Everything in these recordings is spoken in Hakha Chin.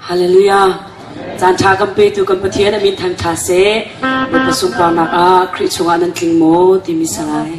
Hallelujah. Caan ṭha kan petu kan Pathian a min thang ṭha seh. Bawipa sunparnak ah Khrih chungah nan tling maw timi salai.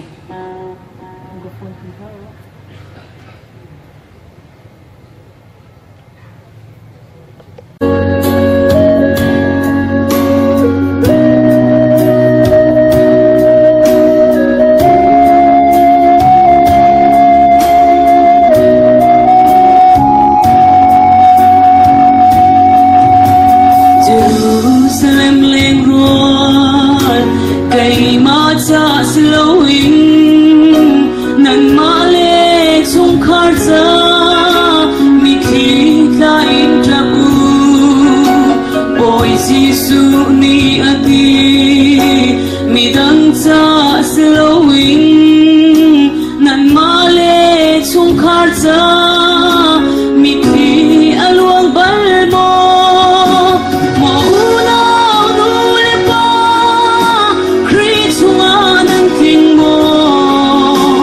Jerusalem lengrual keimah ca si loin nanmah le chungkhar ca mitthli tla in ṭap u. Bawi Jesuh nih a ti, midang ca si loin nanmah le chungkhar ca mitthli a luang bal maw? Maw unau nu le pa, Khrih chungah nan tling maw?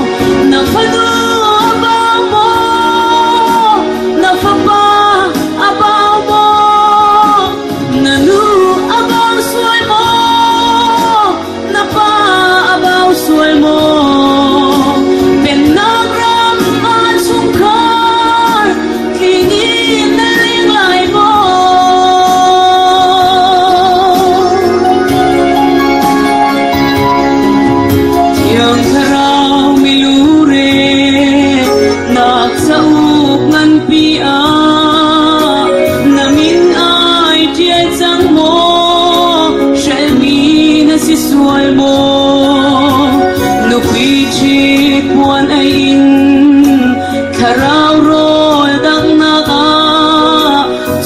Na fanu a bau maw? Na fapa a bau maw? Na nu a bau sual maw? Na pa a bau sual maw? Pennak ram ah chungkhar tling in na leng lai maw? Thiang Thlarau milure nak cauk nganpi ah na min ai ṭial cang maw? Hrelhmi na si sual maw? Nupi ṭhit puan ei in thlarau rawl danghnak ah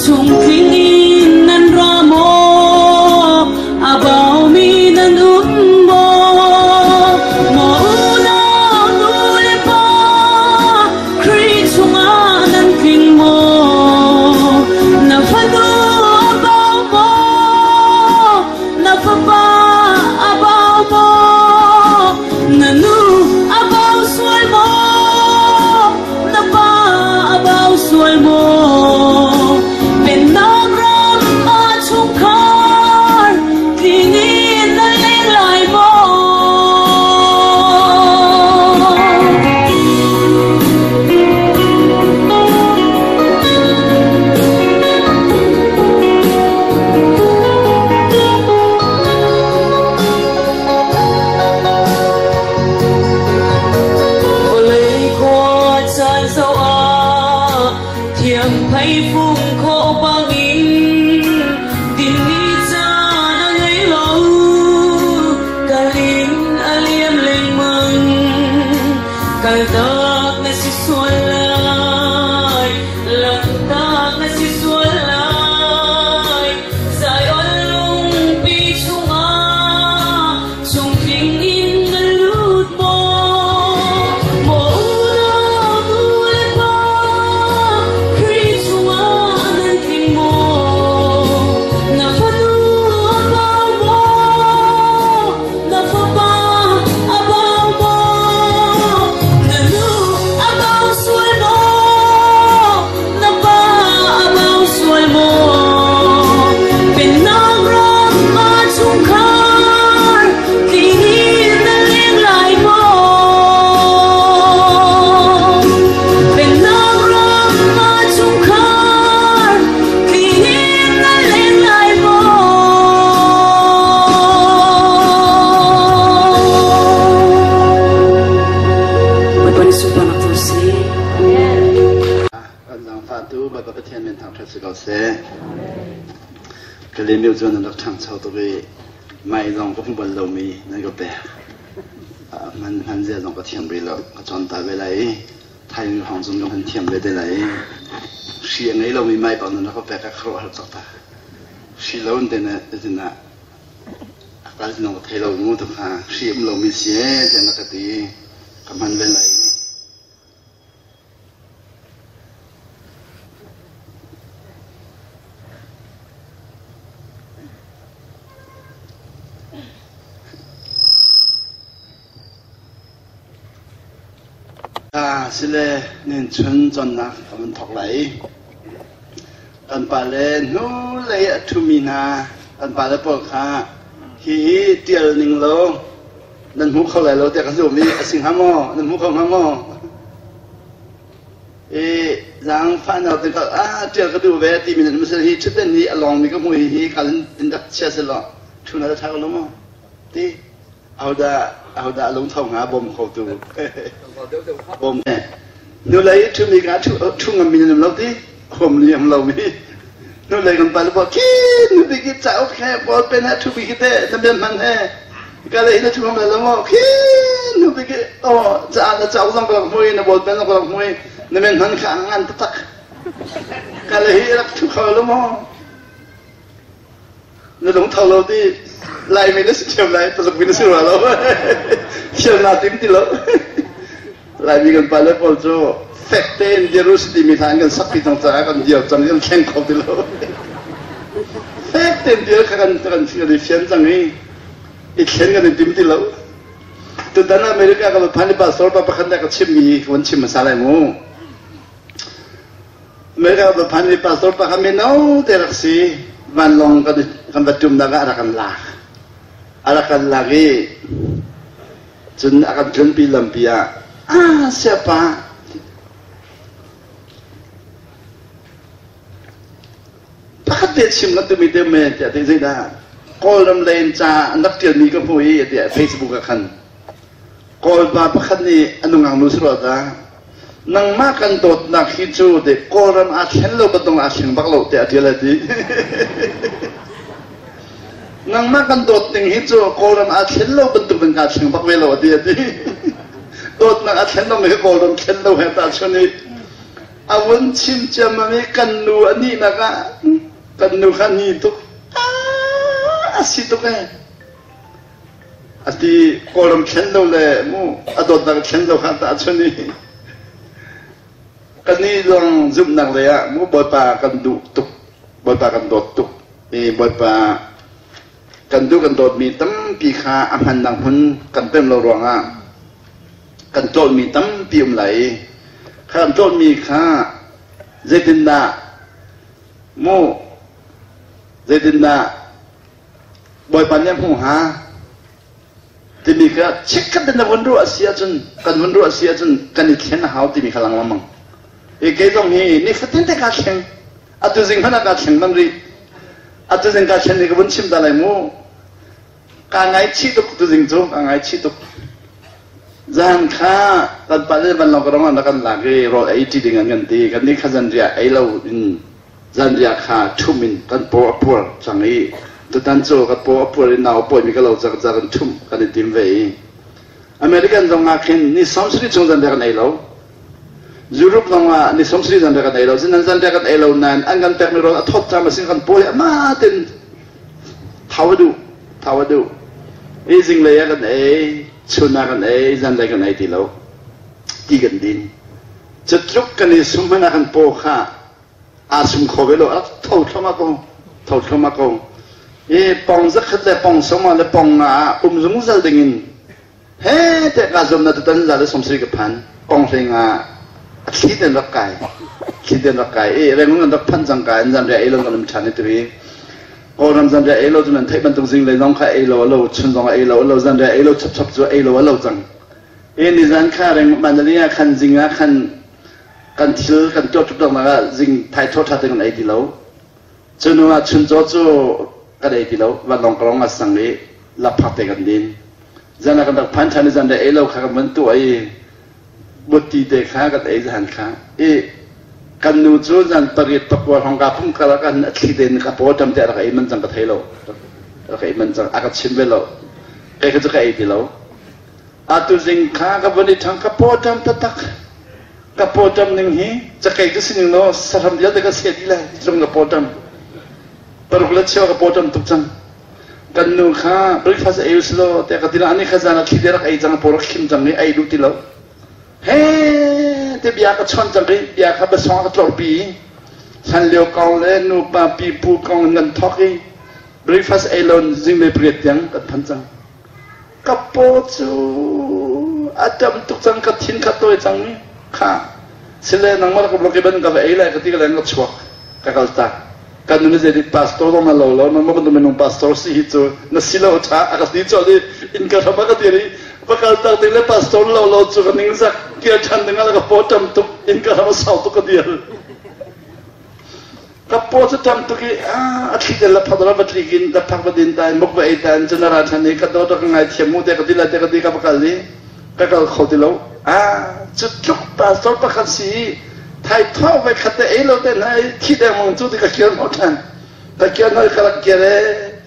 chungtling in nan ra maw? A baumi nan um maw? Maw unau nu le pa, Khrih chungah nan tling maw? Na fanu a bau maw? Na fapa a bau maw? Na nu a bau sual maw? Na pa a bau sual maw? Pennak ram ah chungkhar tling in na leng lai maw? Vawlei khua caan zoh ah thiam phei fung khawh bangin dinni caan a ngei lo kal in a liam lengmang kaltak na si sual lai langhtak na si sual lai Zion lungpi chungah chungtling in na lut maw? Maw unau nu le pa, Khrih chungah nan tling maw? Na fanu a bau maw? Na fapa a bau maw? Na nu a bau sual maw? Na pa a bau sual maw? Pennak ram ah chungkhar tling in na leng lai maw? Pennak ram ah chungkhar tling in na leng lai maw? Bawipa nih sunparnak co seh. Kan zaangfahtu Bawipa Pathian min thangṭhat si ko seh. Kale mio cu nan rak ṭhangcho tuk i mai zong ka hmu bal lomi nan ka pek. Hman hman zia zong ka thiam rih lo. Ka cawn ta ve lai i thaizing hrawng cun ka hman thiam ve te lai i hri a ngei lomi mai paoh nan rak ka pek a khuaruahhar tuk ta. Hri lo in te na zinah a kal zong ka thei lo mu tu kha hri um lomi si ee tiah na ka ti. Ka hman ve lai. Sile nin chun cawnnak ka van thawk lai. Kan pale hnulei a ṭhumi hna kan pale pawl kha hihi ṭial ning law nan hmu kho lai lo tiah ka zum i a si hnga maw? Nan hmu kho hnga maw? I zaangfahnak te ka ah ṭial ka duh ve timi nan um hi ṭhutden hi a lawngmi ka hmu hi hi kal in rak chia selaw ṭhu na ṭha ko lo maw? Ti Ahodah ahodah a lungtho hnga bawm khotu bawm he hnulei ṭhumi ka ṭhu ngammi nan um lo ti huam liam lomi hnulei kan pale pawl khi nupi ki cauk he ball pen he ṭhupi khi te na bian hman he ka le hi na ṭhu ngam lo maw khi nupi ki oh ca na cauk zong ka rak hmui na ball pen zong ka rak hmui na men hman kha ngan taktak ka le hi rak ṭhu kho lo maw Na lungtho lo ti Laimi na si thiam lai Tuluk mi na si rua lo thiam naa tim ti lo Laimi kan pale pawl cu fek tein dir u si timi hla an kan sakpi cang caah kan dir cang kan thleng kho ti lo fek tein dir kha kan kan kan i fian cang i i thlen kan i tim ti lo tutan America ka va phan i pastor pa pakhat nih a ka chimmi ka van chim hmasa lai mu America va phan i pastor pa kha mino te rak si. Vanlawng kan kan va ṭumnak ah a rak kan lak. A rak kan lak i cun a kan tlunpi lampi ah ah siapa pakhat te chim kan tumi te me tiah ti zeidah Kawlram lei in ca an rak ṭialmi ka hmu i tiah Facebook ah khan Kawlpa pakhat nih a nungak nu si rua ta nangmah kan dawtnak hi cu te Kawlram aa thlen lo bantuk aa thleng bak lo tiah a ṭial a ti. Nangmah kan dawt ning hi cu Kawlram aa thlen lo bantuk in kaa thleng bak ve lo a ti a ti. Dawtnak a thlen lomi hi Kawlram thlen lo he tahchun i a vun chim ciammam i kan nu a nihnak ah kan nu kha ni tuk a si tuk ee. Ati Kawlram thlen lo le mu a dawtnak thlen lo kha tahchun i kannih zong zumhnak lei ah mu Bawipa kan duh tuk Bawipa kan dawt tuk i Bawipa kan duh kan dawtmi tampi kha a hmannak hmun kan pem lo ruangah kan tlawlmi tampi um lai i kha kan tlawlmi kha zeitindah mu zeitindah Bawipa nih a hmuh hnga timi kha chikkhat in na vun ruah a si ahcun kan vun ruah a si ahcun kan i thlen a hau timi kha lang lengmang. I kei zong hi nifatin te kaa thleng. Atu zing hmanh ah kaa thleng bang rih. Atu zing kaa thlen ni ka vun chim ta lai mu. Kaa ngaichih tuk tuzing cu kaa ngaichih tuk. Zan kha kan pa le vanlawng ka rong ah na kan lak i rawl ei ṭi ding an kan ti. Kan nih kha zanriah ei lo in Zanriah kha ṭhumh in kan paw a puar cang i tutan cu ka paw a puar i nau a pawimi ka lo cang ca kan ṭhumh kan i tim ve i American zong ah khin ni 70 chung zanriah kan ei lo. Europe zong ah ni 70 zanriah kan ei lo. Sinan zanriah kan ei lo nain an kan pekmi rawl a thawt cang masin kan paw hi ama ten thau a duh thau a duh. I zinglei ah kan ei, chun ah kan ei, zanlei kan ei ti lo. Ti kan din. Cutluk kan i sum hmanh ah kan paw kha aa sum kho ve lo a tho thluahmah ko tho thluahmah ko i pong zakhat le pong sawma le pong nga ah um zungzal ding in he te ka zum na tutan za le sawmsarih ka phan pong hlei nga a thli ten rak kai thli ten rak kai i rengun kan rak phan cang ka in zan ria ei lo kan um ṭhan i turi Kawlram zan ria ei lo cu nan theih bantuk zing lei zong kha ei lo a lo chun zong ei lo a lo zan ria ei lo chap chap cu ei lo a lo cang i nizan kha reng Mandalay ah khan zing ah khan kan thil kan tuah tuk nak ah zing thaithawh ṭha tein kan ei ti lo. Cu hnu ah chuncaw cu kan ei ti lo. Vanlawng kalong a sang i lakphak te kan din. Zan ah kan rak phan ṭhan i zan ei lo kha kan van tuah i butti te kha kan ei zan kha. I kan nu cu zan pariat pakua hrawng ka phung kal ah kan a thli tein ka paw ṭam te a rak ei man cang ka thei lo. Rak ei man cang a ka chim ve lo. Kei kha cu ka ei ti lo. Atu zing kha ka vun i ṭhang ka paw ṭam taktak. Ka pawṭam ning hi cakei ka sining law sahram vialte ka seh dih lai tlung ka pawṭam. Paruk le cheu ka pawṭam tuk cang. Kan nu kha breakfast ei usih law tiah ka ti la ani kha zan ah thli te rak ei cang paw rak khim cang i ei duh ti lo. He te bia ka chawn cang i bia kha basong a ka tlorpi i hlan lio kong le nupa pipu kong in kan thawk i breakfast ei lo zinglei pariat tiang kan phan cang. Ka paw cu a ṭam tuk cang, ka thin kha tawi cang i kha sile nangmah ka block i ban ka va ei lai ka ti ka leng ka chuak. Ka kal tak. Kan nu nih zei pastor zong na lo lo, nangmah bantuk minung pastor si hi cu na si lo ṭha a ka ti colh i inn ka hram a ka dir i va kal tak ding le pastor lo lo cu ka ningzak kir ṭhan ding ah ka paw ṭam tuk inn ka hram a sau tuk ka dir. Ka paw cu ṭam tuk i a thli te la phak la va tlik in la phak va din ta in muk va ei ta in cun a ra ṭhan i ka dawt ka ngaithiam mu te ka ti lai te ka ti ka va kal i ka kal kho ti lo. Ah, cu tluk pastor pakhat si i thai thawh ve khat te ei lo te hna i thi dengmang cu ti ka kir hnawh ṭhan. Ka kir hnawh i ka rak kir e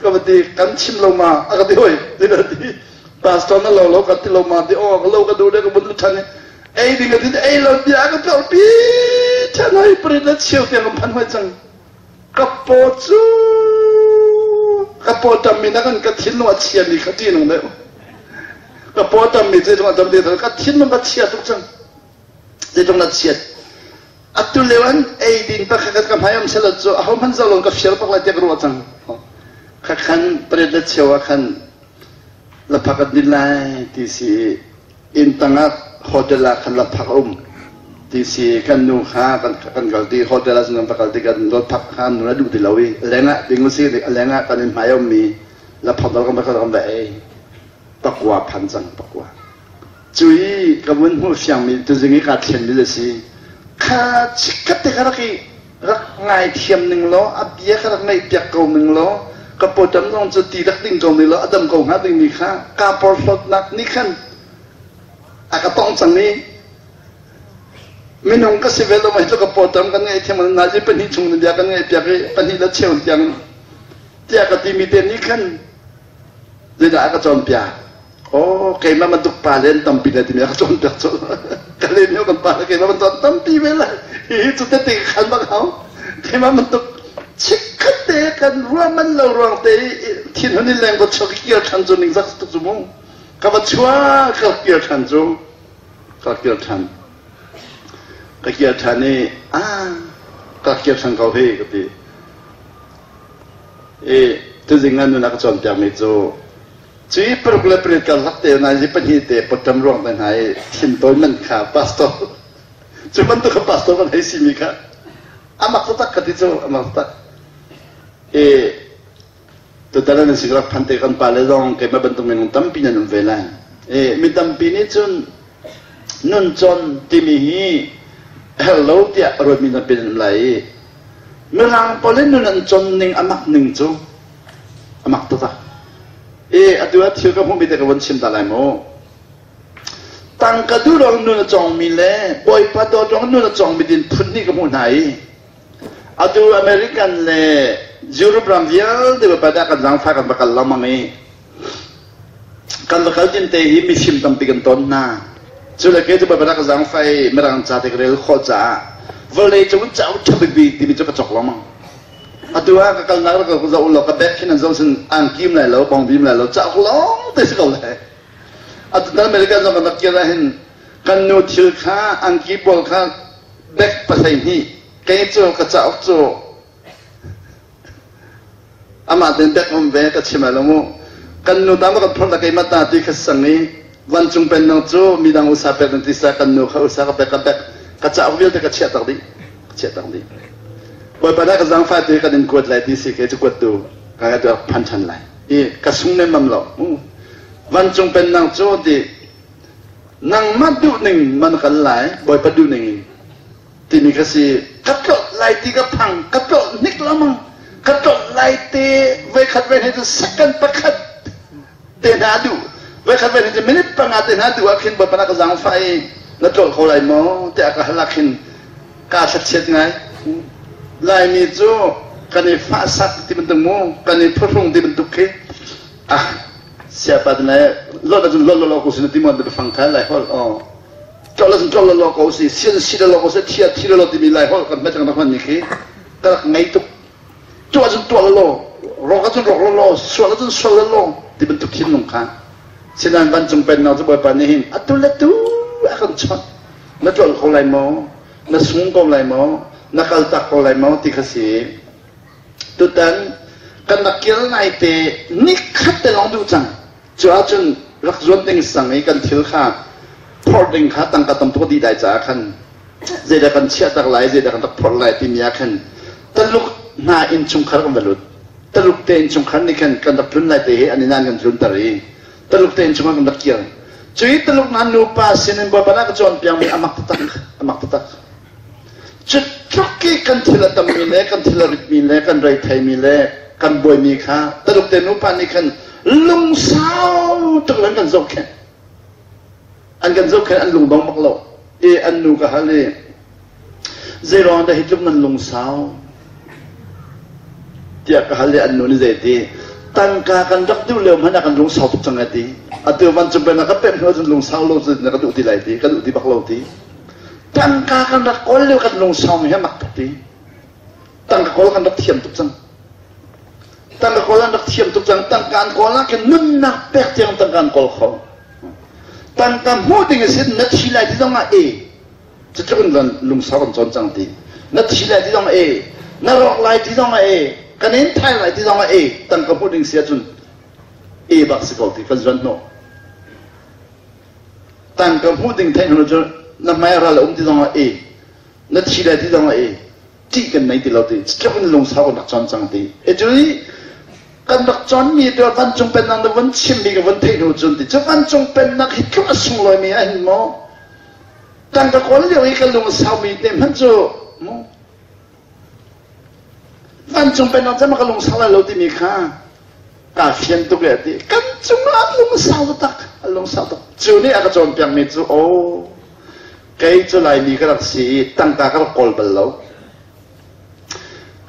ka va ti kan chim lo ma a ka ti hoi ti na ti pastor na lo lo ka ti lo ma ti aw ka lo ka duh le ka vun ṭhan i ei ding a ti ei lo bia ka tlorh pi ṭhan hoi prit le cheu tiang kan phan hoi cang. Ka paw cu ka paw ṭammi nakin ka thinlung a chiami kha ṭihnung deuh. Ka paw ṭammi zeitluk a dam te ka thinlung ka chia tuk cang. Zeitluk na chiat. Atu lio an ei din pakhat ka hmai um selo cu aho hmanh zoh lo ka fial bak lai tiah ka ruah cang. Kha khan pariat le cheu ah khan laphak an din lai ti si inn tangah hotel ah khan laphak a um ti si kan nu kha kan kan kal ti hotel ah cun kan va kal ti kan laphak kha nu a duh ti lo i lengah ding usih lengah kan in hmai a ummi laphak dal kan va kal kan va ei pakua phan cang pakua cu i ka vun hmuh fiangmi tuzing i kaa thlenmi le si kha chikkhat te kha rak i rak ngaithiam ning law a bia kha rak ngaihpiak ko ning law ka pawṭam zong cu ti rak ding ko ning law a dam ko hnga dingmi kha kaa porhlawtnak nih khan a ka tong cang i minung ka si ve lo mei cu ka pawṭam kan ngaihthiam nazi pahnih chung na bia kan ngaihpiak i pahnih le cheu tiang tiah ka timi te nih khan zeidah a ka cawnpiak? Oh, keimah bantuk pa le an tampi le timi a ka cawnpiak cu. Ka len kan pa le keimah bantuk an tampi ve lai. Hihi cu tete ka khan bak hau. Keimah bantuk chikkhat te kan ruah man lo ruang te i thinhun in leng ka chuak i kir ṭhan cu ningzak tuk cu mu. Ka va chuak ka kir ṭhan cu. Ka kir ṭhan. Ka kir ṭhan i ah ka kir ṭhan ko hi ka ti. I tuzing ah nun a ka cawnpiakmi cu cui paruk le pariat karlak te na hi pahnih te pawṭam ruang te hna i thintawi man kha pastor cu bantuk kha pastor kan hei simi kha amak taktak ka ti cu amak taktak i tutan an si rak phan te kan pale zong keimah bantuk minung tampi nan um ve lai i mi tampi nih cun nun cawn timi hi herh lo tiah ruatmi tampi nan um lai i Mirang pawl in nun an cawn ning a mak ning cu a mak taktak. I atu ah thil ka hmuhmi te ka von chim ta lai mu. Tangka duh lawng nun a cawngmi le Bawipa dawt lawng nun a cawngmi din phun hnih ka hmuh hna i atu American le Europe ram vialte Bawipa dah kan zaangfah kan va kal lengmang i Kan va kal tin te hi mifim tampi kan ton hna. Cu le kei cu Baibal ka zaangfah i Mirang ca te ka rel khawh caah vawlei cung in cauk ṭha bikbik timi cu ka cawk lengmang. Atu ah ka kalnak rak ka zoh law ka bag khin an zoh sin angki um lai lo, bawngbi um lai lo, cauk lawng te si ko lai. Atu tan American zong kan rak kir ah hin kan nu thil kha angki pawl kha bag 12 kei cu ka cauk cu Amah tein bek um ve ka chim lai lo mu. Kan nu ta ma kan phorh la keimah ta ti kha sang i vancung pennak cu midang usa pek nan ti sa kan nu kha usa ka pek ka pek ka cauk vialte ka chiah tak dih ka chiah tak dih. Bawipa dah ka zaangfah tu kan in kuat lai ti si ke cu kuat tu ka ka tu phan ṭhan lai i ka sung nemmam lo mu. Vancung pennak cu ti nangmah duh ning man kal lai Bawipa duh ning in timi kha si ka tlolh lai ti ka phang ka tlolh hnik lengmang ka tlolh lai te voikhat voi hnih cu second pakhat te hna duh voikhat voi hnih cu minute panga te hna duh ah khin bawipa na ka zaangfah i na tlolh kho lai maw tiah ka hal ah khin kaa thlachiat ngai Laimi cu kan i fahsak ti bantuk mu kan i phuhrung ti bantuk khi ah siapa te lai lot ahcun lot lo ko sin ti mo biafang kha lai holh oh Ṭol ahcun ṭol law ko si, si ahcun si law ko si, thi ah thi law timi Lai holh kan hmet kan rak hmanmi khi ka rak ngei tuk. Tuah ahcun tuah law, rawk ahcun rawk law, sual ahcun sual law ti bantuk thinlung kha. Sinain vancung pennak cu Bawipa nih hin atu le tu a kan chawnh. Na ṭol ko lai maw? Na sung ko lai maw? Na kaltak ko lai maw? ti kha si. Tutan kan rak kir naite nikhat te lawng duh cang. Cu ahcun rak zuan ding sang i kan thil kha phorh ding kha tangka tam tuk a dih lai caah khan zeidah kan chiahtak lai, zeidah kan rak phorh lai timi ah khan Taluk hna innchungkhar kan va lut. Taluk te innchungkhar nih khan kan rak tlun lai te hi an inn ah an kan tlunter i Taluk te innchungkhar kan rak kir. Cu i Taluk hna nupa sin in Bawipa nih a ka cawnpiakmi a mak taktak, a mak taktak. Cu tluk i kan thil a tammi le kan thil a ritmi le kan reitheimi le kan buaimi kha Taluk te nupa nih khan lungsau tuk in an kan zohkhenh. An kan zohkhenh an lungdong bak lo. I an nu ka hal i Zeiruang dah hi tluk nan lungsau? Tiah ka hal i an nu nih zeiti? Tangka kan rak duh lio hmanh ah kan lungsau tuk cang ai ti. Atu vancung pen ah ka pemh hnu ahcun lungsau lo cu na ka duh ti lai ti, ka duh ti bak lo ti. Tangka kan rak kawl lio kan lungsau mi hi a mak tuk ti. Tangka kawl kan rak thiam tuk cang. Tangka kawl an rak thiam tuk cang. Tangka an kawl ah khin nunnak pek tiang tangka an kawl kho. Tangka hmuh ding a si na thi lai ti zong ah e Cutluk in van lungsau kan cawn cang ti. Na thi lai ti zong e, na rawk lai ti zong e, kan in thai lai ti zong e, tangka hmuh ding si ahcun e bak si ko ti kan zuan hnawh. Tangka hmuh ding theih hnu cu na hmai ral a um ti zong e, na thi lai ti zong e, ṭih kan nei ti lo ti. Cutluk in lungsau kan rak cawn cang ti. E cu i kan rak cawnmi tu vancung pennak na vun chimmi ka vun theih hnu cun ti cu vancung pennak hi tluk a sunglawimi a hin maw? Tangka kawl lio i ka lung a saumi te hmanh cu mu vancung pennak cam ka lung sau lai lo timi kha kaa fian tuk e ti kan cungah an lung sau tak an lung sau tuk cu nih a ka cawnpiakmi cu o kei cu Laimi ka rak si i tangka ka rak kawl bal lo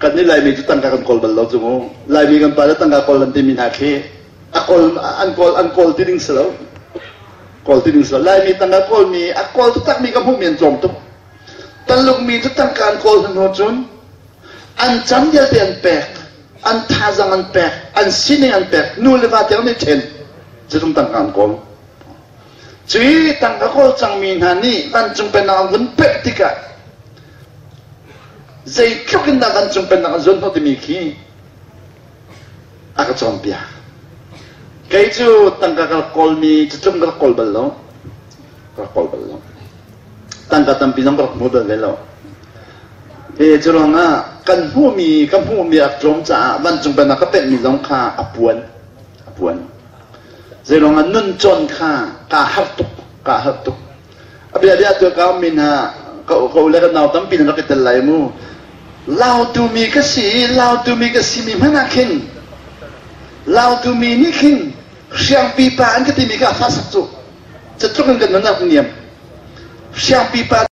kan nih Laimi cu tangka kan kawl bal lo cu mu Laimi kan pa le tangka kawl an timi hna khi a kawl an kawl an kawl ti ding si lo kawl ti ding si lo Laimi tangka kawlmi a kawl taktakmi ka hmuhmi an tlawm tuk Talukmi cu tangka an kawl hnu cun an cam vialte an pek an thazang an pek an sining an pek nu le va tiang nih ṭhen zeitluk tangka an kawl Cui tangka kawl cangmi hna nih vancung pennak an vun pemh tikah zeitluk in dah vancung pennak an zuan hnawh timi khi a ka cawnpiak. Kei cu tangka ka rak kawlmi cu tluk ka rak kawl bal lo. Ka rak kawl bal lo. Tangka tampi zong ka rak hmu bal ve lo. E cu ruangah kan hmuhmi ka hmuhmi a tlawm caah vancung pennak ka penhmi zong kha a puan. A puan. Zeiruangah nun cawn kha kaa harh tuk, kaa harh tuk. A bia bia tu ka min ha ka ka u le ka nau tampi nan rak i tel lai mu. Lautu mi ka si, lautu mi ka si mi hmanh ah khin lautu mi nih khin hriangpi pa an ka timi ka fa sak cu. Catluk in kan nun a niam. Hriangpi pa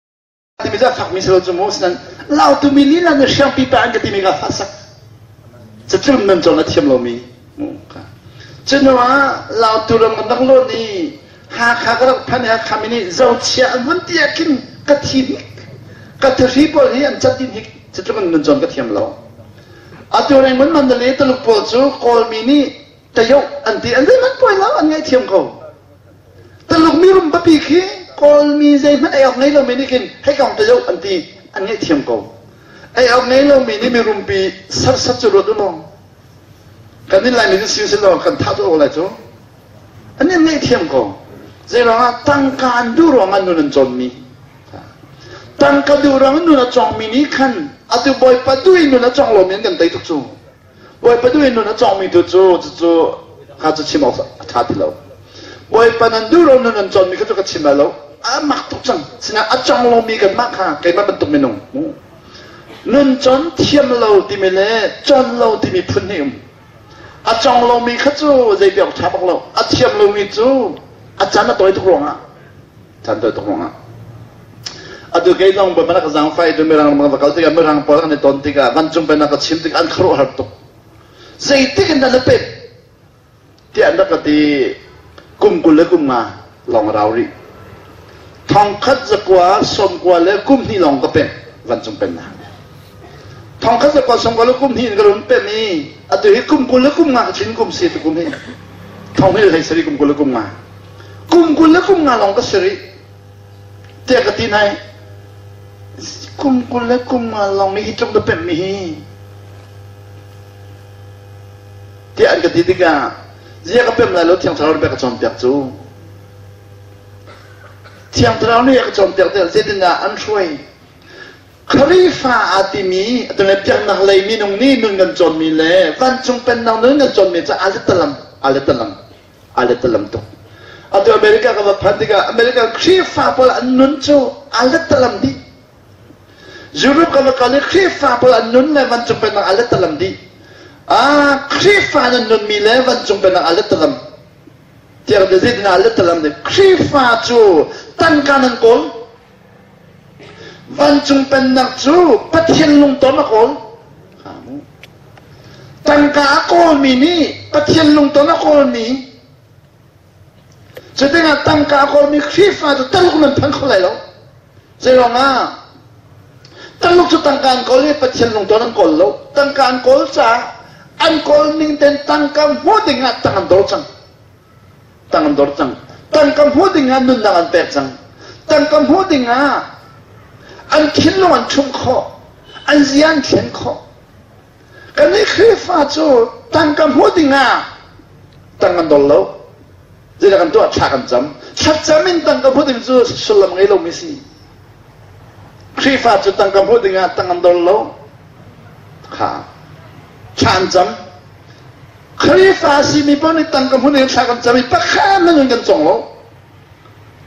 timi cu a fakmi si lo cu mu sinan lautu mi lila nih hriangpi pa an ka timi ka fa sak catlun nan cawn a thiam lomi cu hnu ah lautu ram kan rak lawn i Hakha ka rak phan i Hakha mi nih zochia an vun ti ah khin ka thi hnik ka thahri pawl hi an cat dih hnik catluk in nun cawn ka thiam lo atu reng Mandalay Tuluk pawl cu Kawlmi nih tayoh an ti an zeihmanh puai lo an ngaihthiam ko Taluk mirum papi khi Kawlmi zeihmanh ei awk ngei lomi nih khin hei kong tayoh an ti an ngaihthiam ko ei awk ngei lomi nih mirumpi sarsat cu ruat u law kan nih Laimi cu si si law kan thah cu lai cu an in ngaihthiam ko zeiruangah tangka an duh ruangah nun an cawnmi tangka duh ruangah nun a cawngmi nih khan atu bawipa duh in nun a cawng lomi an kan tei tuk cu Bawipa duh in nun a cawngmi tu cu cucu kha cu chim awk a ṭha ti lo. Bawipa nan duh lo nun an cawnmi kha cu ka chim lai lo. A mak tuk cang. Sinah a cawng lomi kanmah kha keimah bantuk minung. Nun cawn thiam lo timi le cawn lo timi phun hnih um. A cawng lomi kha cu zei ti awk ṭha bak lo. A thiam lomi cu a caan a tawi tuk ruangah Chan tawi tuk ruangah. Atu kei zong Bawipa na ka zaangfah i tu Mirang ram ka va kal tikah Mirang pawl kan i ton tikah vancung pennak ka chim tikah an khuaruahhar tuk. Zeitik in dah na pet? Tiah an rak ka ti. Kum 20 le kum nga lawng a rau rih. Thongkhat zakua sawmkua le kum hnih lawng ka pemh vancung pennak. Thongkhat zakua sawmkua le kum hnih in ka run pemh i atu hi kum 20 le kum nga ka chin kum si tu kum hi. Thong hi hlei sari kum 20 le kum nga. Kum 20 le kum nga lawng ka si rih. Tiah ka ti nai. Kum 20 le kum nga lawng nih hi tluk na pemh mi hi. Tiah an ka ti tikah zia ka pemh lai lo Thiang Thlarau nih bia ka cawnpiak cu. Thiang Thlarau nih a ka cawnpiak tikah zeitindah an hruai? Khrihfa aa timi atu le biaknak lei minung nih nun kan cawnmi le vancung pennak nun kan cawnmi cu aa letalam aa letalam aa letalam tuk. Atu America ka va phanh tikah America Khrihfa pawl an nun cu aa letalam dih. Europe ka va kal i Khrihfa pawl an nun le vancung pennak aa letalam dih. Ah, Khrihfa nan nunmi le vancung pennak aa letalam. Tiang te zeitin aa letalam dih. Khrihfa cu tangka nan kawl. Vancung pennak cu Pathian lungton a kawl. Tangka a kawlmi nih Pathian lungton a kawlmi cutikah tangka a kawlmi Khrihfa cu Taluk nan phan kho lai lo. Zeiruangah Taluk cu tangka an kawl i Pathian lungton an kawl lo. Tangka an kawl caah an kawl ning ten tangka hmuh dingah tang an dor cang. Tang an dor cang. Tangka hmuh ding ah nunnak an pek cang. Tangka hmuh ding ah an thinlung an ṭhumh khawh. An zia an thlen khawh. Kannih Khrihfa cu tangka hmuh ding ah tang an dor lo. Zeidah kan tuah? Thla kan cam. Thlacam in tangka hmuh ding cu sullam ngei lomi si. Khrihfa cu tangka hmuh ding ah tang an dor lo. Kha. Thla an cam. Khrihfa simi paoh nih tangka hmun in thla kan cam i pakhat hmanh in kan cong lo.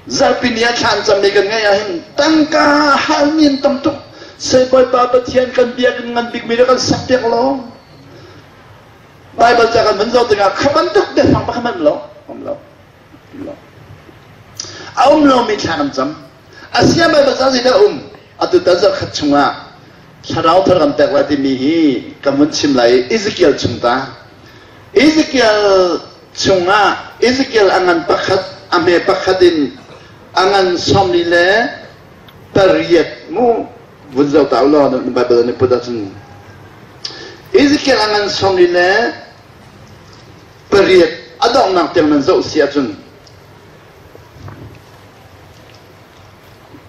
Zarhpi ni ah thla an cammi kan ngeih ahhin tangka halmi an tam tuk. Sei Bawipa Pathian kan biakinn ngan bikmi le kan sakpiak law. Baibal ca kan vun zoh tikah kha bantuk biafang pakhat hmanh lo. Um lo. Um lo. A um lomi thla kan cam. Asia Baibal ca zeidah um? Atu tan zarh khat chungah Thlarau thar kan pek lai timi hi ka vun chim lai i Ezekiel chung ta. Ezekiel chungah Ezekiel a ngan pakhat, a hme pakhat in a ngan sawmli le pariat mu vun zoh ta ulaw na Bible na put ahcun Ezekiel a ngan sawmli le pariat a donghnak tiang nan zoh si ahcun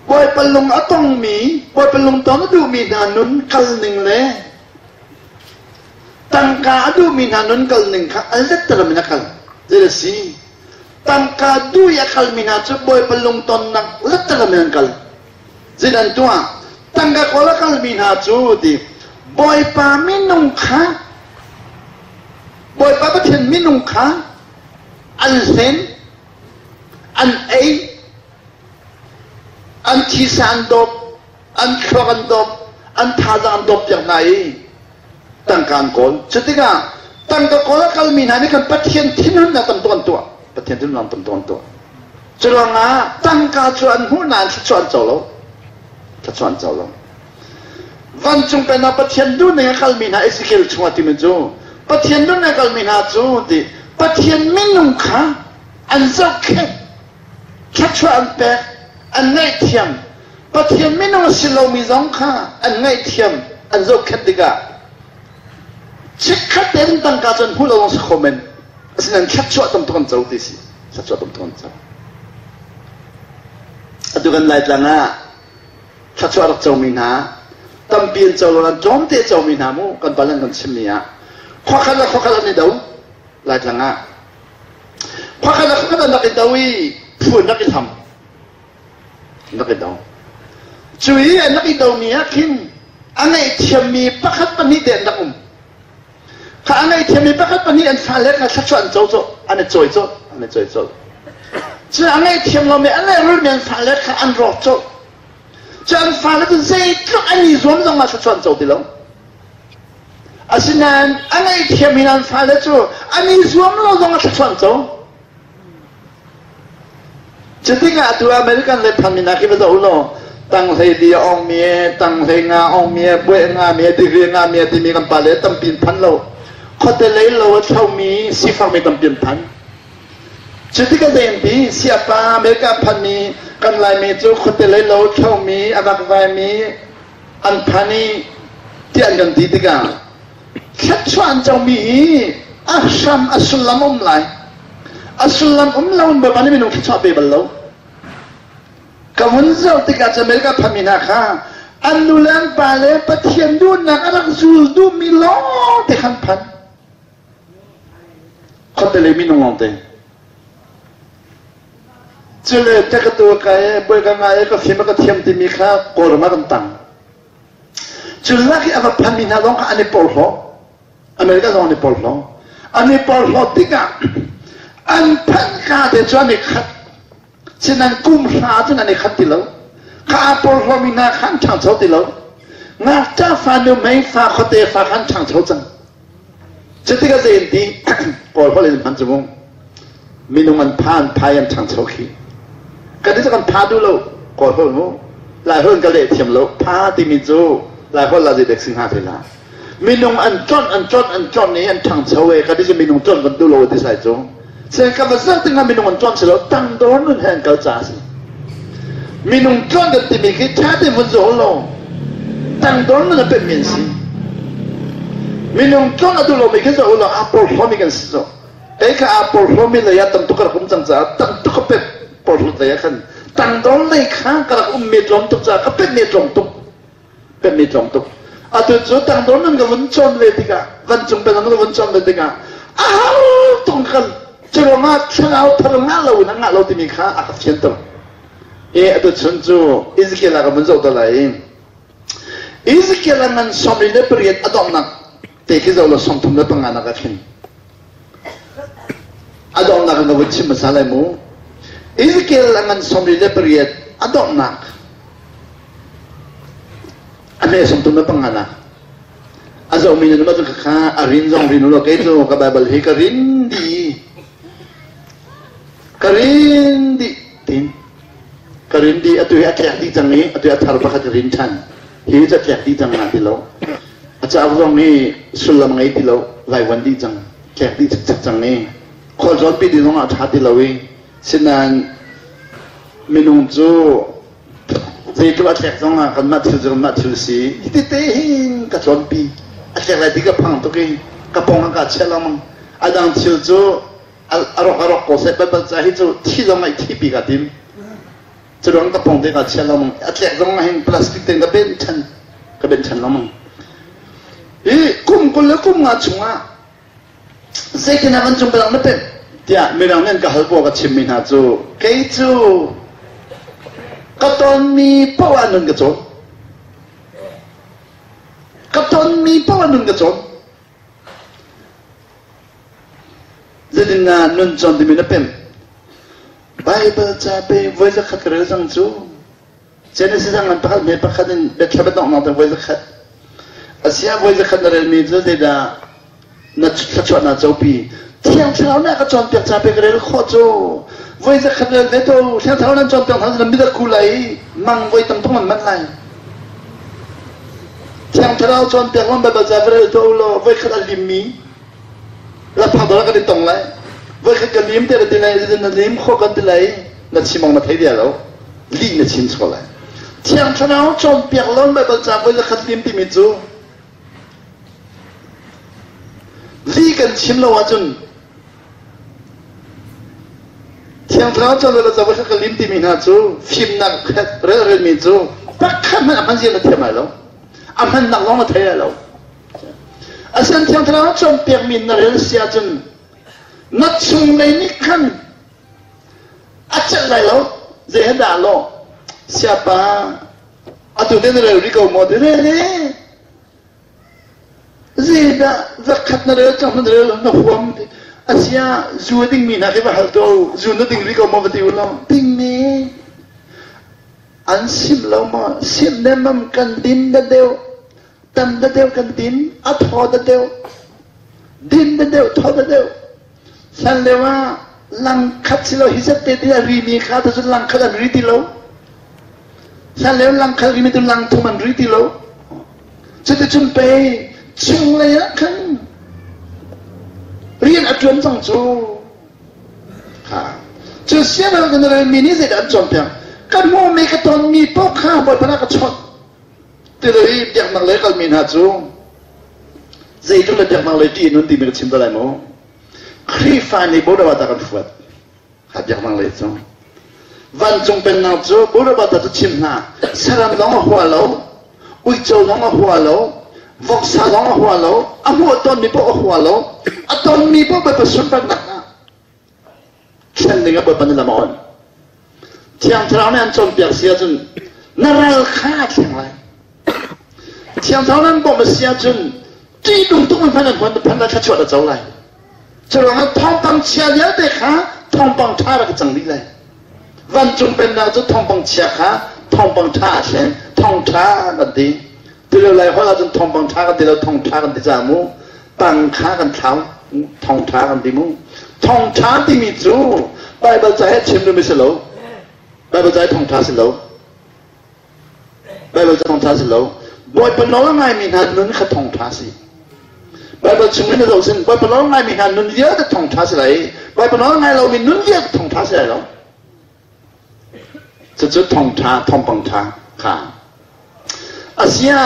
Bawipa lung a tongmi, Bawipa lungton a duhmi hna nun kalning le tangka a duhmi hna nun kalning kha a lettalam in a kal. Zei a si? Tangka duh i a kalmi hna cu Bawipa lungtonnak lettalam in an kal. Zei an tuah? Tangka kawl a kalmi hna cu ti Bawipa minung kha Bawipa Pathian minung kha an hlen, an ei, An thisa an dawp, an thluak an dawp, an thazaang an dawp piak hna i tangka an kawl. Cutikah tangka kawl a kalmi hna nih khan Pathian thinhunnak tam tuk an tuah. Pathian thinhunnak tam tuk an tuah. Curuangah tangka cu an hmuh nain thluachuah an co lo. Thluachuah an co lo. Vancung pennak Pathian duhning a kalmi hna Ezekiel chungah timi cu Pathian duhning a kalmi hna cu ti Pathian minung kha an zohkhenh thluachuah an pek, an ngaihthiam. Pathian minung a si lomi zong kha an ngaihthiam, an zohkhenh tikah chikkhat tein tangka cu an hmuh lo zong si kho men. Asinain thluachuah tam tuk an co ti si. Thluachuah tam tuk an co. Atu kan Laitlang ah thluachuah rak comi hna tampi an co lo nain tlawmte comi hna mu kan pal an kan chimmi ah khuakhat le khuakhat an i do Laitlang ah Khuakhat le khuakhat an rak i do i phu an rak i hlam. An rak i do. Cu i an rak i domi ah khin a ngaihthiammi pakhat pahnih te an rak um. Kha a ngaihthiammi pakhat pahnih an fale kha thluachuah an co cawh, an i cawi cawh, an i cawi cawh. Cu a ngaihthiam lomi a lehrulmi an fale kha an rawk cawh. Cu an fale cu zeitluk an i zuam zong ah thluachuah an co ti lo. Asinain a ngaihthiam in an fale cu an i zuam lo zong a thluachuah co. Cutikah atu American le phanmi hna khi va zoh u law tang hlei li a ongmi e, tang hlei nga ongmi e, buai nga mi e, degree nga mi e timi kan pale tampi in phan lo. Khuate lei lo a thlomi sifakmi tampi an phan. Cutikah zei an ti? Siapa America phanmi kan Laimi cu khuate lei lo thlomi a vakvaimi an phan i tiah an kan ti tikah thluachuah an comi hi a hram a sullam um lai. A sullam um lo in Bawipa nih minung thluachuah pe bal lo. Ka vun zoh tikah cu America phanmi hna kha an nu le an pa le Pathian duhnak a rak zul duhmi lawng te khan phan. Khuate lei minung lawng te. Cule te ka tu ka e, bawi ka ngai e, ka fim ka thiam timi kha Kawlram ah kan tang. Cu lak i a va phanmi hna zong kha an i porhlaw. America zong an i porhlaw. An i porhlaw tikah an phanh ka te cu an i khat. Sinan kum hra cun an i khat ti lo. Kha aa porhlawmi hna kha an ṭhangcho ti lo. Ngakṭah fa nu mei fa khuate fa kha an ṭhangcho cang. Cutikah zei an ti? Kawl holh in hman cu mu. Minung an pha an phai an ṭhangcho khi. Kan cu kan pha duh lo. Kawl holh mu. Lai holh in ka leh thiam lo. Pha timi cu Lai holh la zeidek si hnga te la. Minung an tlon an tlon an tlon i an ṭhangcho e kan cu minung tlon kan duh lo ti sai cu. Sen ka va zoh tikah minung an tlon si lo tangdor nun he an kal ca a si. Minung tlon kan timi khi ṭha tein vun zoh lo. Tangdor nun a pemmi an si. Minung tlon a duh lomi khi zoh lo aa porhlawmi kan si zo. Kei kha aa porhlawmi lei ah tam tuk ka rak um cang caah tam tuk ka pet porhlawt lei ah khan tangdor lei kha ka rak ummi tlawm tuk caah ka petmi tlawm tuk. Pemmi tlawm tuk. Atu cu tangdor nun ka vun cawn ve tikah vancung penang ka vun cawn ve tikah a har tung kan curuangah thlarau thar ngah lo in a ngah lo timi kha a ka fianter. E atu chun cu Ezekiel ah ka vun zoh ta lai i Ezekiel a ngan 78 a donghnak te khi zoh law 35 nak ah khin a donghnak in ka vun chim hmasa lai mu. Ezekiel a ngan 78 a donghnak A hme sawmthum le panga nak. A zohmi nan um ahcun kha a rin zong rin ulaw kei cu ka Baibal hi ka rin dih. Ka rin dih tin. Ka rin dih atu hi a tlek dih cang i atu hi a thar pakhat ka rin ṭhan. Hi cu a tlek dih cang na ti lo. A cauk zong hi sullam ngei ti lo, vaivuan dih cang. Tlek dih cikcek cang i khualzawn pi ding zong ah a ṭha ti lo i sinain minung cu Zeitluk a tlek zong ah kanmah thil cu kanmah thil si. Hi tete hin ka cawnpi. A tlek lai ti ka phang tuk i ka pong ah kaa chiah lengmang. A dang thil cu a rawk a rawk ko seh Baibal ca hi cu thi zong ah i thihpi kaa tim. Curuang ka pong te kaa chiah lengmang. A tlek zong ah hin plastic tein ka benh ṭhan. Ka benh ṭhan lengmang. Hi kum 20 le kum nga chungah Zeitin ah vancung bialang na pemh? tiah mirang nih an ka hal paoh ka chimmi hna cu kei cu ka tonmi paoh ah nun ka cawn. Ka tonmi paoh ah nun ka cawn. Zeitin na nun cawn timi na pemh? Bible ca pe voi zakhat ka rel cang cu. Genesis ah ngan pakhat hme pakhat in biathla biadonghnak te voi zakhat. Asia voi zakhat na relmi cu zeidah na thluachuah na copi. Thiang Thlarau nih a ka cawnpiak ca pe ka rel khawh cu. Voi zakhat rel ve to Thiang Thlarau nan cawnpiak hna na mit a ku lai mang voi tam tuk nan manh lai. Thiang Thlarau cawnpiak lawng Baibal ca va rel to law voi khat a limmi laphak dawr kan i tong lai. Voi khat ka lim te na ti lai na lim khawh kan ti lai na chim ong na thei dia lo. Lih na chim sual lai. Thiang Thlarau cawnpiak lo Baibal ca voi zakhat lim timi cu lih kan chim lo ahcun Thiang Thlarau cawn Baibal ca voi khat ka lim timi hna cu fimnak rel relmi cu pakhat hmanh a hman zia na thiam lai lo. A hmannak zong na thei lai lo. Asian Thiang Thlarau cawnpiakmi na rel si ahcun na chunglei nih khan A celh lai lo. Zei he dah lawh? Siapa atu te na rel rih ko maw ti rel e. Zeidah zakhat na rel cang na rel na huam ti. Asia zu a dingmi hna khi va hal to zu na ding rih ko maw va ti u law ding ne. An sim lo maw? Sim nemmam kan din da deuh. Tam da deuh kan din. A thaw da deuh. Din da deuh, thaw da deuh. Hlan lio ah langkhat si lo hi zat te ti a rimi kha tu cun langkhat an ri ti lo. Hlan lio langkhat rimi tu langthum an ri ti lo. Cuticun pei chunglei ah khan rian a ṭuan cang cu. Kha. Cu sianginn kan relmi nih zeidah an cawnpiak? Ka hmuhmi ka tonmi paoh kha Bawipa nih a ka chawnh. Ti le hi biaknak lei kalmi hna cu zeitluk le biaknak lei ṭih nun timi ka chim te lai mu. Khrihfa nih Buddha kan hruat. Kha biaknak lei cu. Vancung pennak cu Buddha cu chim hna. Saram zong a hua lo, uico zong a hua lo, voksa zong a hua lo, a hmuh tawnmi paoh a hua lo, a tonmi paoh Bawipa sunparnak ah thlen ding ah Bawipa nih lam a on. Thiang Thlarau nih an cawnpiak si ahcun na ral kha a thleng lai. Thiang Thlarau nan bawmh a si ahcun ṭihnung tuk in hman an hman phan lai thluachuah na co lai. Curuangah thawngpang chia vialte kha thawngpang ṭha rak i cang dih lai. Vancung pennak cu thawngpang chia kha thawngpang ṭha a thlen, thawngṭha kan ti. Tulio lai holh ahcun thawngpang ṭha kan ti lo, thawngṭha kan ti caah mu tang kha kan thlau, thawngṭha kan ti mu. Thawngṭha timi cu Baibal ca he chim duhmi si lo. Baibal ca he thawngṭha si lo. Baibal ca thawngṭha si lo. Bawipa nawl a ngaimi hna nun kha thawngṭha si. Baibal chung in na zoh sin Bawipa nawl ngaimi hna nun vialte thawngṭha si lai. Bawipa nawl ngai lomi nun vialte thawngṭha si lai lo. Cucu thawngṭha, thawngpang ṭha kha. Asia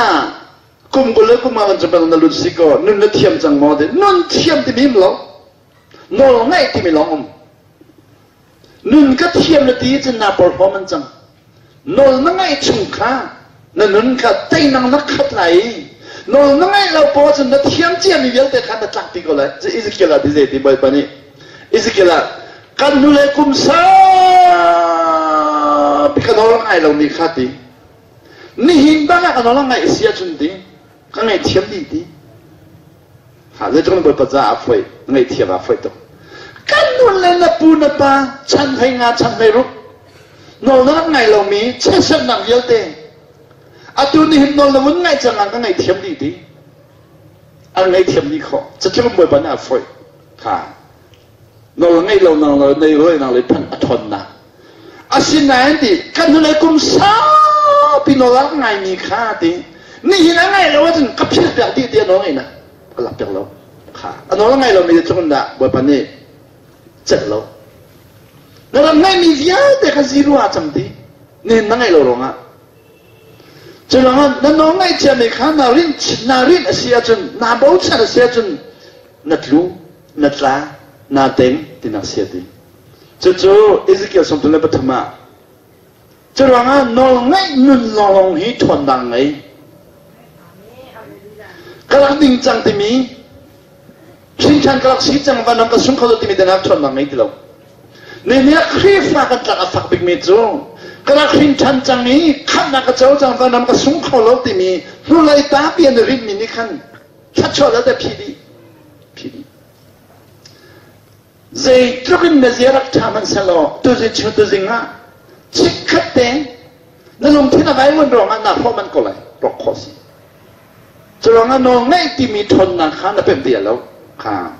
kum 20 le kum nga kan cun na lut si ko nun na thiam cang maw ti nun thiam timi um lo nawl ngaih timi lawng um nun ka thiam na ti cun naa porhlaw man cang Nawl na ngaih chung kha na nun kha teinak na khat lai i nawl na ngaih lo poah cun na thiam ciami vialte kha na tlak ti ko lai. Ezekiel ah ti zei ti Bawipa nih Ezekiel ah kan hnulei kum saupi ka nawl a ngai lomi kha ti nihin bang ah ka nawl a ngaih si ahcun ti ka ngaihthiam dih ti Ha zeitluk in Bawipa caah a foih, ngaihthiam aa foih tuk. Kan nun le na pu na pa chan hlei nga chan hlei ruk nawl na rak ngai lomi chiatsernak vialte atu nihin nawl na vun ngaih cang ah ka ngaihthiam dih ti. An ngaihthiam dih khawh. Catluk in Bawipa nih a foih. Kha nawl ngeih lo nang lo nei roi nang le phan a ṭhawnnak. Asinain ti kan hnulei kum saupi nawl a rak ngaimi kha ti nihin a ngaih lo ahcun ka philh piak dih ti a nawl ngeih na ka lak piak lo kha a nawl a ngai lomi cu tluk dah Bawipa nih celh lo na rak ngeihmi vialte kha zero ah cang ti nihin na ngaih lo ruangah cu ruangah na nawl ngaih ciami kha na rinh na rinh a si ahcun naa bochan a si ahcun na tlu na tla naa teng tinak si a ti Cucu Ezekiel 33 ah curuangah nawlngaih nun lawnglawng hi ṭhawnnak ngei. Ka rak ding cang timi hrinṭhan ka rak si cang vanram ka sung kho lo timi tenak ṭhawnnak ngei ti lo. Nihin ah Khrihfa kan tlak a fak bikmi cu ka rak hrinṭhan cang i khamhnak ka co cang vanram ka sung kho lo timi hnulei tapi an i rinhmi nih khan thluachuah le phih dih. Phih dih. Zeitluk in na zia rak ṭha hmanhsehlaw tuzing chung tuzing ah chikkhat te na lungthin a vaivuan ruangah naa hrawh manh ko lai rawk khawh si. Cu ruangah nawl ngeih timi ṭhawnnak kha na pemh bia lo kha.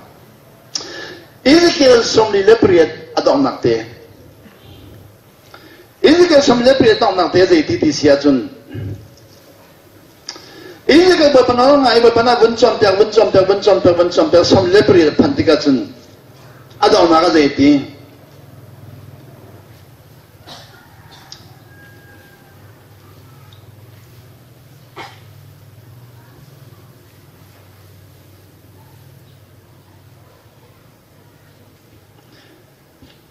Ezekiel 48 a donghnak te. Ezekiel 48 donghnak te zei ti ti si ahcun Inn le Bawipa nawl ngai Bawipa na vun cawnpiak vun cawnpiak vun cawnpiak vun cawnpiak som le pari phanh tikah cun a donghnak a zei ti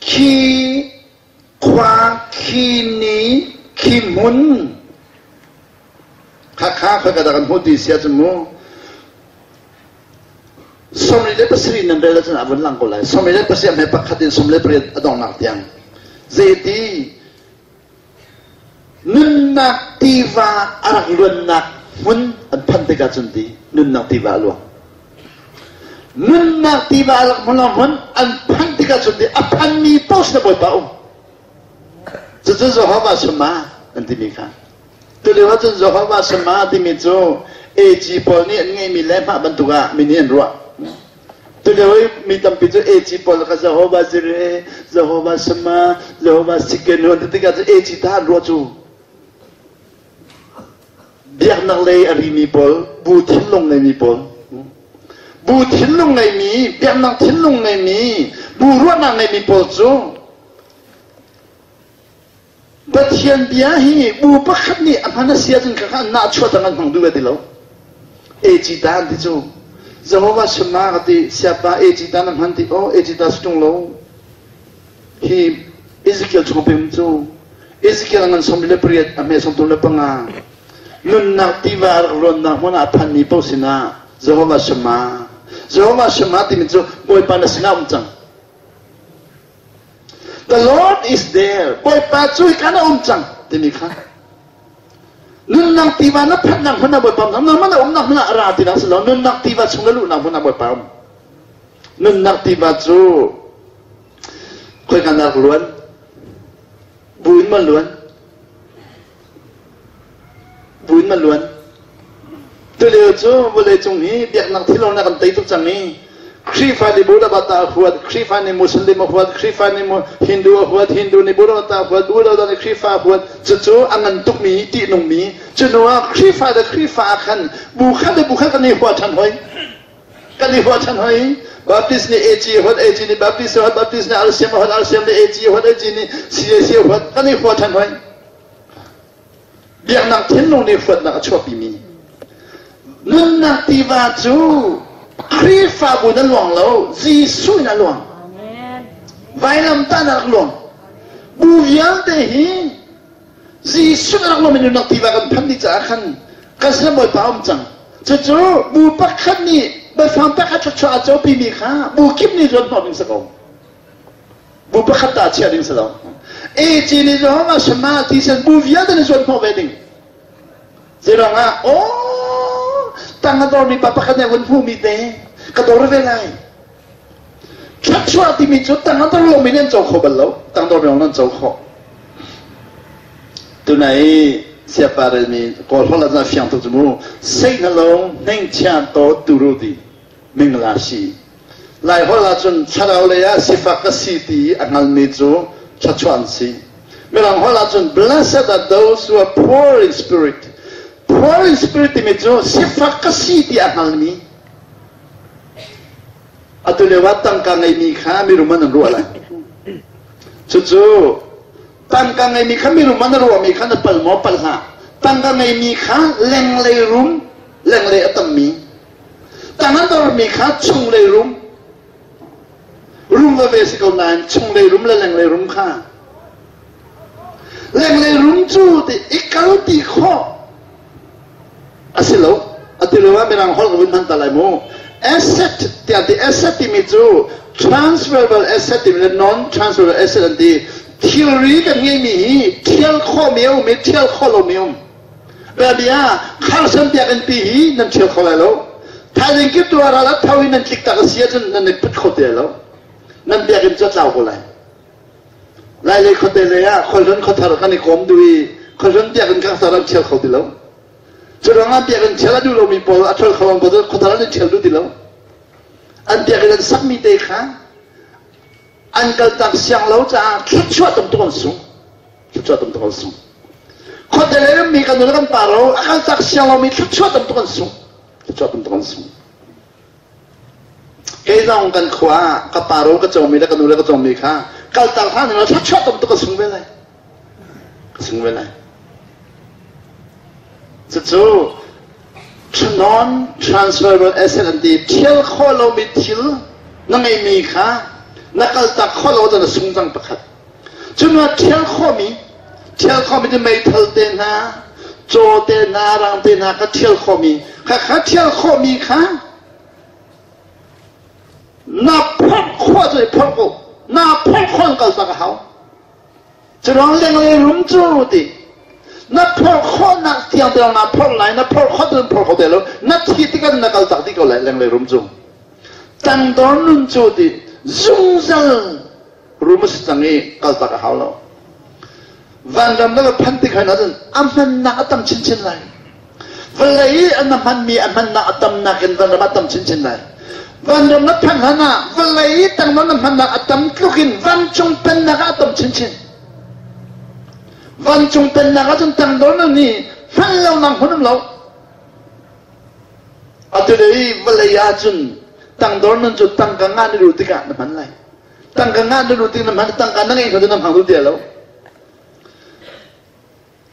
Khi khua khi ni khi hmun khakha khoi ka dah kan hmuh ti si ahcun mu 77 nan rel ahcun a vun lang ko lai 77 hme pakhat in 18 a donghnak tiang zeiti nunnak tiva a rak luannak hmun an phanh tikah cun ti nunnak tiva a luang nunnak tiva a rak hmun hmun an phanh tikah cun ti a phanmi paoh sin bawipa um cucu Jehovah Shema an timi kha tulio ahcun Jehovah Shema timi cu AG pawl nih an ngeihmi le mah bantuk ah mi nih an ruah Tulio i mi tampi cu AG pawl kha Jehovah Jireh, Jehovah Shammah, Jehovah Sikenu an ti tikah cu AG ta an ruah cu. Biaknak lei a rimi pawl, bu thinlung ngeimi pawl, bu thinlung ngeimi, biaknak thinlung ngeimi, bu ruahnak ngeimi pawl cu Pathian bia hi bu pakhat nih a hman a si ahcun khakha an nahchuah dang an hmang duh ve ti lo. AG ta an ti cu. Jehovah Shammah ka ti, siapa AG ta na hman ti, oh AG ta si ṭung lo. Hi Ezekiel chung pem cu Ezekiel a ngan 48 a hme 35 nunnak tiva rak luannak hmun ah a phanmi paoh sinah Jehovah Shammah Jehovah Shammah timi cu Bawipa na sinah um cang. The Lord is there. Bawipa cu hika na um cang timi kha. Nunnak tiva na phanhnak hmun ah Bawipa um. Nangmah na umnak hmun ah a ra tinak si lo. Nunnak tiva chung na luhnak hmun ah Bawipa um. Nunnak tiva cu khoika na rak luan? Bu in ma luan? Bu in ma luan? Tulio cu vawleicung hi biaknak thilawng na kan tei tuk cang i Khrihfa nih Buddha bata a huat, Khrihfa nih Muslim a huat, Khrihfa nih Hindu a huat, Hindu nih Buddha bata a huat, Buddha nih Khrihfa a huat. Cucu a ngan tukmi, ṭihnungmi. Cu hnu ah Khrihfa le Khrihfa ah khan bu khat le bu khat kan i hua ṭhan hoi. Kan i hua ṭhan hoi. Baptist nih AG a huat, AG nih Baptist a huat, Baptist nih RCM a huat, RCM nih AG a huat, AG nih CAC a huat. Kan i hua ṭhan hoi. Biaknak thinlung nih huatnak a chuahpimi. Nunnak tiva cu Khrihfabu in a luang lo, Jesuh in a luang. Vailamtah in a rak luang. Bu vialte hi Jesuh a rak luangmi nunnak tiva kan phanh dih caah khan kan sinah Bawipa a um cang. Cucu bu pakhat nih biafang pakhat thluachuah a copimi kha bu kip nih zuan hnawh ding si ko. Bu pakhat ta chiah ding si lo. AG nih Jehovah Shammah ti sen bu vialte nih zuan hnawh ve ding. Zeiruang ah aw tang a dormi pa pakhat nih a vun hmuhmi te ka dor ve lai. Thluachuah timi cu tang a dor lomi nih an co kho bal lo. Tang dormi lawng an co khawh. Tunai siapa relmi kawl holh ah fiang tuk cu mu. Sei na lo hneng chia to turu ti mingla si. Laiholh ahcun thlarau lei ah sifak ka si ti a hngalmi cu thluachuah an si. Mirang holh ahcun blessed are those who are poor in spirit. Poor in spirit timi cu sifak ka si ti a hngalmi. Atu lio ah tangka ngeimi kha mirum an ruah lai. Cucu tangka ngeimi kha mirum an ruahmi kha na pal maw pal hlah. Tangka ngeimi kha lenglei rum, lenglei a tammi. Tang a dormi kha chunglei rum rum veve si ko nain chunglei rum le lenglei rum kha lenglei rum cu ti i kal ti khawh a si lo a ti lo ah mirang holh ka vun hman ta lai mu asset tiah ti asset timi cu transferable asset timi le non transferable asset an ti thilri kan ngeimi hi thial khawhmi a um i thial khawh lomi a um Biabia kharsan biakinn pi hi nan ṭhial kho lai lo. Thaizing kip tu ah ral a tho i nan tlik tak a si ahcun nan i put kho te lo. Nan biakinn cu a tlau ko lai. Lailei khuate lei ah khualhlun khuathar kan i kawm duh i khualhlun biakinn kha an ṭhial kho ti lo. Cu ruangah biakinn ṭhial a duh lomi pawl a ṭhial kho lo pawl khuathar an i ṭhial duh ti lo. An biakinn an sakmi te kha an kaltak siang lo caah thluachuah tam tuk an sung. Thluachuah tam tuk an sung. Khuate le rammi kan nu le kan pa ro a kal tak siang lomi thluachuah tam tuk an sung. Thluachuah tam tuk an sung. Kei zong kan khua ah ka pa ro ka comi le ka nu le ka comi kha kal tak hlan in thluachuah tam tuk ka sung ve lai. Ka sung ve lai. Cucu non transferable asset an ti thial khawh lomi thil na ngeimi kha na kaltak khawh lo ahcun na sung cang pakhat. Cun ah ṭhial khawhmi, ṭhial khawhmi cu meithal te hna, caw te hna, rang te hna kha ṭhial khawhmi, khakha ṭhial khawhmi kha na phorh khawh cu i phorh ko. Na phorh khawh in kaltak a hau. Curuang lenglei rum cu ti. Na phorh khawhnak tiang tiang na phorh lai, na phorh khawh tu phorh kho te lo. Na thi tikah na kaltak dih ko lai lenglei rum cu. Tangdor nun cu ti zungzal rum a si cang i kaltak a hau lo. Vanram na va phanh tik hlan ahcun a hmannak a tam chinchin lai. Vawlei i an hmanmi a hmannak a tamnak in vanram a tam chinchin lai. Vanram na phanh hlan ah vawlei i tangdang na hmannak a tam tluk in vancung pennak ah a tam chinchin. Vancung pennak ahcun tangdor na nih hman lonak hmun um lo. Atu i vawlei ahcun tangdor nun cu tangka ngah na duh tikah na hman lai. Tangka ngah na duh tik na hman tangka na ngeih kho na hmang duh ti lo.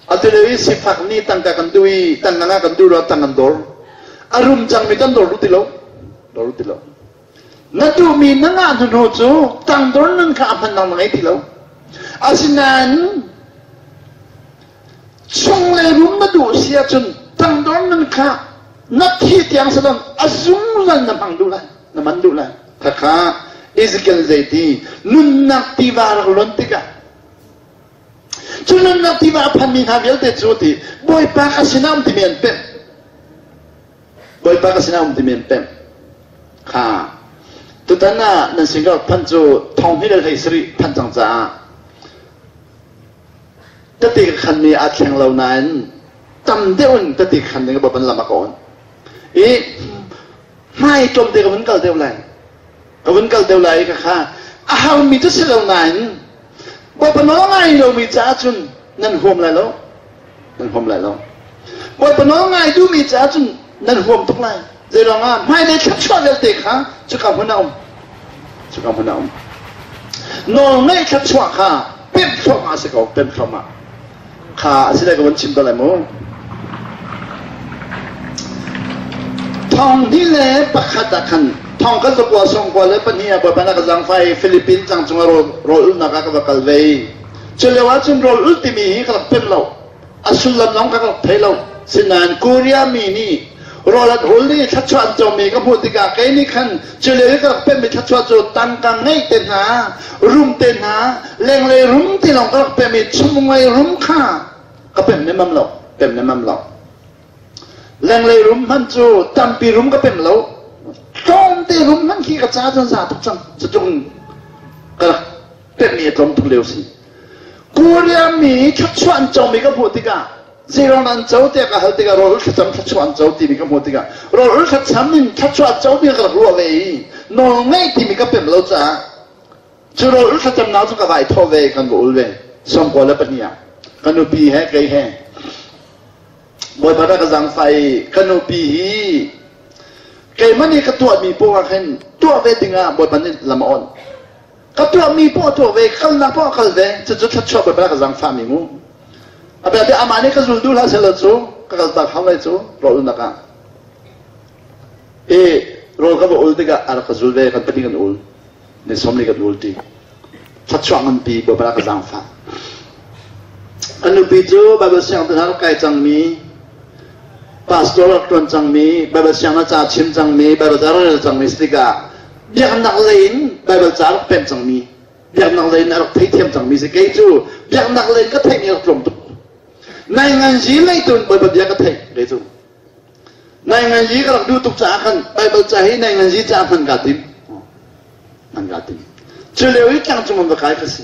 Atu lio i sifak nih tangka kan duh i tangka ngah kan duh lo tang kan dor. A rum cangmi kan dor duh ti lo. Dor duh ti lo. Na duhmi na ngah hnu cu tangdor nun kha a hman nang na ngei ti lo. Asinain chunglei rum na duh si ahcun tangdor nun kha na thi tiang salon a zungzal na hmang duh lai. Na man duh lai. Khakha Ezekiel zeiti nunnak tiva rak lon tikah cu nunnak tiva a phanmi hna vialte cu ti Bawipa ka sinah um timi an pemh. Bawipa ka sinah um timi an pemh. Kha tutan ah nan sin ka rak phanh cu thong hnih le hlei sarih phanh cang caah tete ka khanmi aa thleng lo nain tam deuh in tete ka khan ding ka ban lam a ka on. I hmai tlawmte ka vun kal deuh lai. Ka vun kal deuh lai i ka kha a harmi cu si lo nain Bawipa nawl ngai lomi caah cun nan huam lai lo. Nan huam lai lo. Bawipa nawl ngai duhmi caah cun nan huam tuk lai. Zeiruangah hmailei thluachuah vialte kha cuka hmun ah um. Cuka hmun ah um. Nawl ngeih thluachuah kha pemh thluahmah a si ko, pemh thluahmah. Kha a si lai ka van chim ta lai mu. Thong hnih le pakhat ah khan thong kan zakua song kua le pahnih ah Bawipa na ka zaangfah i Philippines tlang cung ah rawl ulhnak ah ka va kal ve i cu lio ah cun rawl ulh timi hi ka rak pem lo. A sullam zong ka rak thei lo. Sinain Korea mi nih rawl an ul i thluachuah an comi ka hmuh tikah kei nih khan cu lio i ka rak pemmi thluachuah cu tangka ngeih te hna, rum te hna, lenglei rum ti lawng ka rak pem i chunglei rum kha ka pem nemam lo, pem nemam lo. Lenglei rum hmanh cu tampi rum ka pem lo. Tlawmte rum hmanh khi ka ca cun za tuk cang. Cutluk ka rak pemmi a tlawm tuk lio si. Korea mi thluachuah an comi ka hmuh tikah zeiruang an co tiah ka hal tikah rawl thlacam thluachuah an co timi ka hmuh tikah rawl thlacam in thluachuah comi ka rak ruah ve i nawl ngeih timi ka pem lo caah cu rawl thlacamnak cu ka vai thawh ve kan va ul ve 94 ah ka nupi he kei he Bawipa dah ka zaangfah i ka nupi hi keimah nih ka tuahmi poah khin tuah ve dingah Bawipa nih lam a onh. Ka tuahmi poah tuah ve, kalnak poah kal ve, cucu thluachuah Bawipa ka zaangfahmi mu. A bia bia amah nih ka zul duh hlah sehlaw cu ka kaltak hau lai cu rawl ulnak ah. I rawl ka va ul tikah a rak ka zul ve, kan pahnih kan ul. Ni sawm li kan ul ti. Thluachuah nganpi Bawipa ka zaangfah. Ka nupi cu Baibal sianginn rak kai cangmi, pastor rak ṭuan cangmi, Baibal sianginn ca chim cangmi, Baibal ca rel cangmi si tikah biaknak lei in Baibal ca rak pemh cangmi, biaknak lei in a rak theithiam cangmi si. Kei cu biaknak lei in ka theihmi rak tlawm tuk. Nainganzi lei tun Baibal bia ka theih kei cu. Nainganzi ka rak duh tuk caah khan Baibal ca hi nainganzi caah hman kaa tim. Hman kaa tim. Cu lio i tlangcung an va kai ka si.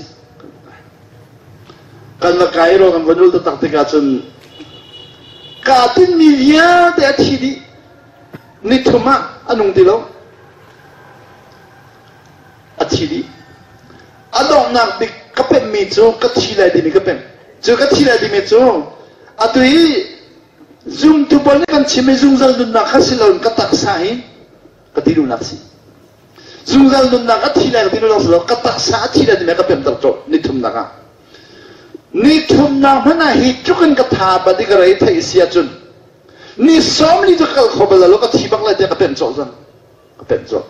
Kan va kai ro kan van ul taktak tikah cun kaa tinmi vialte a thi dih. Nithum ah a nung ti lo. A thi dih. A donghnak bik ka pemhmi cu ka thi lai timi ka pemh. Cu ka thi lai timi cu atu i Zumtu pawl nih kan chim i zungzal nunnak kha si loin ka taksa hi ka ti duhnak si. Zungzal nunnak a thi lai ka ti duhnak si lo, ka taksa a thi lai timi ka pemter cawh nithumnak ah. Nithumnak hmanh ah hi tluk in ka tha bat i ka rei theih si ahcun ni 40 cu ka kal kho bal lo ka thi bak lai tiah ka pemh cawh zan. Ka pemh cawh.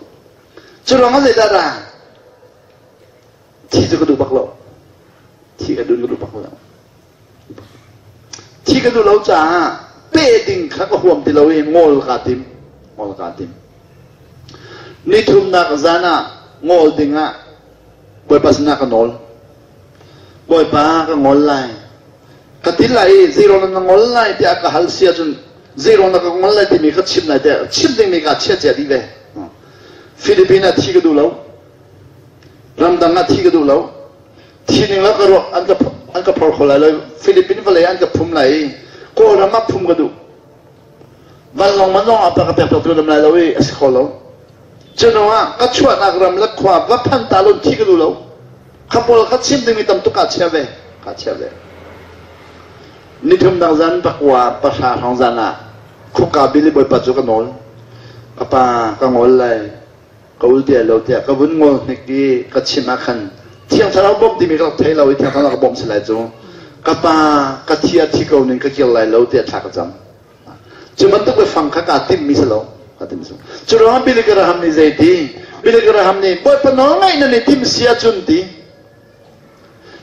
Cu ruang ah zeidah dah thi cu ka duh bak lo. Thi ka duh ka duh bak lo. Thi ka duh lo caah peh ding kha ka huam ti lo i ngawl kaa tim. Ngawl kaa tim. Nithumnak zan ah ngawl ding ah Bawipa sinah ka nawl. Bawipa ka ngawl lai. Ka ti lai i zeiruang na ngol lai tiah ka hal si ahcun zeiruang na ka ngol lai timi ka chim lai tiah chim dingmi kaa chiah cia dih ve. Philippines ah thi ka duh lo. Ramdang ah thi ka duh lo. Thi ning la ka ruak an ka an ka phor kho lai lo. Philippine vawlei an ka phum lai i Kawlram ah phum ka duh. Vanlawng man zong ah pa ka pek tu lam lai lo i a si kho lo. Cuno ah ka chuahnak ram le khua va phan ta lon thi ka duh lo. Kha pawl kha chim dingmi tam tuk kaa chia ve. Kaa chia ve. Nithum dang zan pakua pahra hrawng zan ah khuka bili bawipa cu ka nawl. Ka pa ka ngol lai. Ka ul ti lo tiah ka vun ngol hnik i ka chim ah khan Thiang Thlarau bawmh timi ka rak thei lo i Thiang Thlarau ka bawmh si lai cu ka pa ka thi a thi ko ning ka kir lai lo tiah thla ka cam. Cu bantuk biafang kha kaa timhmi si lo. Kaa timh si. Cu ruangah Billy Graham nih zei ti? Billy Graham nih Bawipa nawl ngaih nan i timh si ahcun ti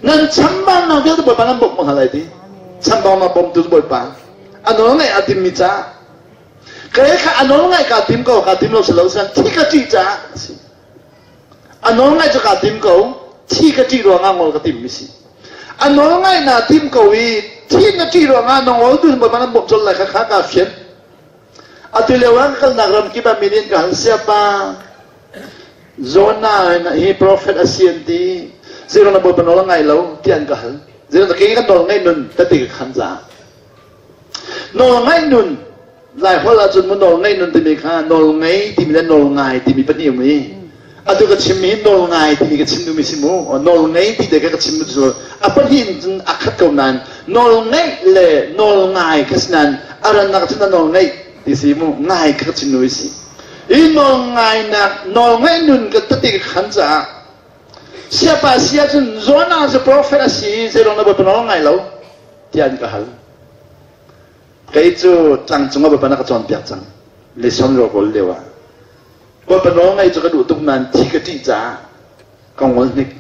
nan chambaunak vialte Bawipa nan bawmh hna lai ti. Chambaunak bawmtu cu Bawipa. A nawl ngaih a timmi caah Kei kha a nawl ngaih kaa tim ko, kaa tim lo si lo san thi ka ṭih caah a si. A nawl ngaih cu kaa tim ko, thi ka ṭih ruangah ngol ka timmi si. A nawl ngaih naa tim ko i Thi na ṭih ruangah na ngol tu Bawipa nan bawmh colh lai kha kha kaa fian. Atu lio ah ka kalnak ram kip ah mi nih an ka hal siapa Jonah hi prophet a si an ti. Zeiruang na Bawipa nawl a ngai lo tiah an ka hal. Zeiruang kei ka nawl ngaih nun tete ka khan caah. Nawl ngaih nun Lai holh ahcun mu nawl ngaih nun timi kha nawl ngei timi le nawl ngai timi pahnih um i atu ka chimmi hi nawl ngai timi ka chim duhmi si mu nawl ngei ti te ka chim cu a pahnih in cun a khat ko nain nawl ngeih le nawl ngai kha si nain a rannak cun a nawl ngeih ti si mu ngai kha ka chim duhmi si i nawl ngainak nawl ngaih nun ka tete ka khan caah siapa si ahcun Jonah cu prophet a si zeiruang na Bawipa nawl ngai lo tiah an ka hal Kei cu tlangcung ah Bawipa na ka cawnpiak cang. Lison rawkawl lio ah. Bawipa nawl ngaih cu ka duh tuk nain thi ka ṭih caah ka ngol hnik.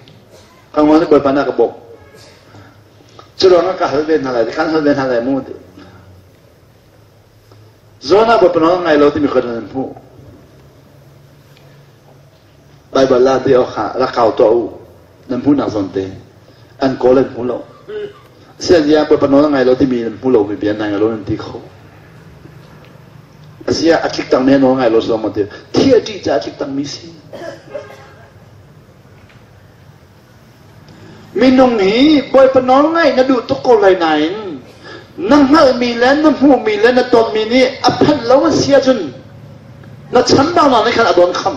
Ka ngol hnik Bawipa na ka bawmh. Cu ruangah ka hal ve hna lai, kan hal ve hna lai mu ti. Zawn ah Bawipa nawl ngai lo timi kha nan hmuh. Baibal ah ti awk ah rak kau tuah u. Nan hmuhnak zawn te. An kawl an hmu lo. Asiah Bawipa nawl a ngai lo timi nan hmu lomi bia nai lo nan ti kho. Asiah a tlik tangmi a nawl ngai lo so maw ti. Thi a ṭih caah a tlik tangmi si. Minung hi Bawipa nawl ngaih na duh tuk ko lai nain na hngalhmi le na hmuhmi le na tonmi nih a phanh lo a si ahcun na chambaunak nih khan a dawn kham.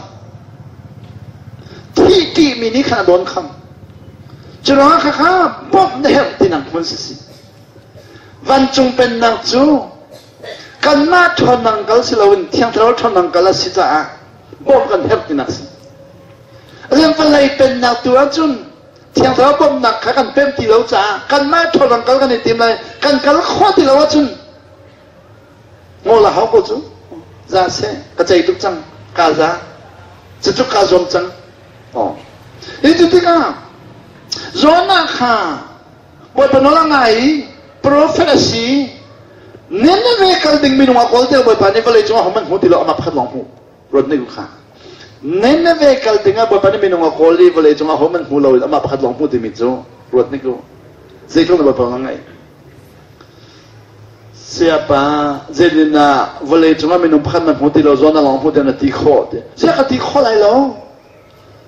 Thih ṭihmi nih khan a dawn kham. Cu ruangah khakha bawmh na herh tinak hmun si si. Vancung pennak cu kanmah ṭhawnnak kal si loin Thiang Thlarau ṭhawnnak kal a si caah bawmh kan herh tinak si. Rian vawlei pennak tu ahcun Thiang Thlarau bawmhnak kha kan pem ti lo caah kanmah ṭhawnang kal kan i tim lai. Kan kal khawh ti lo ahcun ngol a hau ko cu. Za seh, ka cei tuk cang, ka za. Cucu kaa zuam cang. Oh. Hi cu tikah Jonah kha Bawipa nawl a ngai i prophet a si. Nineveh kal ding minung a kawl tiah Bawipa nih vawlei cungah hohmanh hmu ti lo amah pakhat lawng hmuh. Ruat ning kha. Nineveh kal dingah Bawipa nih minung a kawl i vawlei cungah hohmanh hmu lo in amah pakhat lawng hmu timi cu ruat ning u. Zeitluk na Bawipa na ngaih. Sayapa zeitin ah vawlei cungah minung pakhat na hmu ti lo zawn na lawng hmu tiah na ti khawh ti. Ziah ka ti khawh lai lo.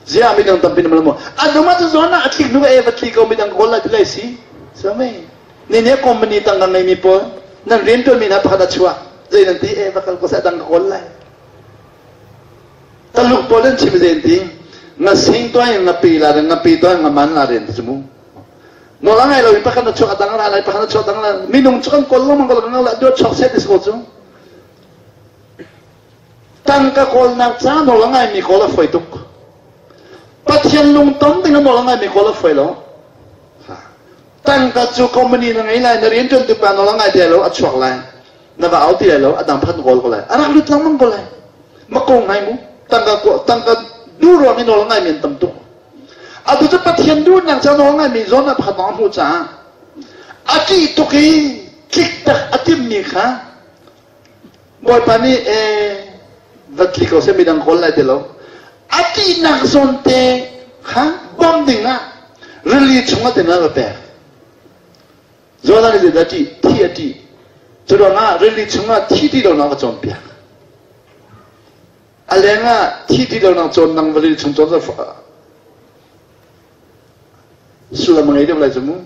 Ziah midang tampi na malam A nung ah cu zawn ah a tlik hnu e va tli ko midang kawl lai ti lai si. So mei. Ni ne company tang ka ngeimi pawl nan rian tuanmi hna pakhat a chuah. Zei nan ti e va kal ko seh dang ka kawl lai. Taluk pawl an chim zei an ti nga sing tuah in nga pe la nga pe tuah nga man la rian ti cu mu nawl a ngai lo in pakhat na chuak a dang ra lai pakhat na chuak dang la minung cu kan kawl lengmang ko la la duat chuak set is ko cu tangka kawlnak ca nawl a ngai mi kawl a foi tuk Pathian lungton ding a nawl a ngai mi kawl a foi lo tangka cu company na ngei lai na rian tuan tu pa nawl a ngai ti lo a chuak lai na va au ti lai lo a dang phan kawl ko lai a rak lut lengmang ko lai ma ko ngai mu tangka ko tangka du ruang i nawl ngai men tam tuk atu cu pathian duhnak ca nawl ngai mi zawn ah pakhat bang hmu caah a ṭih tuk i tlik tak a timmi kha bawipa nih e va tli ko seh midang kawl lai ti lo a ṭihnak zawn te kha bawm ding ah rili chungah te na va pek Jonah nih zeidah a ṭih? Thi a ṭih. Cu ruangah rili chungah thi ti lonak va cawnpiak. A lengah thi ti lonak cawn nang va rili chung cawn sullam a ngei deuh lai cu mu.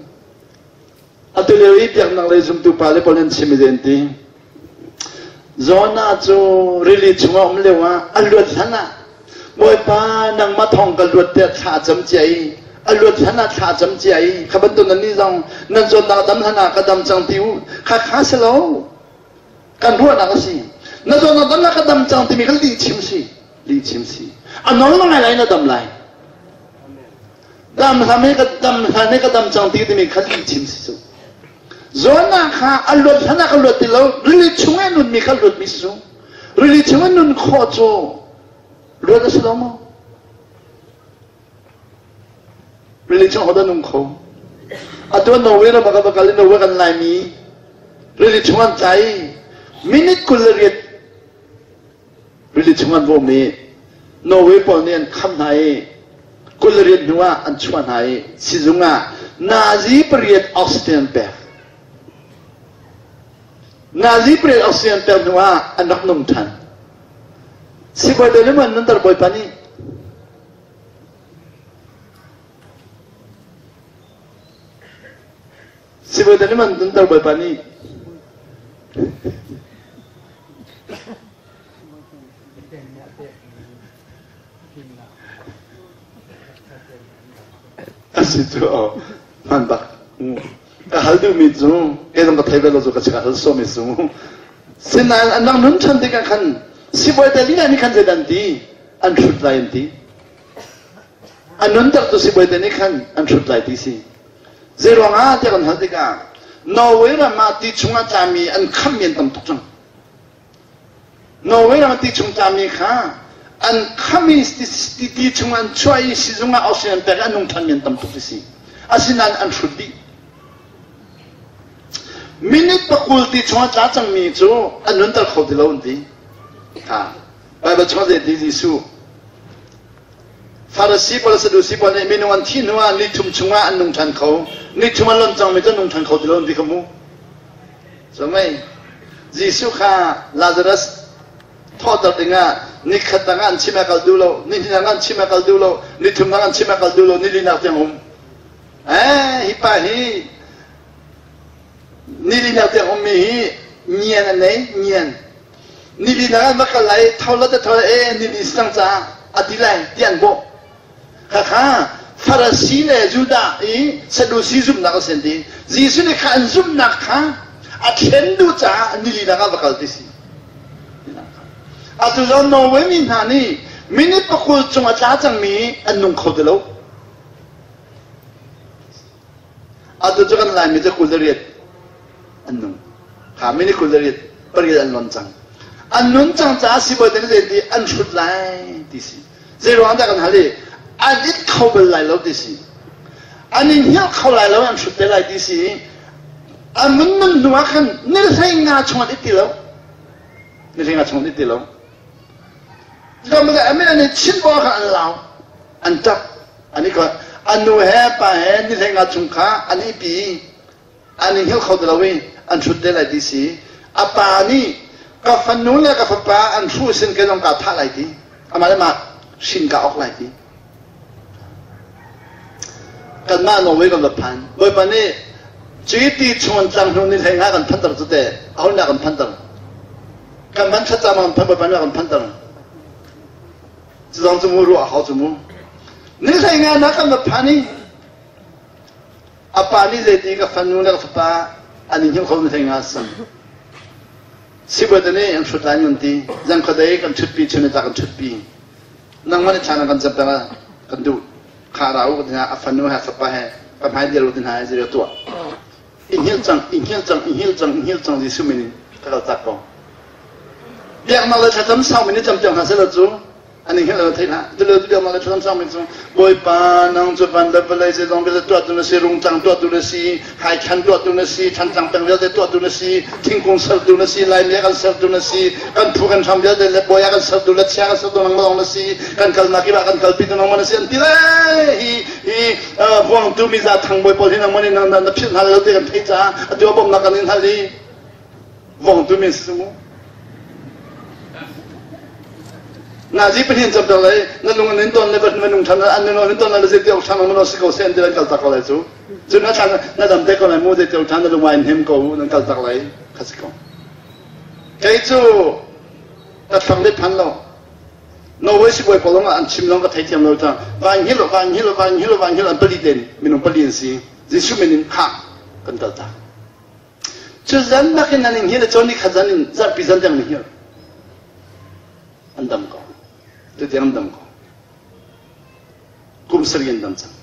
Atu lio i biaknak lei zumtu pa le pawl an chim i zei an ti. Jonah cu rili chungah um lio ah a luat hlan ah Bawipa nangmah thawng ka luat tiah thla a cam cia i a luat hlan ah thla a cam cia i kha bantuk nan nih zong nan zawtnak dam hlan ah ka dam cang ti u kha kha si lo kan ruahnak a si na zawtnak dam lah ka dam cang timi kha lih chim si lih chim si a nawl ngai lai na dam lai dam hlan he ka dam hlan he ka dam cang ti timi kha lih chim si cu Jonah kha a luat hlan ah ka luat ti lo rili chung i nunmi kha luatmi si cu rili chung i nun khawh cu luat a si lo maw rili chung hodah nung kho atu Norway ram ah ka va kal i Norway kan laimi rili chung an tla i minute 28 Rili chung an bawm i Norway pawl nih an kham hna i 28 hnu ah an chuah hna i sizung ah nazi pariat oxygen an pek. Nazi pariat oxygen pek hnu ah an rak nung ṭhan. Sibawi te nih nunter bawipa nih Sibawi te nih nunter bawipa nih A si cu hman bak. Ka hal duhmi cu kei zong ka thei ve lo cu ka chik hal sawmi cu. Sinain an rak nun ṭhan tikah khan sibawi te lila nih khan zeidah an ti? An hrut lai an ti. A nuntertu sibawi te nih khan an hrut lai ti si. Zei ruangah tiah kan hal tikah Norway ram ah ti chungah tlami an khammi an tam tuk cang. Norway ram ti chung tlami kha an kham i ti chung an chuah i sizung ah oxygen pek an nung ṭhanmi an tam tuk ti si. Asinain an hrut dih. Minute pakul ti chung ah tla cangmi cu an nunter kho ti lo an ti. Ha. Bible chung ah zei ti Jesuh Farasi pawl Sadusi pawl nih minung an thih hnu ah ni thum chungah an nung ṭhan kho. Ni thum an lon cangmi cu an nung ṭhan kho ti lo an ti kha mu. So mei Jesuh kha Lazarus thawhter dingah nikhat dang ah an chim a kal duh lo, ni hnih dang ah an chim a kal duh lo, ni thum dang an chim a kal duh lo, ni linak tiang um. Eh, hi pa hi ni linak tiang ummi hi ngian a nei, ngian. Ni linak an va kal lai, tho la te tho eh, ni li si cang caah a ti lai, ti an bawh. Khakha Farasi le Judah i Sadusi zumhnak a si an ti. Jesuh nih kha an zumhnak kha a thlen duh caah nili nak ah va kal ti si. Atu zong Norway mi hna nih minute pakul cung a tla cangmi an nung kho ti lo. Atu cu kan Laimi cu 28 an nung. Kha minute 28 pariat an lon cang. An nun cang caah sibawi te nih zei ti an hrut lai ti si. Zeiruang dah kan hal i an it kho bal lai lo ti si. An i hngilh kho lai lo an hrut te lai ti si. An mun nun hnu ah khan ni hlei nga chung an it ti lo. Ni hlei nga chung an it ti lo. Amin an i chim bo khan an lau. An ṭap. An i an nu he pa he ni hlei nga chung kha an i pi. An i hngilh kho ti lo i an hrut te lai ti si. A pa nih ka fanu le ka fapa an hruh sin kei zong kaa thah lai ti. Amah le mah hrin ka awk lai ti. Kanmah Norway kan va phan. Bawipa nih cui ti chung an tlang hnu ni hlei nga kan phanter cu te. Aho nih kan phanter? Kan van thlacam kan phan Bawipa nih kan phanter. Cu zong cu mu ruah hau cu mu. Ni hlei nga na kan va phan i A pa nih zeiti ka fanu le ka fapa an i hngilh kho na thei nga sang. Sibawi nih an hrut lai an ti. Zan khuadei kan ṭhutpi chun tlak kan ṭhutpi. Nangmah nih thlan kan camter kan duh. Kha ra u ka ti hna a fanu he fapa he ka hmai dir u ti hna zei tuah. I hngilh cang, i hngilh cang, i hngilh cang, i hngilh cang Jesuh min in ka kal tak ko. Biaknak le thlacam sau min i campiak hna seh cu An i hngelh lo thei hlah. Tulio tu biaknak le thlacam sangmi cu Bawipa nang cu van le vawlei zeizong vialte tuahtu na si, rungtlang tuahtu na si, haithlan tuahtu na si, thlantlang peng vialte tuahtu na si, thingkung sertu na si, Laimi a kan sertu na si, kan phu kan hram vialte le bawi a kan sertu le chia kan sertu nangmah lawng na si, kan kalnak kip ah kan kalpitu nangmah na si an ti le hi hi vuangtu miza thangbawi pawl hi nangmah nih na philh hna lo ti kan theih caah atu a bawmhnak kan in hal i Vongtu min si mu. Nazi pahnih cam ter lai na lung an in ton le va nung than an nung in ton le zei tiok than mon si ko sen ti kal tak ko lai cu cu na than na dam te ko lai mu zei tiok than na lung in hem ko nan kal tak lai kha si ko kei cu ka thlang le phan lo Norway sibawi pawl an chim long ka theithiam lo ta van hil van hil van hil van hil an pali ten minung pali an si Jesuh min in kha kan kal tak Cu zan nakin an in hngilh i cawn nikhat zan in zarhpi zan tiang na hngilh. An dam ko. Tutiang an dam ko. Kum sarih an dam cang.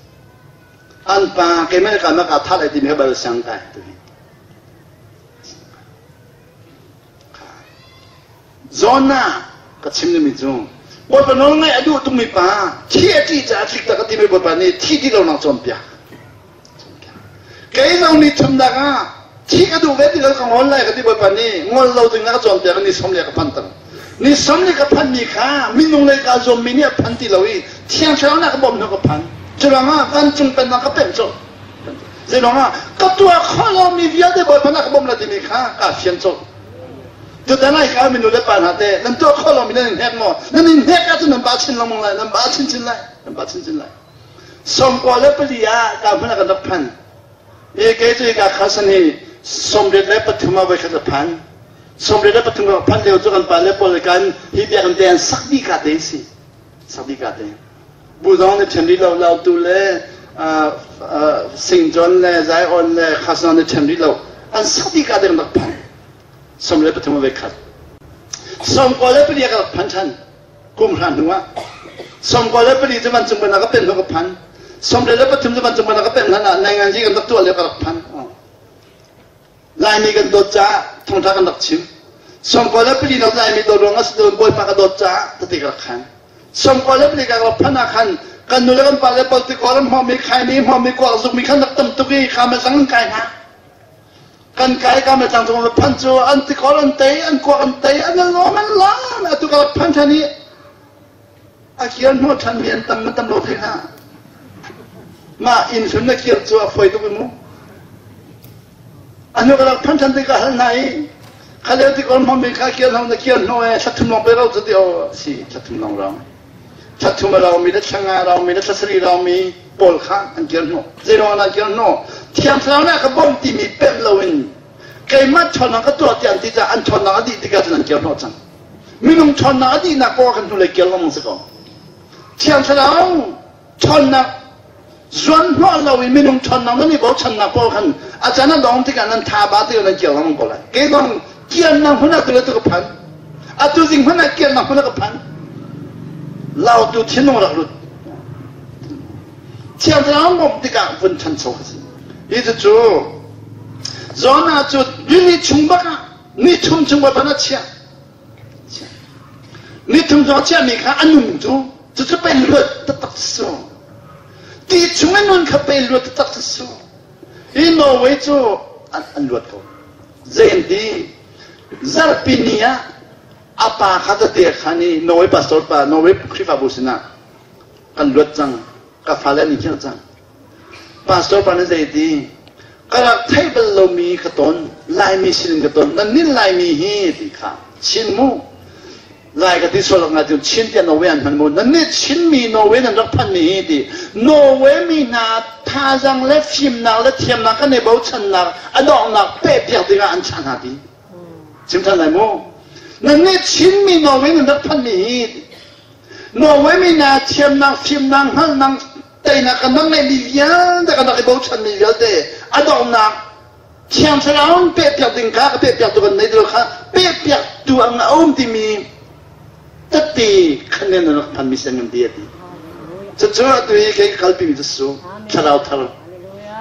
An pa keimah le ka ka thah lai timi kha bal siang kai tu hi. Jonah ka chim dingmi cu Bawipa nawl ngaih a duh tukmi pa thi a ṭih caah tlik tak a timi Bawipa nih thi ti lo nak cawnpiak. Kei zong ni thumnak ah thi ka duh ve ti lo ka ngol lai ka ti Bawipa nih ngol lo ding na ka cawnpiak ni som le ka phan tang. Ni som le ka phan mi kha minung lei ka zuam mi nih a phan ti lo i thiang thlarau na ka bawmh hnu ka phan. Curuangah vancung pennak ka pemh colh. Zeiruangah ka tuah khawh lomi vialte Bawipa na ka bawmh la timi kha kaa fian colh. Tutan ai ka mi nu le pa hna te nan tuah kho lomi nan in hnek maw? Nan in hnek ahcun nan ba chin lengmang lai, nan ba chinchin lai, nan ba chinchin lai. 94 ah ka hmun ah kan rak phan. I kei cu ka khasan hi 83 ah voikhat ka phan. 83 ka phan lio cu kan pa le pawl kan hi biakinn te an sak dih ka te si. Sak dih ka te. Bu zong nih ṭhen rih lo, Lautu le Singjon le Zion le Khasan nih ṭhen rih lo. An sak dih ka te kan rak phan. 93 ah voikhat. 94 ka rak phan ṭhan. Kum hra hnu ah. 94 cu vancung banah ka pen hnu ka phan. 93 cu vancung banah ka pen hlan ah nainganzi kan rak tuah lio ka rak phan. Laimi kan dawt caah thawngṭha kan rak chim. 94 nak Laimi dawt ruang ah si loin Bawipa ka dawt caah tete ka rak khan. 94 ka rak phanh ah khan kan nu le kan pa le political ram hmawmi khaimi hmawmi kuak zukmi khan rak tam tuk i kha tlang an kai hna. Kan kai ka tlang cung rak phanh cu an tikor an tei an kuak an tei an lawm an lam atu ka rak phanh ṭhan i a kir hnawh ṭhanmi an tam tam lo thei hna. Mah inn hlun na kir cu a fawi tuk i mu. A hnu ka rak phanh ṭhan tikah hal hna i kha lio tik on hmami kha kir hno na kir hno e thla thum lawng pe ro cu ti aw si thla thum lawng rau. Thla thum a raumi le thla nga raumi le thla sarih raumi pawl kha an kir hno. Zei ruang an kir hno? Thiang Thlarau nih a ka bawmh timi pemh loin keimah ṭhawnnak ka tuah tiah an ti caah an ṭhawnnak a dih tikah cun an kir hnawh cang. Minung ṭhawnnak a dihnak poah kan hnulei kir lengmang si ko. Thiang Thlarau ṭhawnnak zuan hnawh lo i minung ṭhawnnak nan i bochannak pawl khan a can a dong tikah nan tha ba tikah nan kir lengmang ko lai. Kei bang kirnak hmun ah tu le tu ka phan. Atu zing hmanh ah kirnak hmun ah ka phan. Lautu thinlung rak lut. Thiang Thlarau bawmh tikah vun ṭhancho ka si. Hi cucu Jonah cu rili chung bak ah ni thum chung Bawipa a chiah. Ni thum chung a chiahmi kha a nun cu cucu pei luat taktak si. Ti chung in nun kha pei luat taktak si. Hi Norway cu an luat ko. Zei an ti? Zarhpi ni ah a pa kha tete khan i Norway pastor pa Norway Khrihfabu sinah kan luat cang ka fale an i hngilh cang Pastor pa nih zei ti? Ka rak theih bal lomi ka ton, Laimi sinin ka ton. Nan nin Laimi hi ti kha Chin mu. Lai ka ti sual ngai ti Chin tiah Norway an hman mu. Nan nih Chinmi Norway nan rak phanmi hi ti Norway mi hna thazang le fimnak le thiamnak kan i bochannak a donghnak pehpiak dingah an chah hna ti. Chim ṭhan lai mu. Nan nih Chinmi Norway nan rak phanmi hi Norway mi hna thiamnak, fimnak, hngalhnak, teinak kan rak ngeihmi vialte kan rak i bochanmi vialte a donghnak Thiang Thlarau in pehpiak ding kha ka pehpiaktu kan nei ti lo kha pehpiaktu ang a um timi tette khan nan rak phanmi si an ti a ti. Cucu atu hi kei ka kalpimi cu su thlarau thar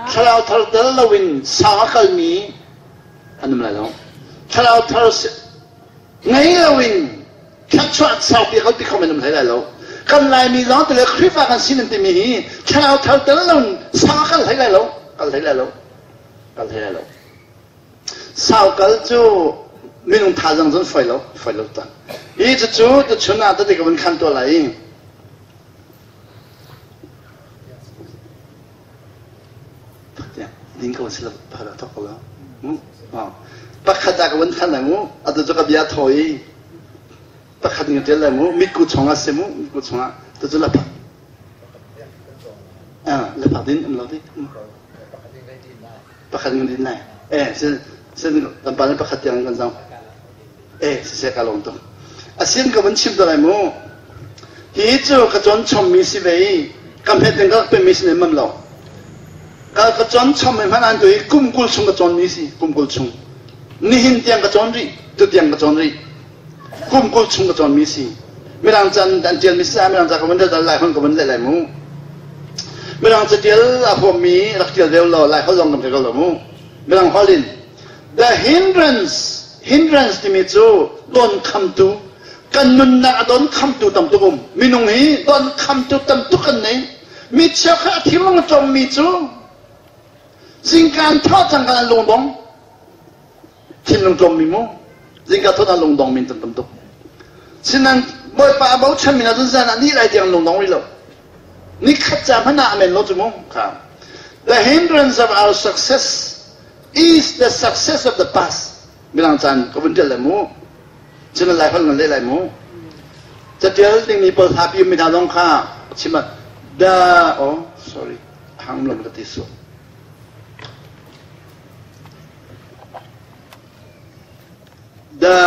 thlarau thar tel loin sang a kalmi an um lai lo. Thlarau thar ngei loin thluachuah saupi kho ti kho men um hlei lai lo. Kan Laimi lawng te le Khrihfa kan si nan timi hi thlarau thar tel lo sang kal hlei lai lo, kal hlei lai lo, kal hlei lai lo. Sau kal cu minung thazang cun foi lo, foi lo tak. Hi cucu tuchun ah tati ka vun khan tuah lai. Ding ko si lo, pakhat ah thok ko lo. Pakhat ah ka vun khan lai mu, atu cu ka bia thaw i pakhat in ka ṭial lai mu, mitku chung ah si mu, mitku chung ah tucu laphak. Ah, laphak din um lo di. Pakhat in din lai. Eh, sin sin kan pa nih pakhat tiang kan zang. Eh, siseh ka lawm tuk. Asin ka vun chim ta lai mu. Hi cu ka cawn chommi si ve i ka hmet in ka rak pemmi si lemmam lo. Ka ka cawn chom i hmanh an tu i kum 20 chung ka cawnmi si, kum 20 chung. Nihin tiang ka cawn rih, tu tiang ka cawn rih. Kum 20 chung ka cawnmi si. Mirang ca an tialmi si mirang ca ka vun dal lai hon ka vun leh lai mu. Mirang ca tial a huammi rak tial ve lo, lai holh zong kan thei ko lo mu. Mirang holh in The hindrance, hindrance timi cu donkhamtu, kan nunnak a donkhamtu tam tuk um. Minung hi donkhamtu tam tuk kan nei. Mi cheukhat a thinlung a tlawmmi cu zingka an thawh cang kan an lungdong. Thinlung tlawmmi mu. Zingka thawh an lungdong min tam tam tuk. Sinan Bawipa a bochanmi hna cun zan ah ni lai tiang lungdong rih lo. Nikhat ca hmanh ah amen lo cu mu. Kha. The hindrance of our success is the success of the past. Mirang caan ka vun ṭial le mu. Cun lai holh nan leh lai mu. Catial dingmi pawl hlapi ummi hna zong kha chim ah the oh sorry hang lom ka ti su. The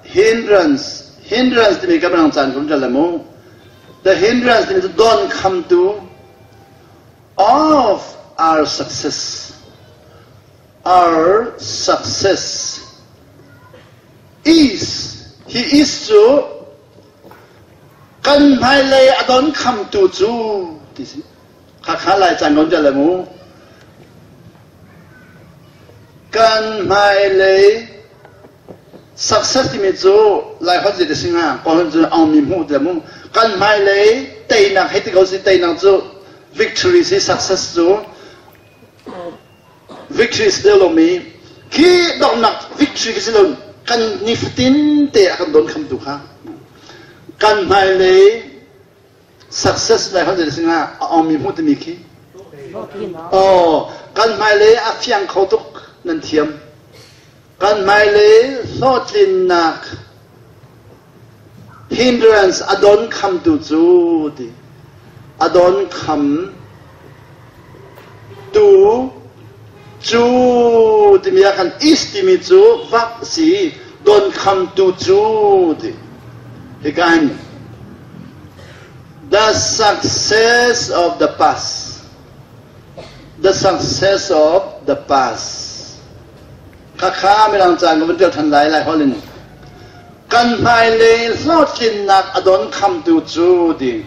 hindrance hindrance timi ka benang caan kum ṭal mu. The hindrance timi cu don khamtu of our success our success is hi is cu kan hmailei a don khamtu cu ti si khakha lai caan kon ṭal mu kan hmailei success timi cu lai holh ti si nga kawl cu aung mi hmuh ti mu kan hmailei teinak hei ti ko si teinak cu victory si success cu Victory si deuh lomi khi donghnak victory khi si lo kan nifatin te a kan don khamtu kha kan hmailei success lai hon singa a ongmi hmu timi khi oh kan hmailei a fiang kho tuk nan thiam Kan hmailei hlawhtlinnak hindrance a don khamtu cu ti a don kham tu cu timi ah khan is timi cu vak si don khamtu cu ti hika hin the success of the past the success of the past. Khakha mirang caan ka vun ṭial ṭhan lai lai holh in. Kan hmailei hlawhtlinnak a don khamtu cu ti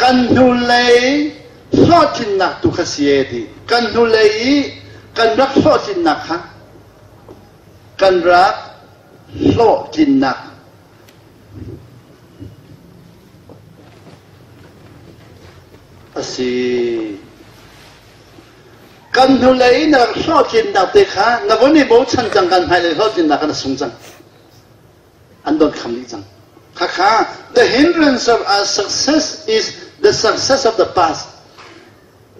kan hnulei hlawhtlinnak tu kha si e ti kan hnulei i kan rak hlawhtlinnak kha kan rak hlawhtlinnak A si. Kan hnulei na rak hlawhtlinnak te kha na vun i bochan cang kan hmailei hlawhtlinnak kha na sung cang. An don kham dih cang. Khakha, the hindrance of our success is the success of the past.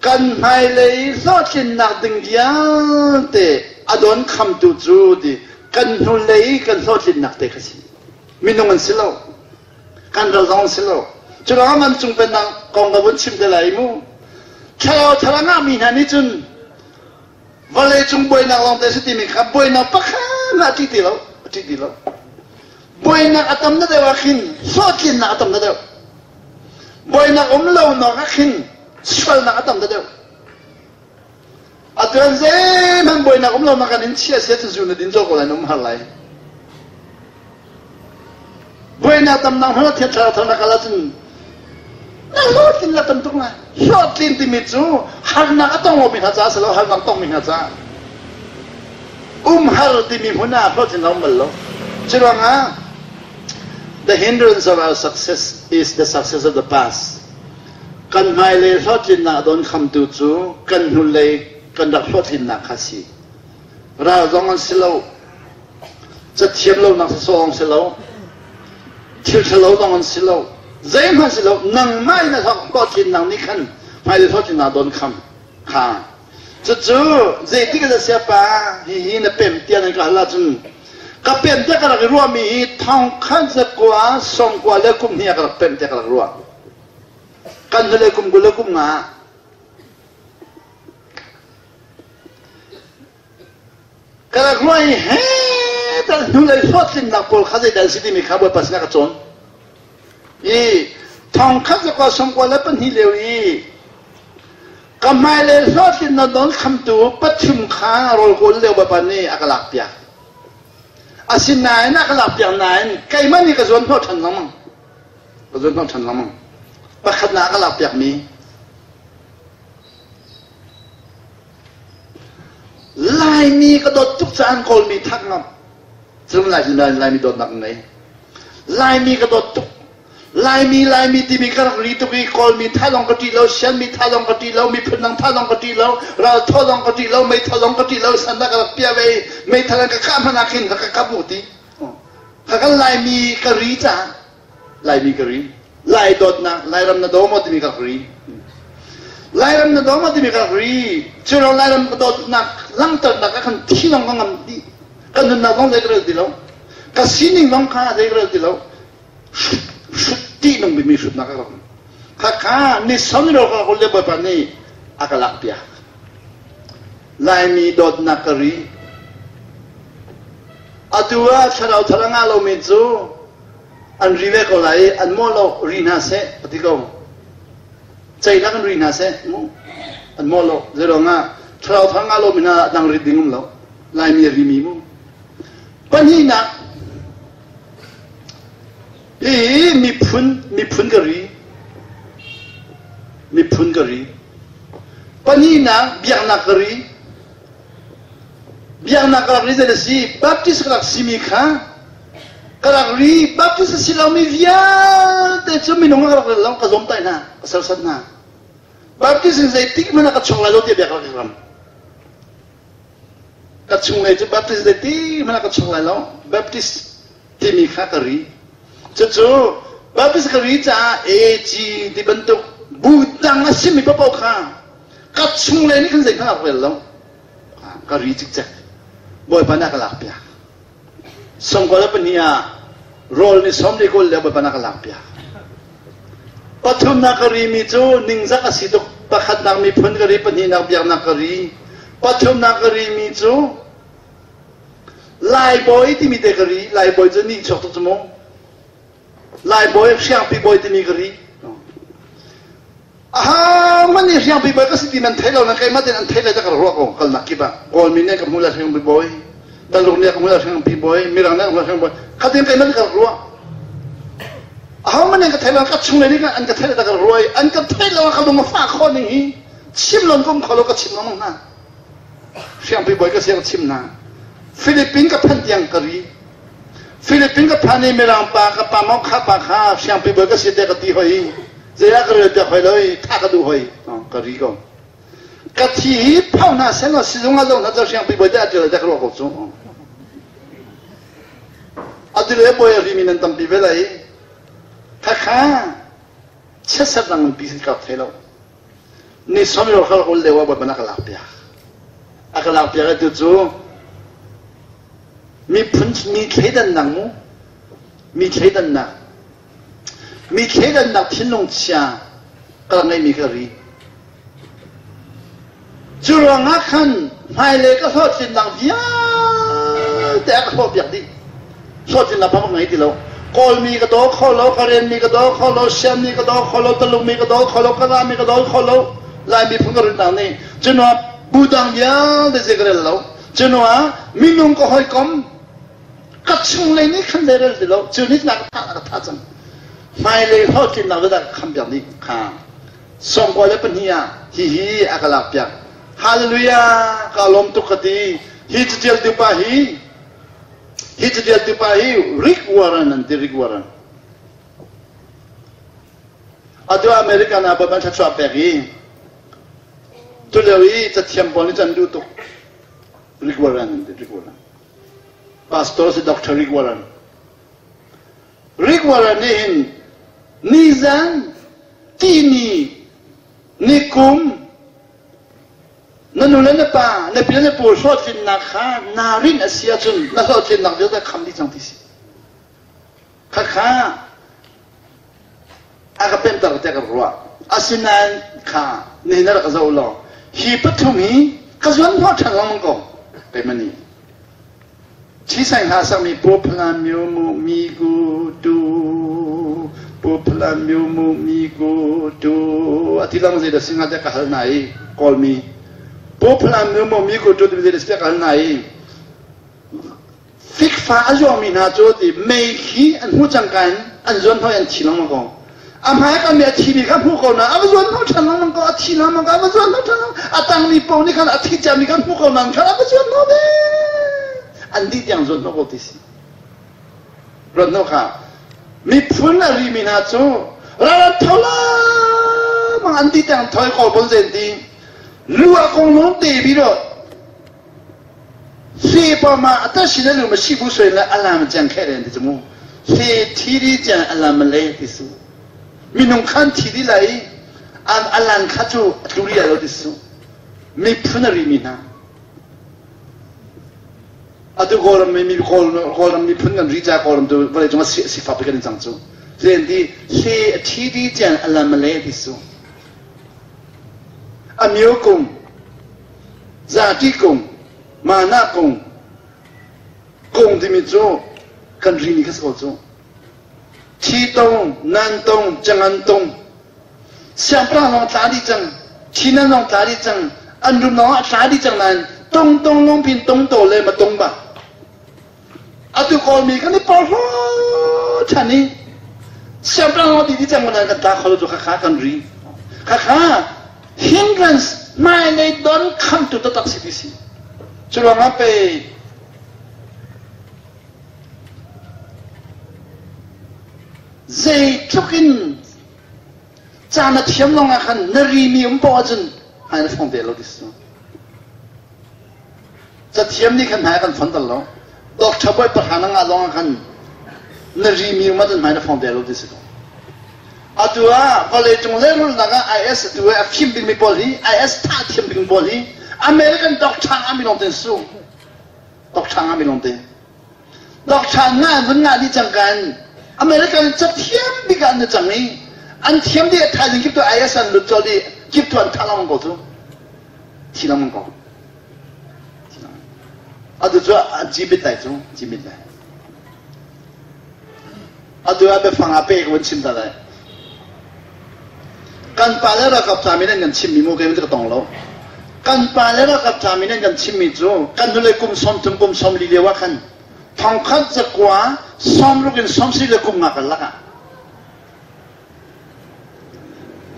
Kan hmailei hlawhtlinnak ding vialte a don khamtu cu ti kan hnulei kan hlawhtlinnak te kha si. Minung an si lo. Kan ral zong an si lo. Cu ruangah vancung pennak kong ka vun chim te lai mu. Thlarau thar a ngahmi hna nih cun vawlei cung buainak lawng te si timi kha buainak pakhat a ṭih ti lo. A ṭih ti lo. Buainak a tam na deuh ah khin hlawhtlinnak a tam na deuh. Buainak um lo nak ah khin sualnak a tam deuh. Atu an zeihmanh buainak um lo nak an in chia sia cu zu na din cawk ko lai na um har lai. Buainak tam nang hmanh thian thlarau thar na kal ahcun na hlawhtlin la tam tuk lai. Hlawhtlin timi cu harnak a tong lomi hna caah si lo harnak tongmi hna caah. Umhar timi hmun ah hlawhtlin a um bal lo. Cu ruangah the hindrance of our success is the success of the past. Kan hmailei hlawhtlinnak don khamtu cu kan hnulei kan rak hlawhtlinnak kha si. Ral zong an si lo. Cathiam lonak sawsawh zong si lo. Thil ṭhalo zong an si lo. Zeihmanh si lo. Nangmah in a hlawhtlinnak nih khan hmailei hlawhtlinnak don kham kha. Cucu zeitik ah siapa hihi na pem tiah nan ka hal ahcun ka pem tiah ka rak i ruahmi hi thong khan zakua sawmkua le kum hnih ah ka rak pem tiah ka rak ruah. Kan hnulei kum 20 le kum nga ka rak ruah i he tal hnulei hlawhtlinnak pawl kha zeidah an si timi kha Bawipa sinah ka cawn. I thong khat zakua sawmkua le pahnih lio i ka hmailei hlawhtlinnak nawn khamtu pathum kha rawl kawl lio Bawipa nih a ka lakpiak. Asinain a ka lakpiak nain keimah nih ka zuan hnawh ṭhan lengmang. Ka zuan hnawh ṭhan lengmang. Pakhatnak a ka lakpiakmi Laimi ka dawt tuk caah Kawlmi thak ngam. Cung Lai Laimi dawtnak ngei. Laimi ka dawt tuk. Laimi Laimi timi ka rak ri tuk i Kawlmi tha zong ka ṭih lo, Shanmi tha zong ka ṭih lo, miphun dang tha zong ka ṭih lo, ral thaw zong ka ṭih lo, meithal zong ka ṭih lo, sandah ka rak piah ve i meithal an ka kah hmanh ah khin rak ka kap u ti. Ka kan Laimi ka ri caah Laimi ka ri. Lai dawtnak, Lairam na daw maw timi ka rak ri. Lairam na daw maw timi ka rak ri. Cu lo Lairam ka dawtnak langhternak ah khan thi zong ka ngam dih. Kan nunnak zong zei ka rel ti lo. Ka sining zong kha zei ka rel ti lo. Hrut ṭih nung bikmi hrutnak a rak um. Khakha ni sawm ro ka kul le Bawipa nih a ka lak piak. Laimi dawtnak ka ri. Atu ah thlarau thar a ngah lomi cu an ri ve ko lai i an mawh lo ri hna seh a ti ko. Ceilak in ri hna seh mu. An mawh lo. Zeiruangah thlarau thar ngah lomi hna dang rit ding um lo. Laimi a rimi mu. Pahnihnak Hihi miphun miphun ka ri. Miphun ka ri. Pahnihnak biaknak ka ri. Biaknak ka rak ri zei a si? Baptist ka rak simi kha ka rak ri. Baptist a si lomi vialte cu minung ka rak rel lo, ka zawmtaih hna, ka serhsat hna. Baptist in zeitik hmanh ah ka chuak lai lo tiah bia ka rak ram. Ka chunglei cu Baptist zeitik hmanh ah ka chuak lai lo. Baptist timi kha ka ri. Cucu Baptist ka ri caah AG ti bantuk bu dang a simi paohpaoh kha ka chunglei nih khan zeihmanh a rak rel lo. Ka ri cikcek. Bawipa nih a ka lakpiak. 92 ah rawl ni 40 le Bawipa nih a ka lakpiak. Pathumnak ka rimi cu ningzak a si tuk. Pakhatnak miphun ka ri, pahnihnak biaknak ka ri. Pathumnak ka rimi cu Laibawi timi te ka ri. Laibawi cu nih chuak tuk cu mu. Laibawi hriangpi bawi timi ka ri. Aha man nih hriangpi bawi ka si ti nan thei lo nan keimah tein an thei lai ta ka ruah ko kalnak kip ah. Kawlmi nih ka hmu lai hriangpi bawi. Taluk nih ka hmu lai hriangpi bawi. Mirang nih ka hmu lai hriangpi bawi. Khatin keimah nih ka rak ruah. Aho man nih ka thei lo ka chung le nih an ka thei lai ta ka rak ruah i an ka thei lo ka lung a fah khawh ning hi chim lon kum kho lo ka chim lengmang hna. Hriangpi bawi ka si ka chim hna. Philippine ka phanh tiang ka ri. Philippine ka phan i Mirang pa ka pa maw kha pa kha hriangpi bawi ka si te ka ti hoi. Zei ah ka rel piak hoi lo i tha ka duh hoi. Ka ri ko. Ka thi hi phau hna seh law sizung ah zoh hna cu hriangpi bawi te a ṭial te ka ruah ko cu. Atu le bawi a rimi nan tampi ve lai. Khakha chiatserh dang nganpi sin ka thei lo. Ni som yor kha ul deuh ah Bawipa na ka lak piak. A ka lak piak tu cu miphun mi thleidannak mu mi thleidannak mi thleidannak thinlung chia ka rak ngeihmi ka ri. Cu ruangah khan hmailei ka hlawhtlinnak vialte a ka hlawhpiak dih. Hlawhtlinnak bak ngei ti lo. Kawlmi ka daw kho lo, Karen ka daw kho lo, Siammi ka daw kho lo, Talukmi ka daw kho lo, Karami ka daw kho lo, Laimi phun ka rinnak nih. Cunuah bu dang vialte zei ka rel lo. Cunuah minung ka hawikom ka chunglei nih khan zei rel ti lo. Cu nih na ka thah ka thah cang. Hmailei hlawhtlinnak le dah ka kham piak dih kha. 92 ah hihi a ka lakpiak. Hallelujah! Ka lawm tuk ka ti. Hi catialtu pa hi hi catialtu pa hi Rick Warren an ti Rick Warren. Atu American ah Baibal thluachuah pek i tulio i cathiam pawl nih cun an duh tuk. Rick Warren an ti Rick Warren. Pastor si Dr. Rick Warren. Rick Warren nih hin nizan timi nikum na nu le na pa na pi le na pu hlawhtlinnak kha naa rinh a si ahcun na hlawhtlinnak vialte kham dih cang ti si. Khakha a ka pemter tiah ka ruah. Asinain kha nihin na rak zoh law hi pathum hi ka zuan hnawh ṭhan lengmang ko keimah nih. Chisang hla sakmi Pu Phala Myo Mu Mi Gu Tu Pu Phala Myo Mu Mi Gu Tu a ti lang zei dah si hnga tiah ka hal hna i Kawlmi Pu Phala Myo Mu Mi Gu Tu timi zei dah si tiah ka hal hna i fikfa a zuangmi hna cu ti mei khi an hmuh cangka in an zuan hnawh i an thi lengmang ko. A hmai kalmi a thimi kha hmuh ko na a va zuan hnawh ṭhan lengmang ko a thi lengmang ko a va zuan hnawh ṭhan lengmang a tangmi paoh nih khan a thi ciami khan hmuh ko nain khan a va zuan hnawh ve an dih tiang zuan hnawh ko ti si ruat hnawh kha miphun a rimi hna cu ral an tho lengmang an dih tiang thoi kawl bon zen ti lu a kong lung te bi do Hli pama ata sin alu ma si bu soi la alam chang khe ren ti chu mu hli thi di chang alam le ti su minung khan thi di lai an alan kha chu tlu ri lo ti su miphun a ri mi hna. Atu Kawlram mi mi Kawlram miphun kan ri ca Kawlram tu vawlei cung ah sifak bik kan in cang cu. Len ti hle a thi di cian a lam le ti su. A mio kung, zati kung, mana kung, kung timi cu kan ri ni kha si ko cu. Thi tong, nan tong, cangan tong, Siangpahrang lawng tla dih cang, Chinan lawng tla dih cang, an rum lawng ah tla dih cang nain tungtung lungphin tungto le matung ba. Atu Kawlmi kan i porhlaw ṭhan i siangpahrang lawng dih dih cang nain kan tla kho lo cu khakha kan ri. Khakha hindrance hmailei don khamtu taktak si ti si. Cu ruangah pei Zeitluk in ca na thiam lawngah khan na rimi um poah ahcun hmai na fong te lo ti si. Cathiam nih khan hmai a kan fon tal lo. Doctor bawi pahra na ngah lawngah khan na rimi um ahcun hmai na fong te lo ti si ko. Atu ah vawleicung lehrulhnak ah IS atu a fim bikmi pawl hi IS thah thiam bikmi pawl hi American doctor ngami lawng te an su. Doctor ngami lawng te. Doctor nga vun ngah dih cang kan American cathiam bik ah an cang i an thiam dih thaizing kip tu IS an lut colh i kip tu an thah lengmang ko cu thi lengmang ko atu cu an cimit lai cu cimit lai atu ah biafang ah pe ka vun chim ta lai Kan pa le ralkap tlami nih an kan chimmi mu kei ka tong lo. Kan pa le ralkap tlami nih an kan chimmi cu kan hnulei kum 30 kum 40 lio ah khan thongkhat zakua 60 in 70 le kum nga karlak ah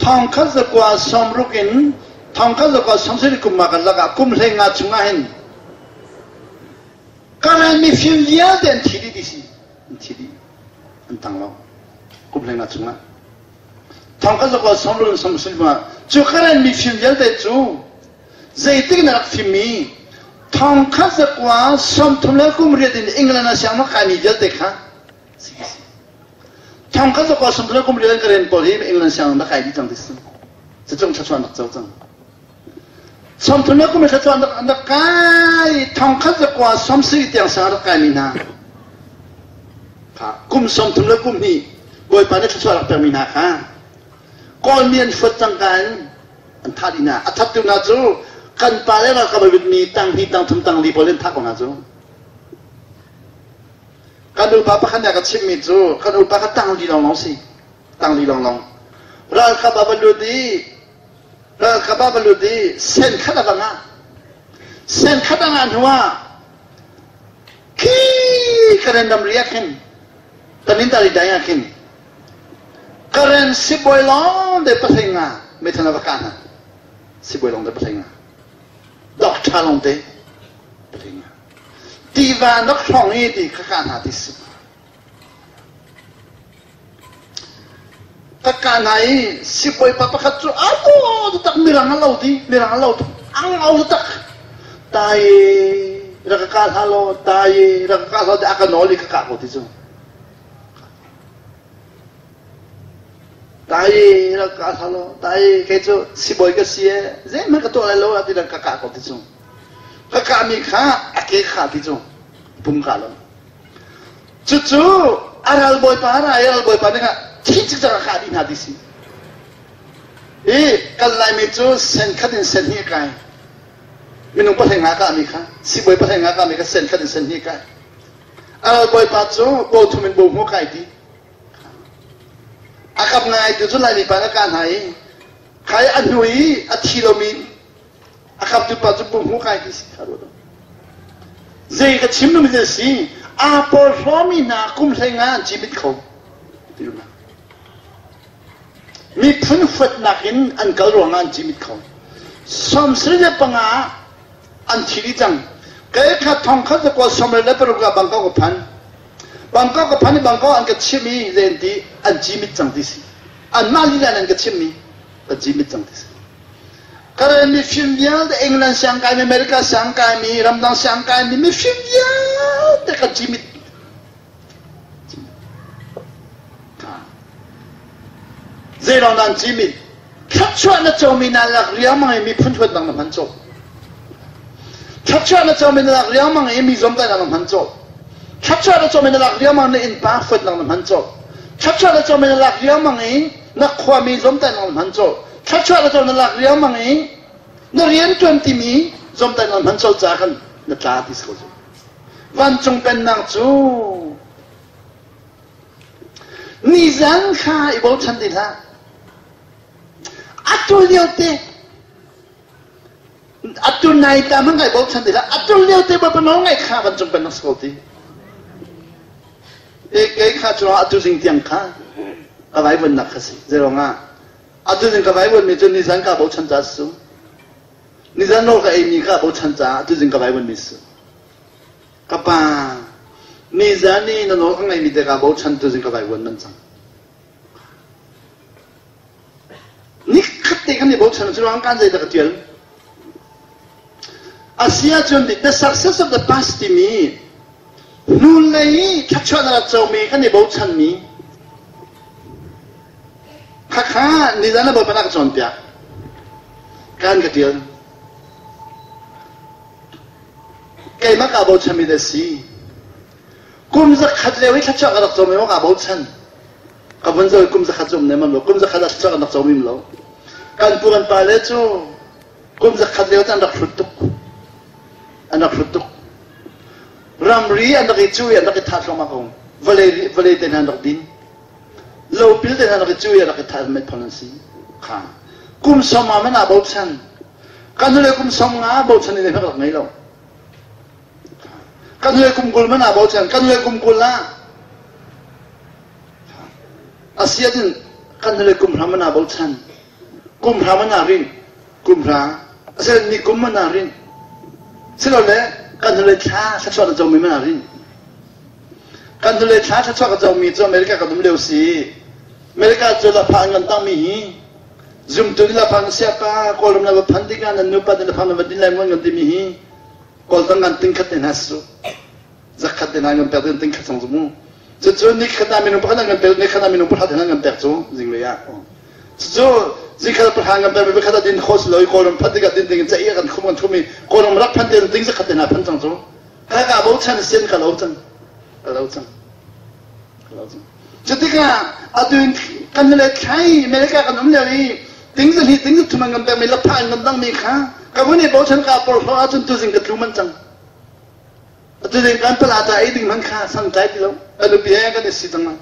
thongkhat zakua 60 in thongkhat zakua 70 le kum nga karlak ah kum hlei nga chung ah hin Karen mifim vialte an thi dih ti si an thi dih an tang lo kum hlei nga chungah thong ka zakwa som run som sul ma cu karen mifim vialte cu zeitik na rak fimmi thong khat zakwa som thum le kum riat in England ah siang kai mi vialte kha thong khat zakwa som thum le kum riat in karen pawl hi England siang na kai dih cang ti si cu cung thlachuan rak co cang Sawmthum le kum hra cu an rak kai thongkhat zakua sawmsarih tiang sang rak kaimi hna kha kum 32 le kum hnih Bawipa nih thluachuah rak pekmi hna kha Kawlmi an fuat cangka in an thah dih hna. A thattu hna cu kan pa le ralkap a bitmi tang hnih tang thum tang li pawl in thah ko hna cu. Kan upa pakhat nih a ka chimhmi cu kan upa kha tang li lawnglawng si. Tang li lawnglawng. Ralkap a va lut i Ralkap ah va lut i sen khat a va ngah. Sen khat a ngah hnuah khi Karen ramri ah khin Tanintari dai ah khin Karen sibawi lawng te pahlei nga meithal a va kah hna. Sibawi lawng te pahlei nga. Doctor lawng te pahlei nga. Tiva nok hrawng i ti kha kah hna ti si. Ka kah hna i sibawipa pakhat cu a aw tak mirang a lo ti mirang a lo tuk ang au tak tai rak ka kah hlah law tai rak ka kah hlah ti a ka nawl i ka kah ko ti cu tai rak ka kah hlah law tai kei cu sibawi ka si e zeihmanh ka tuah lai lo ti rak ka kah ko ti cu ka kahmi kha a ke kha ti cu pum ka lo Cucu a ralbawipa a ra i ralbawipa nih thi cikcek a kah dih hna ti si. I kan Laimi cu sen khat in sen hnih a kai. Minung pahlei nga kahmi kha, sibawi pahlei nga kahmi kha sen khat in sen hnih a kai. A ralbawipa cu bo thum in bo hmu kai ti. A kap ngai tu cu Laimi pa na kah hna i khai a hnu i a thi lomi A khamtu pa cu hmu kai ti si kha ruat Zei ka chim mi a si aa porhlawmi hna kum hlei nga an cimit kho ti miphun huatnak in an kal ruangah an cimit kho 75 an thi dih cang kei kha thong khat zakua 36 ah Bangkok ka phan Bangkok ka phan i Bangkok an ka chim i len ti an cimit cang ti si anmah lila an ka chim mi kan cimit cang ti si Karen mifim vialte England siangkaimi America siangkaimi ramdang siangkaimi mifim vialte kan cimit Zeilawng dah an cimit thluachuah na comi na lak riangmang i miphun huat bang na hman cawk. Thluachuah na comi na lak riangmang i mi zuamtaihnak na hman cawh. Thluachuah na comi na lak riangmang na innpa fuatnak na hman cawh. Thluachuah na comi na lak riangmang i na khuami zuamtaihnak na hman cawh. Thluachuah na comi na lak riangmang i na rianṭuan timi zuamtaihnak na hman cawh caah khan na tla ti si ko cu. Vancung pennak cu nizan kha i bochan ti hlah. Atu lio te Atu nai ta hmang kai bochan ti hlah. Atu lio te Bawipa nawl ngaih kha van cung pennak si ko ti. E kei kha cu atu zing tiang kha ka vaivuannak kha si. Zeiruangah atu zing ka vaivuan mi cu nizan ka bochan ca si. Nizan rawl ka ei mi ka bochan caah atu zing ka vaivuan mi si. Ka pa nizan i na nawl ka ngaih mi te ka bochan tu zing ka vaivuan man cang. Nikhat te kan i bochan cu ruang kan zeidah ka tial. Asi ahcun the success of the past timi hnulei i thluachuahnak a comi kan i bochanmi khakha nizan a Bawipa na ka cawnpiak kan ka tial. Keimah kaa bochanmi da si. Kum zakhat lio i thluachuah ka rak comi maw kaa bochan. Ka vun zoh i kum zakhat cu um nem lo. Kum zakhat ah thluachuah kan rak co mim lo. Kan pu kan pa le cu kum zakhat lio cu an rak hrut tuk. An rak hrut tuk. Ramri an rak i cu i an rak i thah thluahmah ko. Vawlei vawlei te hna an rak din. Lopil te hna an rak i cu i an rak i thah meithal an si. Kha. Kum sawm ah man ah bochan. Kan hnulei kum sawm nga bochan in rak ngei lo. Kan hnulei kum 20 man ah bochan. Kan hnulei kum 20 ah A si ahcun kan hnulei kum hra man aa bochan. Kum hra man aa rinh. Kum hra. Asinain ni kum man aa rinh. Silole kan hnulei thla thluachuah na comi man aa rinh. Kan hnulei thla thluachuah ka comi cu America kan um lio si. America cu lapha an kan tangmi hi zumtu nih lapha na siapa Kawlram na va phan tikah nan nupa nih lapha na va din lai maw kan timi hi Kawlram kan tingkhat te hna su. Zakhat te hna kan pek ding tingkhat song cu mu. Cucu nikhat ah minung pakhat an kan pek, nikhat ah minung pakhat an kan pek cu zinglei ah. Cucu zingkhat pahra kan pek, pakhat ah din khawh si lo i Kawlram phanh tikah din ding in ceih kan khum kan khum i Kawlram rak phanh te ting zakhat te hna phan cang cu. Ka ka bochan sian ka lo cang. Ka lo cang. Ka lo cang. Cutikah atu in kan le thlai America kan um lio i ting zahnih ting zathum an kan pek mi lapha an kan dang mi kha ka vun i bochan ka porhlaw ahcun tuzing ka tlu man cang. Atu kan pala ta ei ding hmanh kha santlai ti lo. Ka nupi he kan i si cang.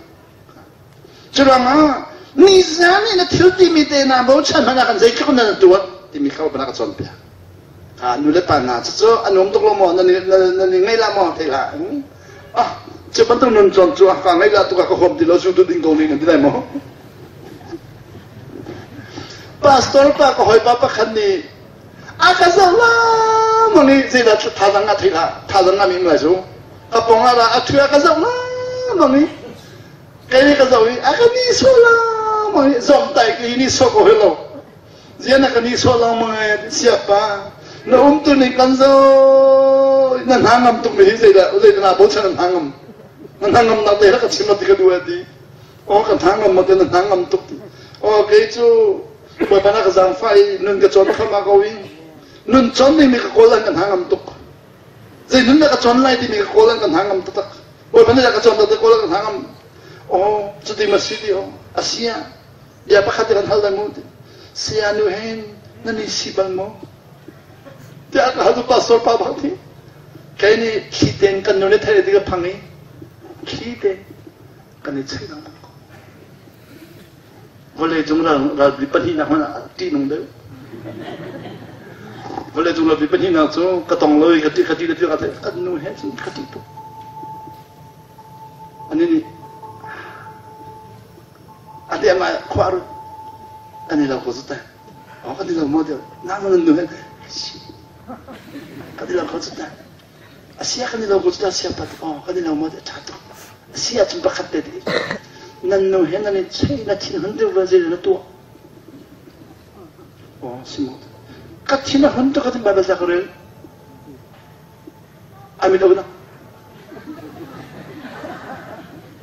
Curuangah nizan i na thil timi te na bochan hmanh ah kan zeitluk na tuah timi kha ka cawnpiak. Kha nu le pa hna cucu a nuam tuk lo maw nan i ngaih lah maw thei hlah. Ah cu bantuk nun cawn cu ka ngaih lah tuk ah ka huam ti lo zu tu ding ko ning an ti lai maw? Pastor pa ka hawipa pakhat nih A ka zoh lengmang i zeidah thazang a theih hlah thazang a mim lai cu ka pawng ah a ṭhu a ka zoh lengmang i kei nih ka zoh i a ka nihsawh lengmang i zawmtai ka i nihsawh ko hi lo zian a ka nihsawh lengmang i siapa na umtu ning kan zoh na hna ngam tuk mi hi zeidah zeidah na bochan na hna ngam na hna ngam nak te ka chim ti ka duh ti aw ka hna ngam ma te na hna ngam tuk ti aw kei cu Bawipa na ka zaangfah i nun ka cawn thluahmah ko i nun cawn dingmi ka kawl an ka hna ngam tuk. Zei nun dah ka cawn lai timi ka kawl an ka hna ngam taktak. Bawipa nih ka cawn taktak kawl an ka hna ngam. Oh, cuti ma si ti oh. Asia, bia pakhat te kan hal lai mu ti. Saya nu hen nan i si bal maw? Tiah ka hal tu pastor pa bak ti. Kei nih thli ten kan nu nih thei ti ka phang i thli te kan i cheih lengmang ko. Vawleicung ralpi pahnihnak hmanh ah ṭihnung deuh. Vawleicung ralpi pahnihnak cu ka tong lo i ka ṭih ka ṭih ka ṭih kan nu he cun ka ṭih tuk. Ani nih a te amah khua rut kan i lo ko cu ta. Oh kan i lo maw deuh. Na nan nu he kan i lo ko cu ta. A sia kan i lo ko cu ta sia pa aw kan i lo maw ṭha tuk. A si ahcun pakhat te ti nan nu he nan i chei na thin hun deuh va zei na tuah. Aw si maw. Ka thin a hun tuk ahcun Bible ca ka rel. Amin o na.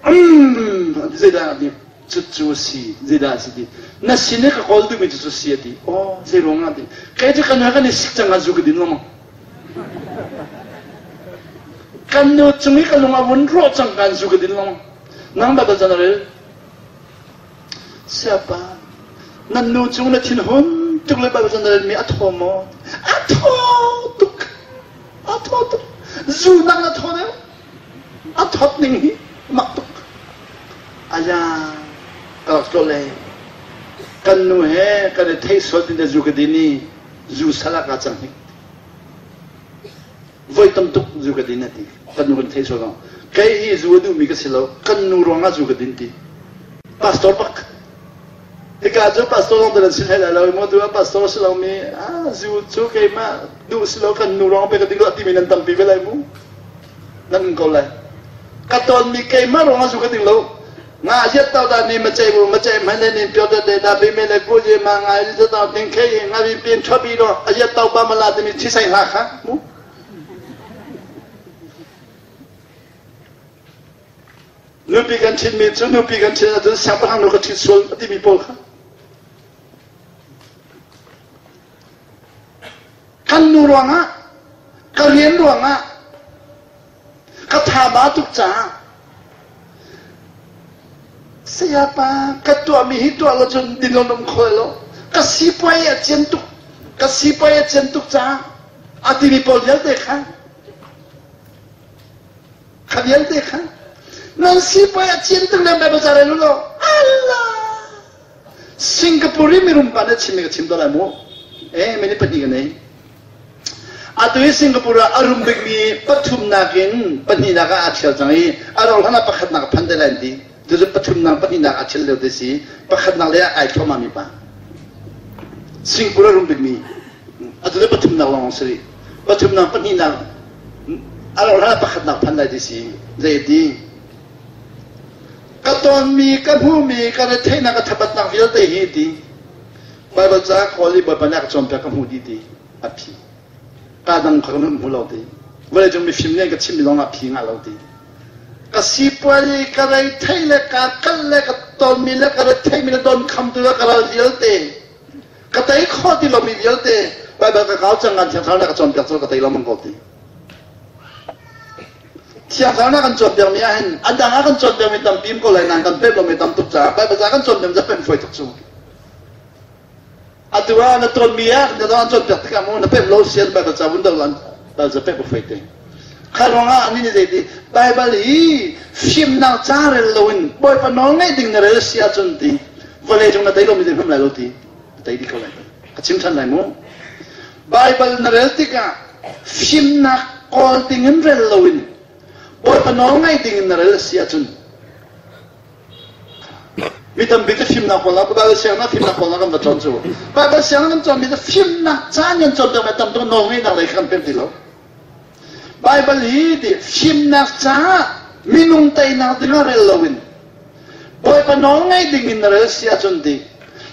Um zeidah a ti cucu a si zeidah a si ti na sin i ka kawl duhmi cu cu si a ti aw zei ruang ah ti kei cu kan kan i sik cang ah zu ka din lo maw. Kan nu cung i ka lung a vun rawh cang kan zu ka din lengmang. Nang Bible ca na rel? Siapa, nan nu cung na thinhun tuk le Bible ca na relmi a thaw maw? A thaw tuk. A thaw tuk. Zu nang a thaw deuh. A thawt ning hi mak tuk. Aya, ka rak tlawh le kan nu he kan i theih sual tin zu ka din i zu sal ah kaa cang hnik. Voi tam tuk zu ka din a ti. Kan nu kan theih sual lo. Kei hi zu a duhmi ka si lo. Kan nu ruangah zu ka din ti. Pastor bak. Hika cu pastor zong te nan sin hlei lai lo. Maw tu ah pastor si lomi ah zu cu keimah duh si lo kan nu ruang pe ka ding lo timi nan tampi ve lai mu. Nan um ko lai. Ka tonmi keimah ruangah zu ka ding lo. Nga ziat tao da ni ma chei bu ma chei man ni pyo da de da bi me le ku je ma nga ji tao ting khe nga bi pin tho bi lo a ziat tao ba ma la ti mi thi sai hla kha mu. Nupi kan ṭhitmi cu nupi kan ṭhit ahcun siangpahrang nu ka ṭhit sual a timi pawl kha. Kan nu ruangah, ka rian ruangah, ka thaba tuk caah sayapa ka tuahmi hi tuah lo cun din lo um kho lo ka sipuai a cian tuk ka sipuai a cian tuk caah a timi pawl vialte kha Kha vialte kha nan sipai a cian tuk le Bible ca rel u law Allah Singapore i mirum pa na chim ka chim to lai mu eh mini pahnih ka nei atu i Singapore ah a rum bikmi pathumnak in pahnihnak ah aa ṭhial cang i a rauh hlan ah pakhatnak a phan te lai an ti cucu pathumnak pahnihnak aa ṭhial lio te si pakhatnak lei ah ai thluahmah mi pa Singapore a rum bikmi atu le pathumnak lawng si rih pathumnak pahnihnak a rauhhlan ah pakhatnak phan lai ti si zei ti ka tonmi ka hmuhmi ka retheihnak ka thabatnak vialte hi ti Baibal ca kawl i Bawipa nih a ka cawnpiak ka hmuh dih ti a phi ka dang kha ka hmu lo ti vawleicung mifim nih an ka chimmi zong ah phi ngah lo ti ka sipuai ka reithei le ka kal le ka tonmi le ka retheihmi le don khamtu le ka ral vialte ka tei khawh ti lomi vialte Baibal ka kau cang ngan Thiang Thlarau nih ka cawnpiak cu ka tei lengmang ko ti. Thiang Thlarau nih kan cawnpiakmi ah hin a dang ah kan cawnpiakmi tampi ko lai nain kan pek lomi tam tuk caah Baibal ca kan cawnpiak cu pem fawi tuk cu. Atu ah na tawnmi ah na an cawnpiak tikah mu na pem lo sian Baibal ca vun do an Baibal ca pek fawi te. Kha ruangah ani nih zeiti Baibal hi fimnak ca rel loin Bawipa nawl ngaih ding na rel si ahcun ti vawlei cung na tei lomi zei hmanh lai lo ti na tei dih ko lai ka chim ṭhan lai mu Baibal na rel tikah fimnak kawl ding in rel loin Bawipa nawl ngaih ding in na rel si ahcun mi tampi cu fimnak kawl ah Baibal sianginn ah fimnak kawl ah kan va cawn cu Baibal sianginn kan cawnmi cu fimnak caan kan cawn deuh tam tuk nawl ngeihnak lei kha kan pek ti lo Baibal hi ti fimnak caah minung teinak dingah rel loin Bawipa nawl ngaih ding in na rel si ahcun ti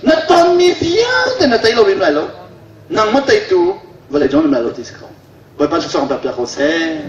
na tonmi vialte na tei lo rim lai lo nangmah teitu vawlei cung lai lo ti si ko Bawipa cu sawng piak ko seh.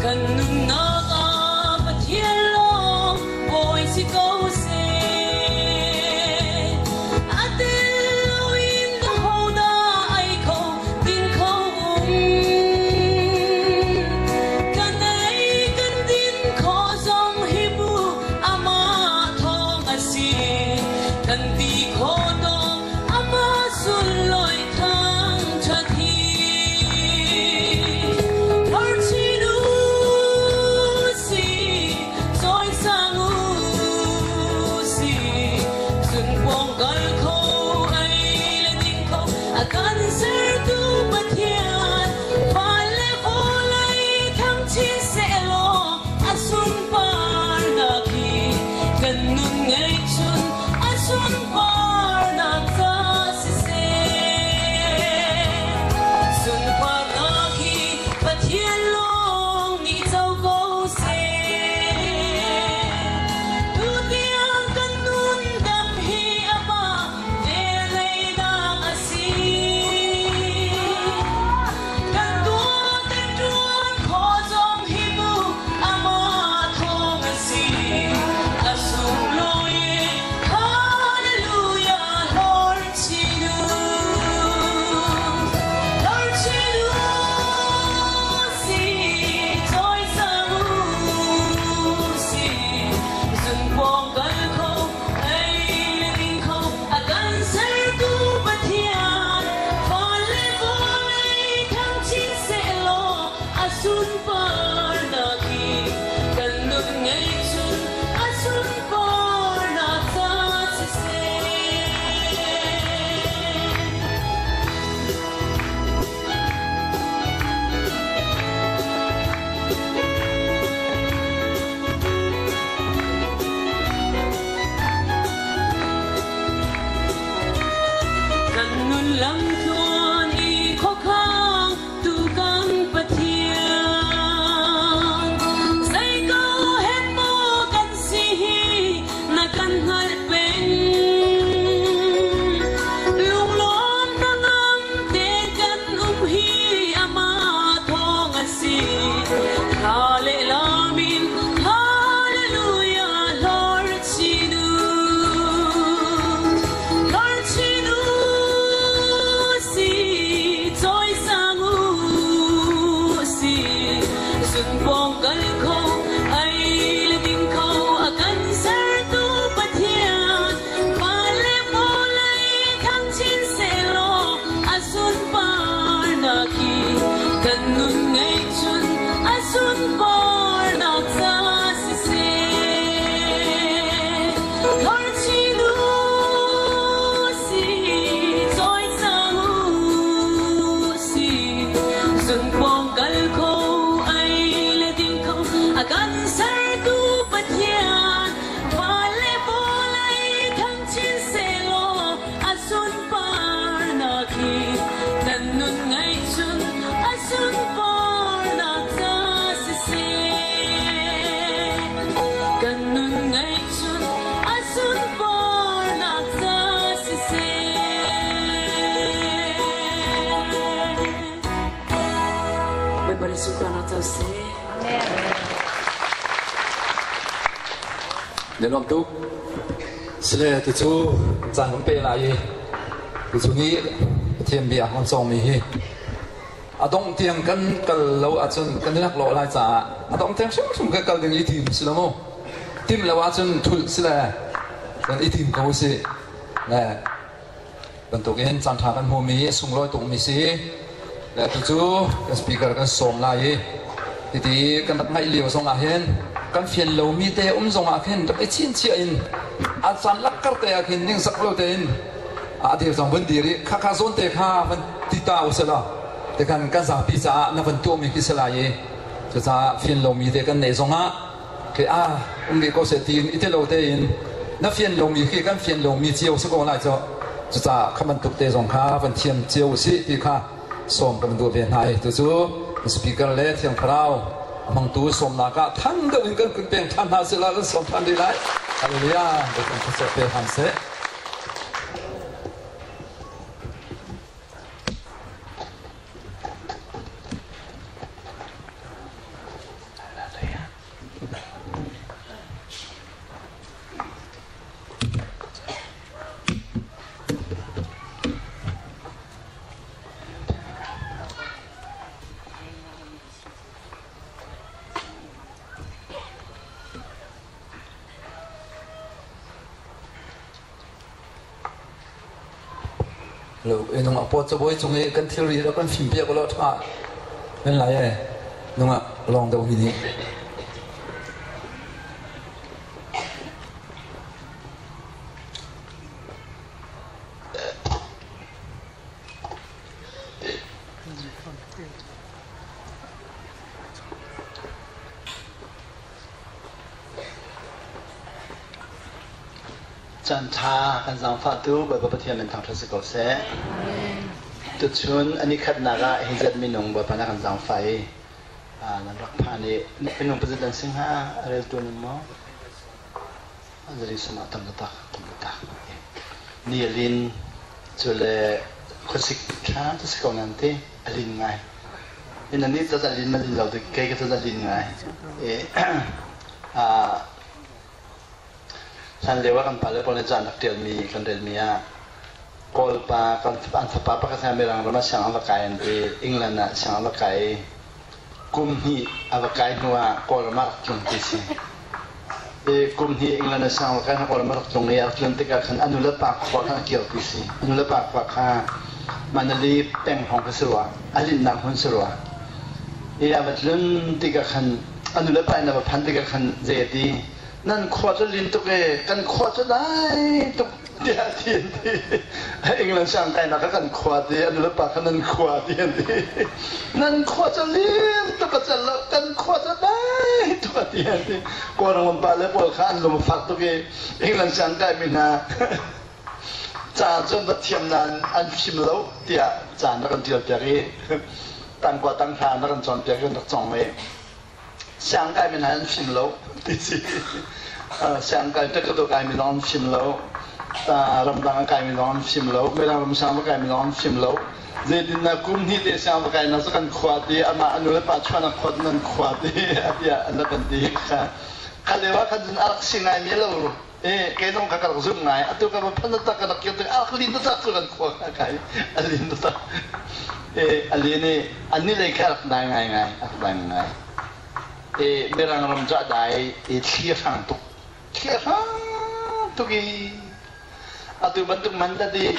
Kan nunnak ah Pathian lawng bawi si ko seh. A tel loin hodah ai kho ding kho um. Kan ei kan din khawh zong hi bu amah thawng a si. Kan ti khawh tawk amah sunlawi thangṭhat hi. Phorchin u si, cawisang u. Lamtluan i khuakhang tu kan Pathian. Zei ko hen maw kan si hi na kan hngalh peng. Lunglawm hnangam te kan um hi amah thawng a si. Thla le lam in Hallelujah hlor chin u. Hlor chin u si, cawisang u si. Zunpawng kal kho, ei le ding kho, a kan sertu Pathian. Van le vawlei thang chin sehlaw a sunparnak hi kan nun ngeihchun a sunparnak ca siseh. Thor chin u si, cawisang u si, zunpawng kal kho ei le ding kho a kan sertu Pathian. Van le vawlei thang chin sehlaw a sunparnak hi kan nun ngaihchun a sunparnak ca siseh. Kan nun ngaihchun a sunparnak ca siseh. Bawipa nih sunparnak co seh. Na nuam tuk. Sile tucu caan kan pe lai i tucu ni Pathian bia kan cawngmi hi a dongh tiang kan kal lo ahcun kan i laklawh lai caah a dongh tiang hrimhrim kan kal ding i tim si lo mu. Tim lo ahcun thulh si le kan i tim ko si. Le bantukin caanṭha kan hmuhmi a sunglawi tukmi si. Le atu cu kan speaker kan sawm lai i titi kan rak ngaih lio zong ah hin kan fian lomi te um zong ah khin rak i chinchiah in a caan lakkar te ah khin ningzak lo tein a dir zong vun dir i khakha zawn te kha van ti ta usih law tikhan kan zapi caah na van tuahmi khi si lai i cucaah fian lomi te kan neih zongah Khi a um rih ko seh tiin i telo tein na fian lomi khi kan fian lomi cio si ko lai cu. Cucaah kha bantuk te zong kha van thiam cio usih ti kha sawm kan duh ve hna i tucu speaker le Thiang Thlarau hmangtu sawmnak ah than deuh in kan kun peng than hna sila kan sawm than rih lai. Hallelujah. Bawipa thluachuah pe hram seh. Nungak paw cabuai cung i kan thilri rak kan fimpiak ulaw ṭha nan lai ee. Nungak lawng deuh hi nih. Caanṭha kan zaangfahtu Bawipa Pathian min thangṭhat si ko seh. Tuchun a nikhatnak ah hi zat minung Bawipa na kan zaangfah i nan rak phan i minung pazat an si hnga a reltu nan maw? Zali sumah tam taktak tam taktak. Ni a lin cu le khuasik ṭha cu si ko nan ti a lin ngai. Ina ni zat a lin ma lin lo kei ka zat a lin ngai. Hlanlio ah kan pale pawl nih ca an rak ṭialmi kan relmi ah Kawlpa kan an fapa pakhat he Mirang ram ah siang an va kai an ti. England ah siang an va kai i kum hnih a va kai hnu ah Kawlram ah rak tlung ti si. I kum hnih England ah siang a va kai hnu Kawlram ah rak tlung i a rak tlun tikah khan a nulepa khua khan a kir ti si. A nulepa khua kha Manali peng hrawng kha si rua, a linhnak hmun si rua. I a va tlun tikah khan a nulepa in a va phan tikah khan zei a ti? Nan khua cu lin tuk e, kan khua cu dai tuk tiah a ti an ti. England sang kainak ah kan khua ti, an nulepa kha nan khua ti an ti. Nan khua cu lin tuk a cal lo, kan khua cu dai tuk a ti an ti. Kawlram pa le pawl kha an lung a fak tuk i England sang kaimi hna. Ca cu va thiam nain an fim lo tiah ca na kan ṭialpiak i tangkua tanghra na kan cawnpiak i kan rak cawng i siangkai mi hna an fim lo ti si. Siangkai ṭekatu kai mi zong an fim lo. Ramdang a kai mi zong an fim lo. Mirang ram sang va kai mi zong an fim lo. Zeitin na kum hnih te siang va kai na cu kan khua ti amah a nu le pa chuahnak khua cu nan khua ti tiah an rak kan ti kha. Kha lio ah khan cun a rak si ngai mi lo. Eh, kei zong kha ka rak zumh ngai. Atu ka va phan tak ka rak kir tik a lin tak cu kan khua kha kai. A lin tak. Eh, a lin i an ni lei kha rak dai ngai ngai, rak dai ngai. Eh, Mirang ram cu a dai i thli a hrang tuk. Thli a hrang tuk i atu bantuk man tadi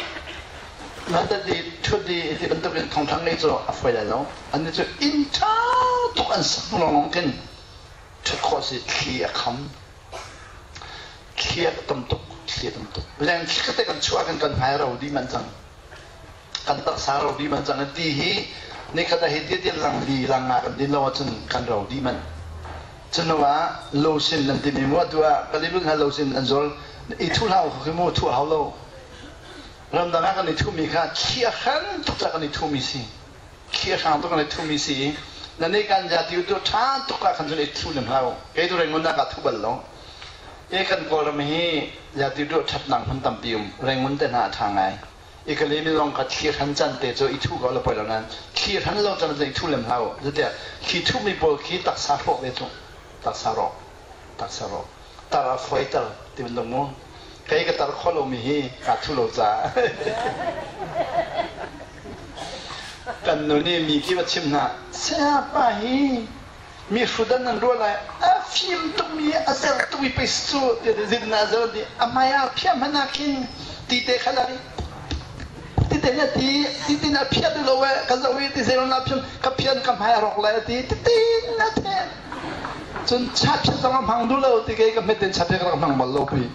man tadi thut i ti bantuk in thongthang ngei cu a fawi lai lo. An ni cu inn ṭha tuk an sak lawng khin ṭhut khawh si thli a kham. Thli a tam tuk, thli a tam tuk. Leng thli te kan chuah kan kan hmai ro dih manh cang. Kan taksa ro dih manh cang. Ti hi nikhat ah hi ti ti lang li lang nga kan din lo ahcun kan ro dih manh. Cunu ah lotion nan timi mu atu ah kalibun ha lotion an zol i thu hlau khi mu thu hau lo. Ramdang ah kan i thumi kha thli a hran tuk ca kan i thumi si. Khi a hrang tuk an i thumi si i na nih kan ja ti tu ṭha tuk ah khan cun i thu lem hlah u. Kei tu Rangoon ah kaa thu bal lo. I kan Kawlram hi ja ti tu ṭhatnak hmun tampi um. Rangoon te hna a ṭha ngai. I ka lemi zong kha thli hran can te cu i thu ko la poi lo nain thli hran lo can cun i thu lem hlah u. Zeitiah thli thumi pawl khi taksa hrawk ve cu. Taksa rawk. Taksa rawk. Tar a fawi ter ti bantuk mu. Kei ka tar kho lomi hi kaa thu lo caah. Kan nu nih mi khi va chim hna, sayapa hi mi hrudan nan ruah lai, a fim tukmi, a zer tukmi pei si cu, tiah zin a zer ti, a hmai ah phiah hmanh ah khin ti te kha la ti te na ti, ti tin a phiah duh lo eh, ka zoh i ti zeiron la phian, ka phian ka hmai a rawk lai a ti, ti tin a the. Cun chaphiat zong a hmang duh lo ti kei ka hmet in chaphiat ka rak hmang bal lo pi.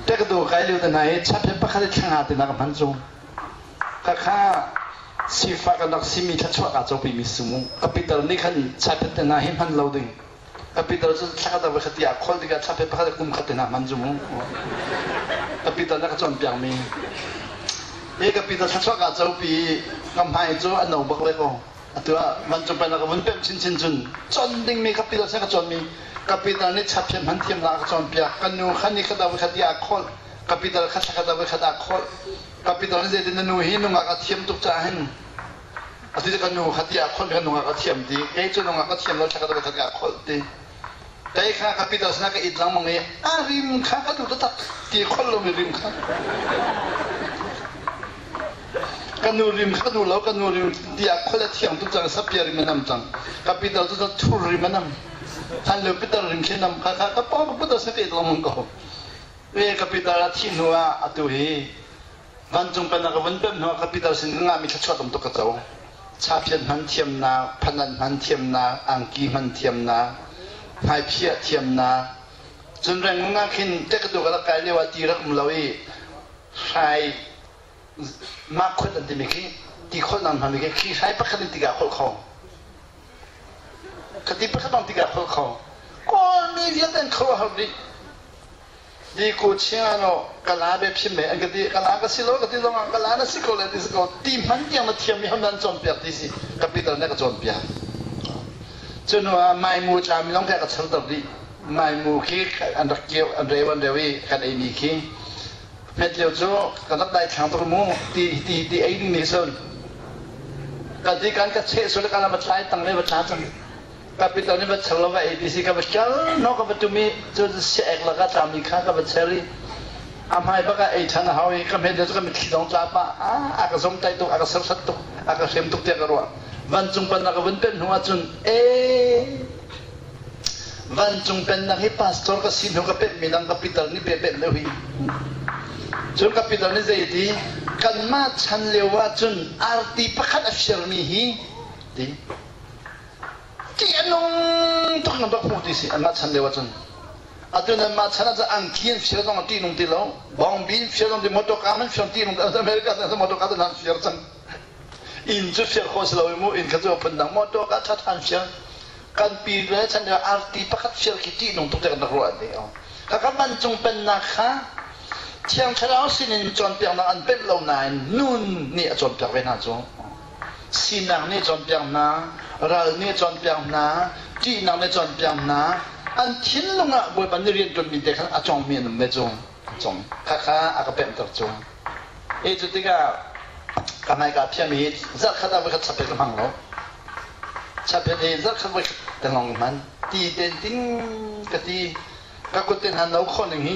Te ka du kai lio te hna hi chaphiat pakhat i thla te na ka hman cu. Khakha sifak an rak simi thluachuah kaa copimi si mu. Ka pitar nih khan chaphiat te hna hi hman lo ding. Ka pitar cu thla khat ah khat ah khol tikah chaphiat pakhat kum khat te hna hman cu mu. Ka pitar na ka cawnpiakmi. E ka pitar thluachuah kaa copi ka hmai cu a no bak le ko. Atu ah vancung pennak ka vun pemh chinchin cun cawn dingmi ka pitar sin ka cawnmi ka pitar nih chaphiat hman thiam la a ka cawnpiak. Ka nu kha ni khat ah voikhat i aa kholh. Ka pitar kha thla khat ah voikhat aa kholh. Ka pitar nih zeitin na nu hi nungak a thiam tuk caah hin atu cu ka nu kha ti aa kholh ka nungak a thiam ti. Kei cu nungak ka thiam lo thla khat ah voikhat kaa kholh ti. Kei kha ka pitar sinah ka it lengmang i a rim kha ka duh taktak ti kholh lomi rim kha. Ka nu rim kha ka duh lo, ka nu rim tiah khual a thiang tuk cang, sapia rim a nam cang. Ka pitar cu thur rim a nam. Hlan lio pitar rim khi nam kha kha ka pawng ka pitar sa te lengmang ko. E ka pitar a thih hnu ah atu hi vancung pennak ka vun pem hnu ah ka pitar sin ka ngahmi thluachuah tam tuk ka co. Chaphiat hman thiamnak, phanat hman thiamnak, angki hman thiamnak, hmaiphiah thiamnak. Cun Rangoon ah khin tekatu ka rak kai lio ah ti rak um lo i hrai mah khut an timi khi ti kholh nan hmami khi khi hrai pakhat in tikah kholh kho khati pakhat bang tikah kholh kho Kawlmi vialte an khuaruahhar dih di ko chiang no kala be phim me an ka ti kala ka si lo ka ti zong ah kala na si ko le ti si ko ti hman tiang na thiam mi hom nan cawnpiak ti si ka pitar ne ka cawnpiak cu hnu ah maimu tlami lawng kha ka chalter dih maimu khi an rak keu an reu an reu i kan ei mi khi Hmet lio cu kan rak daithlang tuk mu ti ti ti ei ding nih cun kan ti kan ka cheh sul kan va tlai tang le va tla cang ka pitar nih va chel lo va ei ti si ka va kel no ka va tum i cu si ek laka tlami kha ka va cher i a hmai bak ah ei ṭhan a hau i ka hmet lio cu ka mitthli dong tla pah a ka zom tai tuk a ka serhsat tuk a ka hrem tuk tiah ka ruah vancung pan ka vun penh hnu ahcun ee Vancung Pennak hi pastor ka si hnu ka pemhmi dang ka pitar nih pe pemh deuh hi. Cun ka pitar nih zei ti kanmah chan lio ahcun arti pakhat a firmi hi ti ti a nung tuk in rak hmuh ti si anmah chan lio ahcun. Atu nanmah chan ahcun angki an fir zong a ṭih nung ti lo. Bawngbi an fir zong ti motor car an fir ṭih nung America motor car an fir cang. Inn cu fir khawh si lo i mu inn kha cu phundang motor car ṭha ṭha an fir. Kan pi le chan lio arti pakhat fir khi ṭihnung tuk te kan rak ruah dih. Kha kan vancung pennak kha. Thiang Thlarau sinin cawnpiaknak an pemh lo nain nun nih a cawnpiak ve hna cu. Sinak nih a cawnpiak hna, ral nih a cawnpiak hna, ṭihnak nih a cawnpiak hna. An thinlung ah Bawipa nih rianṭuanmi te khan a cawngmi an um ve cu. A cawng. Khakha a ka pemhter cu. Hi cu tikah ka hmaika phiami hi zarhkhat ah voikhat chapet ka hmang lo. Chapet hi zarhkhat voikhat te lawng ka hman. Ti ten ting ka ti. Ka kut te hna no khawh ning hi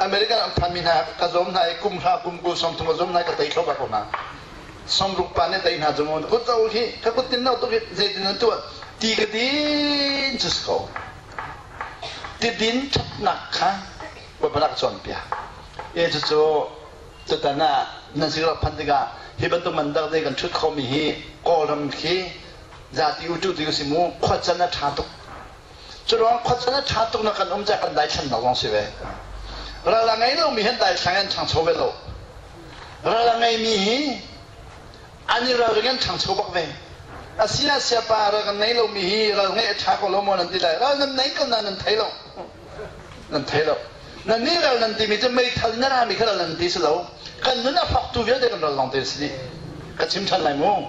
American an phanmi hna ka zawm hna i kum hra kum 20 30 ka zawm hna i ka tei thlo bak ko hna. Somruk pa nih tei hna cu mu kut zo hi ka kut tin no tuk hi zeitin an tuah ti ka din cu si ko. Ti din ṭhatnak kha Bawipa rak cawnpiak. E cucu tutan ah nan sin rak phanh tikah hi bantuk mandar te kan ṭhut khawhmi hi Kawlram khi zati u tu ti si mu khuacan a ṭha tuk. Curuang khuacan a ṭha tuk na kan um cah kan daithlannak zong si ve. Ral a ngei lomi hin daithlang an ṭhangcho ve lo. Ral a ngeimi hi an i ralring an ṭhangcho bak ve. Asia siapa ral kan ngei lomi hi ral ngeih a ṭha ko lo maw nan ti lai. Ral nan nei ko na nan thei lo. Nan thei lo. Nan nih ral nan timi cu meithal na rami kha ral nan ti si lo. Kan nun a faktu vialte kan ral lawng te si dih. Ka chim ṭhan lai mu.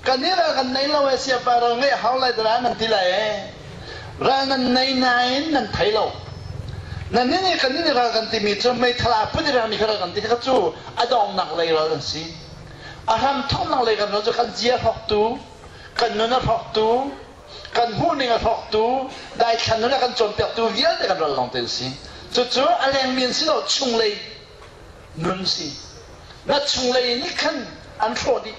Kan nih ral kan nei lo e siapa ral ngeih hau lai dara nan ti lai e. Ral nan nei nain nan thei lo. Nan nih nih kan nih ral kan timi cu meithal aa put i rami kha ral kan ti kha cu a donghnak lei ral an si. A hram thawknak lei kan ral cu kan zia hrawktu, kan nun a hrawktu, kan hmuhning a hrawktu, daithlan nun a kan cawnpiaktu vialte kan ral lawng te an si. Cucu a lengmi an si lo, chunglei nun si. Na chunglei nih khan an hrawh dih.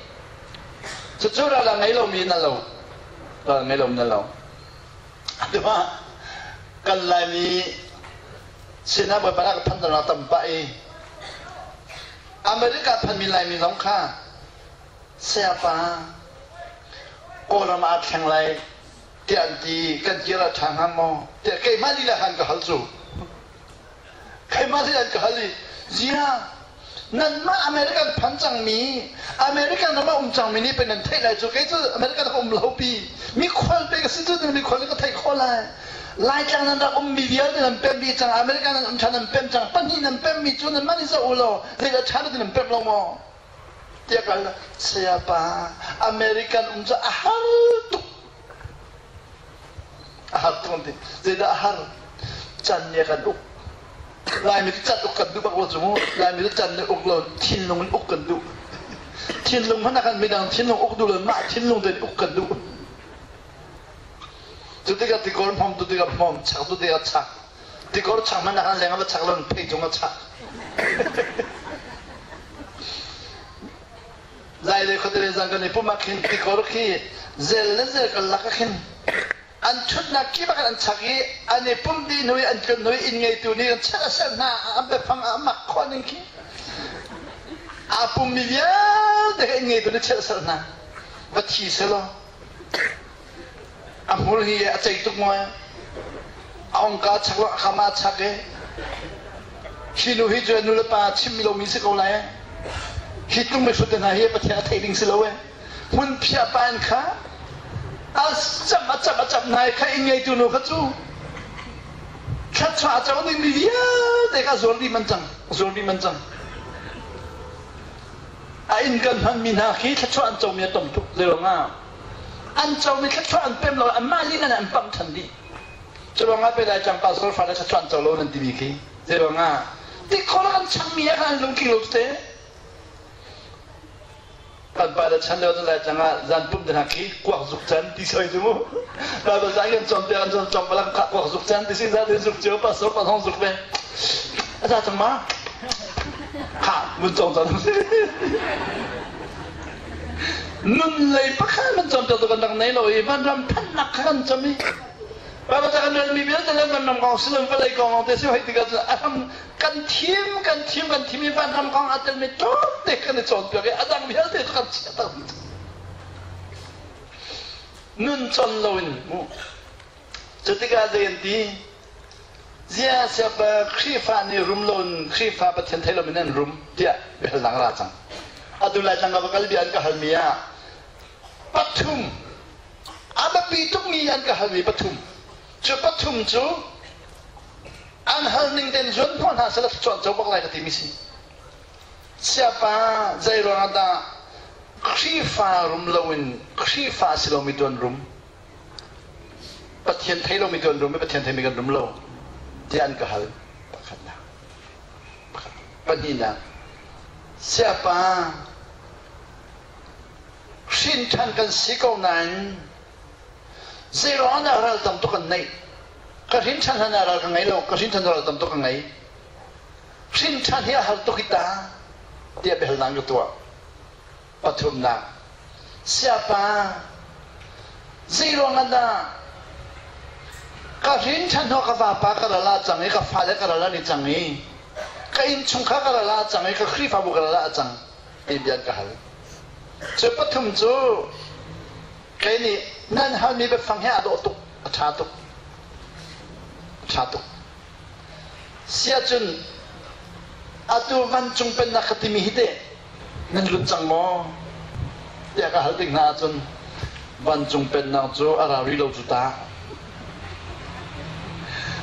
Cucu ral a ngei lomi na lo. Ral ngei lomi na lo. Atu ah kan Laimi sinah Bawipa rak phan nak tam pah i America phanmi Laimi zong kha sayapa Kawlram ah thleng lai tiah an ti kan kir ah ṭha hnga maw tiah keimah lila khan ka hal cu. Keimah lila ka hal i zia nanmah American phan cangmi American ram ah um cangmi nih pei nan theih lai cu kei cu American ah um lo pi mikhual pe ka si cu mikhual ka theih khawh lai Laitlang nan rak ummi vialte nan pem dih cang American nan um ṭhan nan pem cang pahnih nan pemmi cu nan man i zoh u law zeidah ṭha nan pem lo maw tiah ka hal sayapa American um cu a har tuk a har tuk an ti zeidah a har can nih a kan uk Laimi cu can uk kan duh bak lo cu mu Laimi cu can nih uk lo thinlung in uk kan duh thinlung hmanh ah khan midang thinlung uk duh lo mah thinlung tein uk kan duh cu tikah tikor hmom tu tikah hmom chak tu tikah chak tikor chak hmanh ah khan leng ah va chak lo phei cung ah chak Lai le khuate zang kan i pum ah khin tikor khi zel le zel kan lak ah khin an ṭhutnak kip ah khan an chak i an i pum dih hnu i an tlun hnu i inn ngeitu nih an chelh a serh hna an biafang a mak khawh ning khi aa pummi vialte kha inn ngeitu nih chelh serh hna va thi selaw A hmur hi a cei tuk maw? A ongka chak lo a kham ah chak i hi nu hi cu nu le pa chimmi lomi si ko lai. Hi tlung mihrut hna hi Pathian a theih ding si lo e. Hmun phiah pa in kha a camh a camh a camh hna i kha inn ngeitu nu kha cu thluachuah a co dingmi vialte kha zuar dih man cang zuar dih man cang a inn kan hmanmi hna khi thluachuah an comi a tam tuk zeiruangah An comi thluachuah an pem lo anmah lila nih an pamh ṭhan dih. Cu ruangah pei Laitlang pastor fale thluachuah an co lo nan timi khi. Zei ruangah? Tikhor an changmi ah khan an lungtling lo tete. Kan pa le chan lio cu Laitlang ah zan pum te hna khi kuak zuk can ti soi cu mu. Bible ca kan cawnpiak an cawn cawng palang kha kuak zuk can ti si za te zuk cio pastor pa zong zuk ve. A za cang ma? Kha mun cawng cang. Nun lei pakhat man cawnpiaktu kan rak nei lo i vanram phanhnak kha kan cam i Baibal ca kan relmi vialte le vanram kong si loin vawlei kong lawng te si hoi tikah cun a hram kan thim kan thim kan thim i vanram kong aa telmi tlawmte kan i cawnpiak i a dang vialte cu kan chiah tak nun con loin mu cu tikah zei an ti Ziah siapa Khrihfa nih rum loin Khrihfa Pathian thei loin an rum tiah biahalnak a ra cang. Atu Laitlang ka va kal bia an ka halmi ah pathum a biapi tukmi an ka halmi pathum. Cu pathum cu An hal ning tein zuan hnawh hna seh law thluachuah an co bak lai ka timi si. Siapa zei ruangah dah Khrihfa rum loin Khrihfa a si lomi tu an rum? Pathian thei lomi tu an rum i Pathian theimi kan rum lo tiah an ka hal. Pakhatnak. Pahnihnak. Siapa hrin ṭhan kan si ko nain zei ruangah dah ral tam tuk kan neih? Ka hrin ṭhan hlan ah ral ka ngei lo, ka hrin ṭhan ral tam tuk ka ngei. Hrin ṭhan hi a har tuk hi ta tiah biahalnak ka tuah. Pathumnak, siapa zei ruangah dah ka hrin ṭhan hnu ka vapa ka ral ah cang i ka fale ka ral an i cang i ka innchungkhar ka ral ah cang i ka Khrihfabu ka ral ah a cang ti bia an ka hal. Cu pathum cu kei nih nan halmi biafang hi aa dawh tuk, a ṭha tuk, a ṭha tuk. Siahcun atu vancung pennak ka timi hi teh nan lut cang maw? tiah ka hal tik hna ahcun vancung pennak cu a ra rih lo cu ta.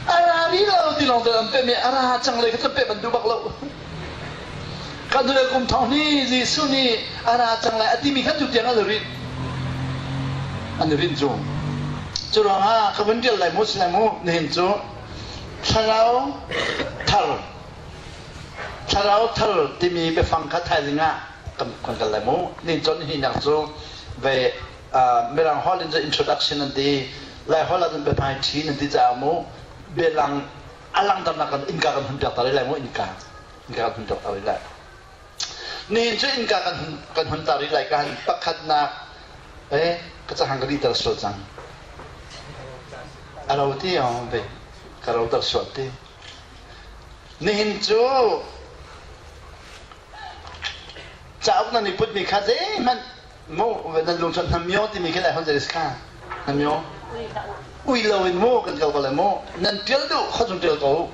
A ra rih lo ti lawng te an pehmi a ra cang lei kha cu peh ban duh bak lo. Kan hnulei kum thong hnih Jesuh nih a ra cang lai a timi kha tu tiang an i rinh. An i rinh cu. Cu ruangah ka vun ṭial lai mu si lai mu nihin cu thlarau thar thlarau thar timi biafang kha thaizing ah kan kan kal lai mu. Nihin cawn hinak cu ve Mirang holh in cu introduction an ti Lai holh ah cun biahmai ṭhi nan ti caah mu bialang a langternak kan innka kan hun piak ta lai mu innka innka kan hun piak ta lai. Nihin cu innka kan hun kan hun ta rih lai ka han pakhatnak eh ka cahang ka dihter sual cang. A ro ti oh ve ka ro ter sual ti. Nihin cu cauk nan i putmi kha zeihmanh mu nan lung chuan hnamyo timi khi lai hon zei kha hnamyo ui lo in mu kan kal ko lai mu nan tial duh khawchung tial ko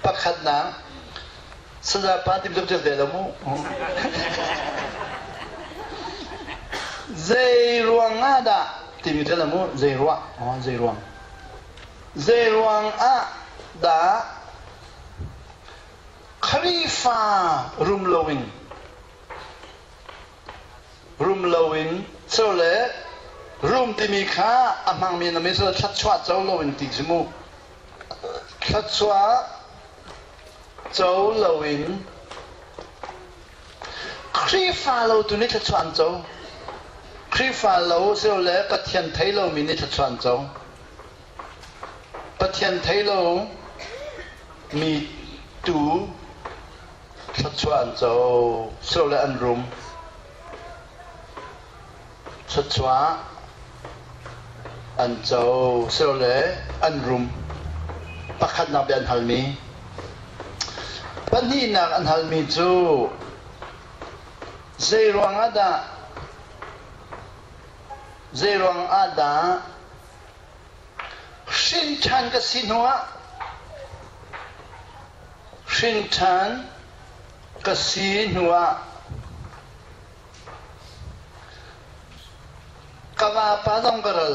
Pakhatnak, Sayapa tim tuk ve lo mu. Zei ruang ah dah timi tel mu zei ruah zei ruang zei ruang ah dah Khrihfa rum loin rum loin so le rum timi kha a hmangmi na mi so thluachuah co loin ti cu mu Thluachuah co loin Khrihfa lo tu nih thluachuah an co. Khrihfa lo silole Pathian thei lomi nih thluachuah an co. Pathian thei lo mi tu thluachuah an co silole an rum. Thluachuah an co silole an rum. Pakhatnak bia an halmi. Pahnihnak an halmi cu zei ruangah dah zei ruangah dah hrin ṭhan ka si hnuah hrin ṭhan ka si hnuah Ka vapa zong ka ral.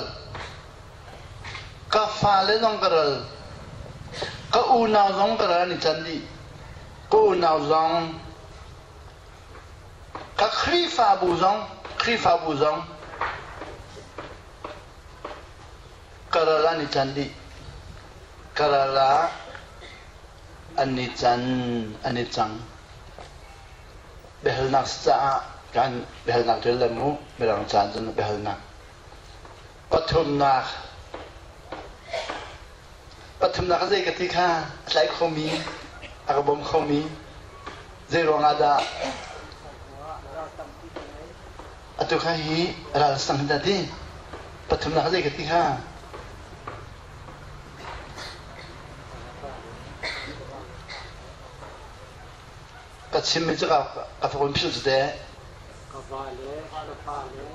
Ka fale zong ka ral. Ka unau zong ka ral an i can dih. Ka unau zong ka Khrihfabu zong Khrihfabu zong ka ral an i can dih. Ka ral ah an i can an i cang. Biahalnak caah kan biahalnak ṭial le mu Mirang ca cun biahalnak. Pathumnak Pathumnak a zei ka ti kha a tlai khomi a ka bawm khomi zei ruangah dah atu kha hi ral sang hin dah ti pathumnak a zei ka ti kha Ka chimmi cu ka ka fakon philh cu teh. Ka va le ka pa le.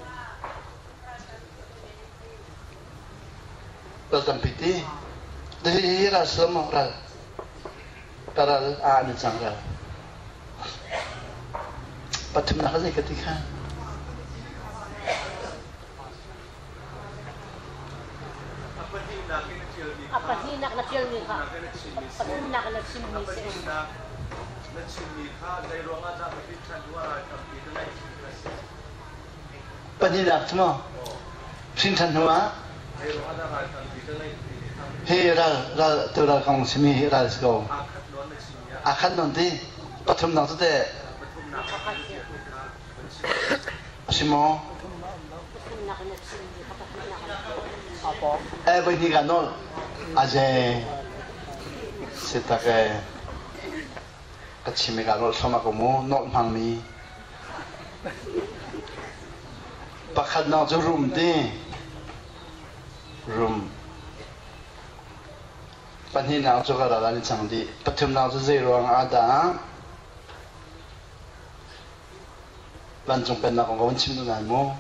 Ral tampi ti. Hi hi ral silam maw ral. Ka ral a an cang ral. Pathumnak zei ka ti kha. A pahnihnak in a ṭial. A pahnihnak na ṭialmi kha pathumnak na chimmi si. Na chimmi kha zei ruangah dah ka hrin ṭhan hnu ah ral tampi ka ngeih ti kha si. Pahnihnak cu maw? Hrin ṭhan hnu ah? Zei ruangah dah ral tampi ka ngeih ti kha. Hi ral ral tu ral kong simi hi ral si ko. Aa khat nawn na chimmi ah. Aa khat nawn ti. Pathumnak cu teh. Pathumnak kha kha A si maw? Eh voi hnih ka nawl. Aze. Si tak e. Ka chim i ka nawl thluahmah ko mu. Nawl hmangmi. Pakhat nak cu rum ti. Rum. Pahnihnak cu ka ral an i cang dih. Pathumnak cu zei ruang ah dah Vancung Pennak kong ka vun chim duh lai mu.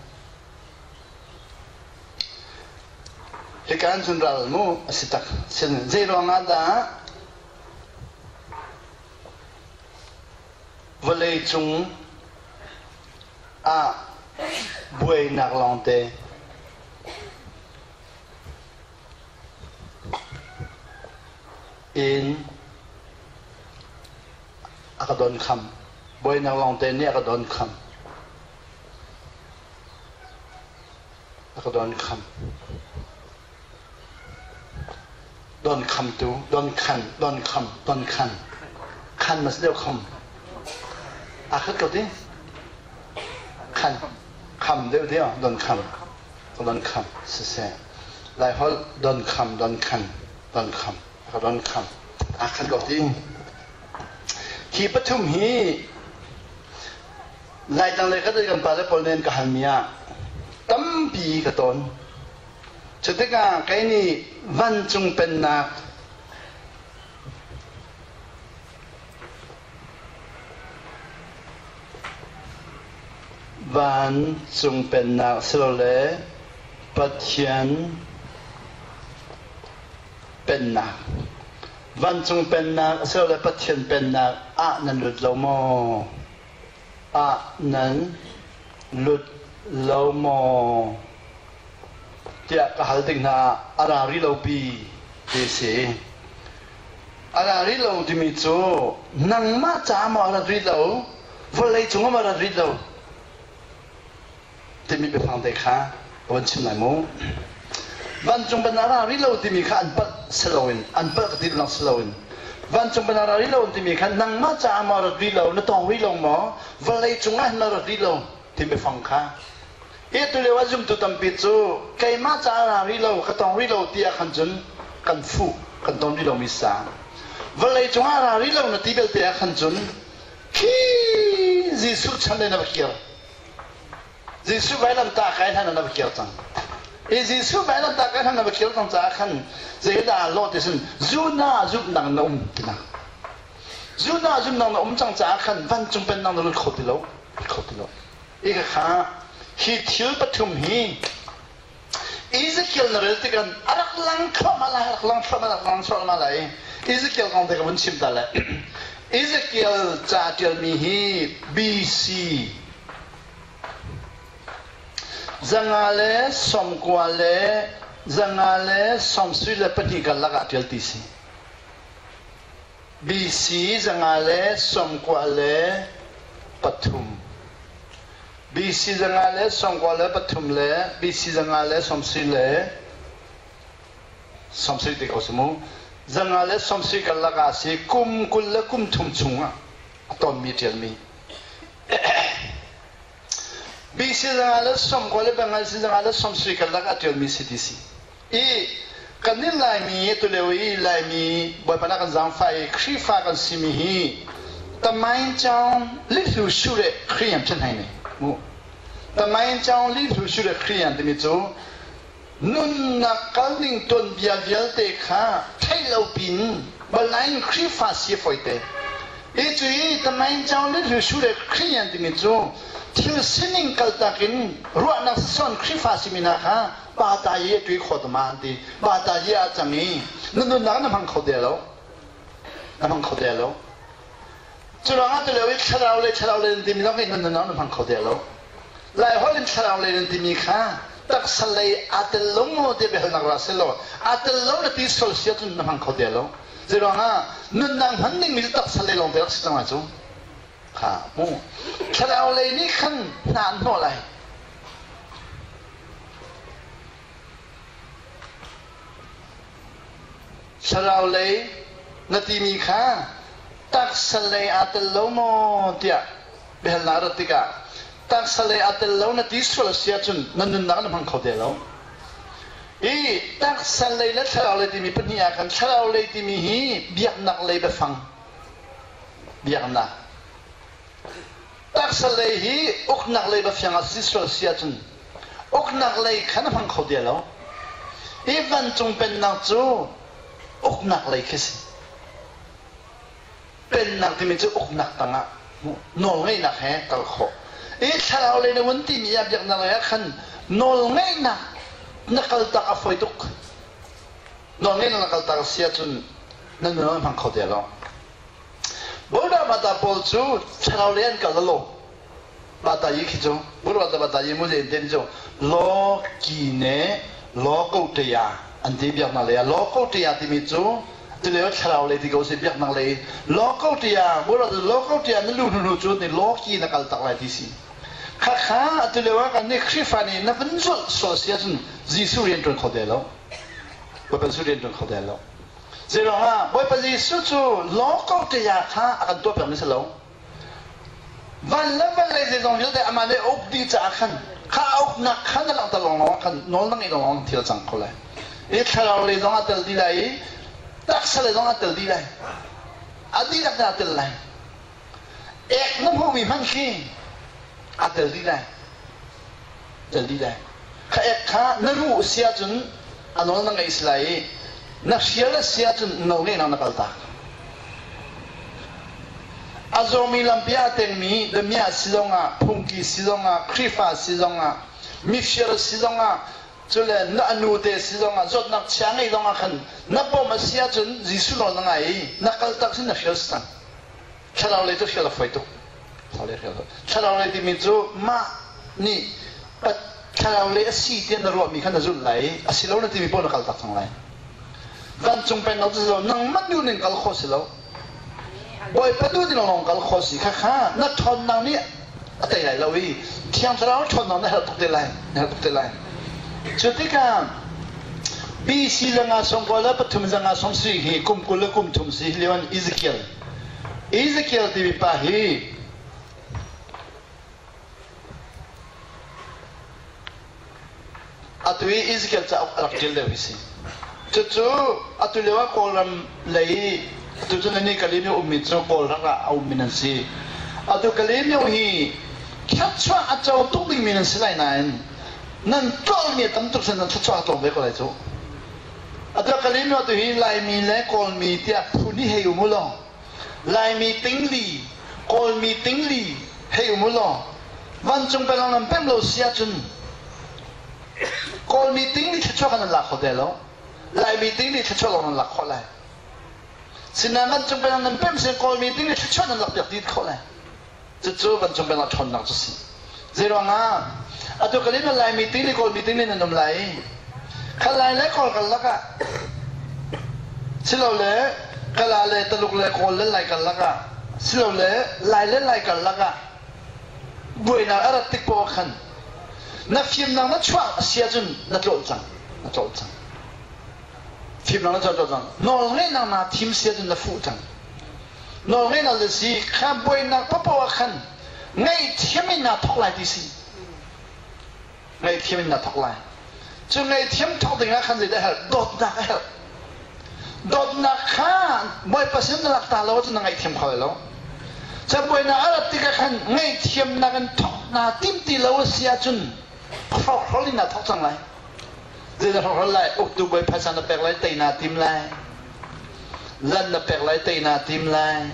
Hika an cun ral mu a si tak. Zei ruangah dah vawlei cung ah buainak lawngte in a ka don kham. Buainak lawngte nih a ka don kham. A ka don kham. Don khamtu, don khan, don kham, don khan. Khan mas deuh kham. A khat ko ti? Khan. Kham deuh deuh, don kham. Don kham, siseh. Lai holh don kham, don khan, don kham. A ka don kham. A khat ko ti? Hi pathum hi Laitlang le kan pale pawl nih an ka halmi ah tampi ka ton. Cu tikah kei nih vancung pennak vancung pennak silole Pathian pennak Vancung pennak asilole Pathian pennak ah nan lut lo maw? Ah nan lut lo maw? Tiah ka hal tik hna ah a ra rih lo pi ti si. A ra rih lo timi cu nangmah caah maw a rat rih lo, vawlei cungah maw a rat rih lo? Timi biafang te kha ka van chim lai mu. Vancung ban a ra rih lo timi kha an palh si loin an palh ka ti lang si loin vancung ban a ra rih lo timi kha nangmah caah maw rat rih lo na tawng rih lo maw vawlei cungah hin na rat rih lo timi biafang kha hi tu lio ah zumtu tampi cu keimah caah ra rih lo ka tawng rih lo ti ah khan cun kan fuh kan ton rih lomi sang vawlei cungah ra rih lo na ti belte ah khan cun khi Jesuh chan le na va kir Jesuh vailamtah kai hlan ah na va kir cang. I Jesuh vailamtah kai hlan na va kir cang caah khan zeidah aa lawh ti sin zuna zumhnak na um tinak. Zuna zumhnak na um cang caah khan vancung pennak na lut kho ti lo. Kho ti lo. I kha hi thil pathum hi Ezekiel na rel tikah a rak lang thluahmah lai, rak lang thluahmah, rak lang thluahmah lai. Ezekiel kong te ka vun chim ta lai. Ezekiel ca ṭialmi hi BC 590 le 572 karlak ah ṭial ti si. BC 593. BC 593 le BC 570 le 70 ti ko si mu. 570 karlak ah si kum 20 le kum thum chung ah a tonmi ṭialmi. BC 590 le BC 570 karlak ah ṭialmi si ti si. I kannih Laimi tulio i Laimi Bawipa na kan zaangfah i Khrihfa kan simi hi tamain chaung lihlu shu le Khriyan phin hai ne mu tamain chaung lihlu shu le Khriyan timi cu nunnak kalning tuanbia vialte kha theih lo pin balain Khrihfa si foite i cu i tamain chaung lihlu shu le Khriyan timi cu thil sining kaltak in ruahnak sawn Khrihfa simi hna kha pa ta i a tui kho ta ma an ti pa ta hi a cang i na nunnak na hmang kho te lo na hmang kho te lo cu ruangah tu lio i thlarau le thlarau le nan timi zong hi na nunnak na hmang kho te lo lai holh in thlarau le nan timi kha Taksa lei aa tel lo maw tiah biahalnak ra seh law aa tel lo na ti sual si ahcun na hmang kho te lo. Zeiruangah nunnak hman dingmi cu taksa lei lawng te rak si cang lai cu. Kha mu. Thlarau lei nih khan hna an hnawh lai. Thlarau lei na timi kha taksa lei aa tel lo maw tiah biahalnak a rat tikah taksa lei aa tel lo na ti sual a si ahcun na nunnak na hmang kho te lo. I taksa lei le thlarau lei timi pahnih ah khan thlarau lei timi hi biaknak lei biafang biaknak Taksa lei hi uknak lei va fiang ah si sual si ahcun uknak lei kha na hmang kho ti lo. Hi vancung pennak cu uknak lei khi si. Pennak timi cu uknak tangah nawlngeihnak he kal khawh. I thlarau lei na vun timi ah biaknak lei ah khan nawlngeihnak na kaltak a fawi tuk. Nawlngeihnak na kaltak a si ahcun na nun na hmang kho ti lo. Bawlra pawl cu thlarau lei an kal lo. Bata yi khi cu Bawlra bata yi mu len ten cu law ki ne law ko te ya an ti biaknak lei ah law ko te ya timi cu tulio thlarau lei ti ko si biaknak lei law ko te ya Bawlra law ko te ya na lu hnu cu ni law ki na kal tak lai ti si. Kha kha atulio ah kan nih Khrihfa nih na van zulh sual si ahcun Jesuh rian ṭuan kho te lo. Bawipa Jesuh rian ṭuan kho te lo. Zeiruangah Bawipa Jesuh cu lawng ṭaya kha a kan tuahpiakmi si lo. Van le vawlei zeizong vialte amah nih a uk dih caah khan kha a uknak kha na langhter lawnglawng ah khan nawl na ngeih lawnglawng thil a cang kho lai. I thlarau lei zong a tel dih lai i taksa lei zong a tel dih lai. A dihlak in aa tel lai. Ek na hmuhmi hmanh khi aa tel dih lai. Tel dih lai. Kha ek kha na ruh si ahcun a nawl na ngeih si lai i na hrial a si ahcun nawl ngeihnak na kaltak. A zawmi lampi ah tengmi damiah si zongah, phungki si zongah, Khrihfa si zongah, mifir si zongah, cule na nu te si zongah, zawtnak chia ngei zongah khan na bawmh a si ahcun Jesuh nawl na ngai i na kaltak sin na hrial si cang. Thlarau lei cu hrial a fawi tuk. Thlarau lei timi cu mah nih thlarau lei a si tiah na ruahmi kha na zulh lai i a si lo na timi paoh na kaltak cang lai. Vancung pennak cu si lo, nangmah duh ning kal khawh si lo. Bawipa duh ning lawng kal khawh si. Khakha na ṭhawnnak nih a tei lai lo i Thiang Thlarau ṭhawnnak na herh tuk te lai. Na herh tuk te lai. Cu tikah BC zanga sawmkua le pathum zanga sawmsarih hi kum 20 le kum thum si lio in Ezekiel Ezekiel timi pa hi atu i Ezekiel cauk a rak ṭial lio hi si. Cucu atu lio ah Kawlram lei atu cu nani Kalaymyo ummi cu Kawlram ah a ummi nan si. Atu Kalaymyo hi thluachuah a co tuk dingmi nan si lai nain nan tlolmi a tam tuk sin nan thluachuah a tlawm ve ko lai cu. Atu Kalaymyo tu hi Laimi le Kawlmi tiah phu nih hei um u law Laimi tingli, Kawlmi tingli hei um u law vancung pelong nan pemh lo si ahcun Kawlmi tingli thluachuah kha nan lak kho te lo. Laimi tingli thluachuah lawng nan lak khawh lai. Sinain vancung pelong nan pemh sin Kawlmi tingli thluachuah nan lak piak dih khawh lai. Cucu vancung peng ah ṭhawnnak cu si. Zeiruangah? Atu ka lin Laimi ting le Kawl meeting nan um lai. Kha Lai le Kawl karlak ah silole Kala le Taluk le Kawl le Lai karlak ah silole Lai le Lai karlak ah buainak a rat tik poah khan na fimnak na chuah a si ahcun na tlolh cang. Na tlolh cang. Fimnak na chuah cang. Nawlngeihnak naa thim si ahcun na fuh cang. Nawlngeihnak le si kha buainak paohpaoh ah khan ngaihthiam in naa thawk lai ti si. Ngaihthiam in naa thawk lai. Cu ngaihthiam thawk ding ah khan zeidah a herh? Dawtnak a herh. Dawtnak kha Bawipa sin na lak ta lo ahcun na ngaihthiam kho lai lo. Cabuainak a rat tikah khan ngaihthiamnak in thawk naa tim ti lo a si ahcun hrawkhrol in naa thawk cang lai. Zeidah hrawkhrol lai? Uktu bawi phaisa na pek lai, tei naa tim lai. Lan na pek lai, tei naa tim lai.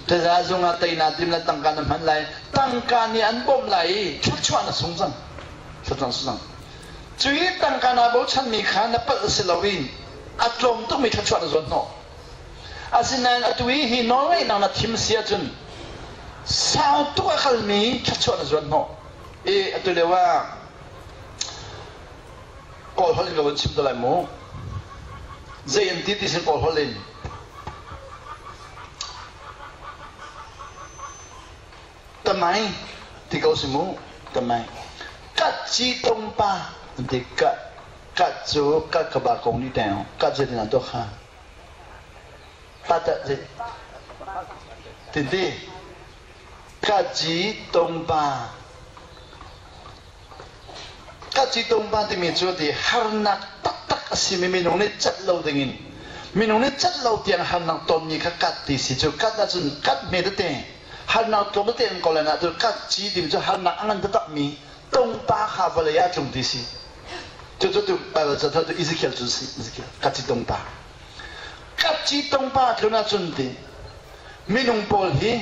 Taza zung ah tei naa tim lai, tangka na hman lai. Tangka nih an bawmh lai i thluachuah na sung cang. Thluachuah na sung cang. Cu i tangka naa bochanmi kha na palh si loin a tlawm tukmi thluachuah na zuan hnawh. Asinain atu i hi nawlngeihnak na thim si ahcun sau tuk a kalmi thluachuah na zuan hnawh. I atu lio ah. Kawl holh in ka vun chim te lai mu. Zei an ti ti sin Kawl holh in. Tamai ti ko si mu. Tamai. Kat ci tong pa an ti kat kat cu kat ka ba kong ni teng kat zei tin to kha. Pa ta zei tin ti kat ci tong pa Kacitumpa timi cu ti harnak taktak a simi minung nih cat lo dingin minung nih cat lo tiang harnak tonmi kha kat ti si cu kat ahcun kat hme tete harnak tlawm tete an ko lai na cu kat ci timi cu harnak a ngan taktakmi tongpa kha vawlei ah tlung ti si cu cu tu Bible ca cu Ezekiel cu si Ezekiel kat ci tongpa kat ci tongpa tlun ahcun ti minung pawl hi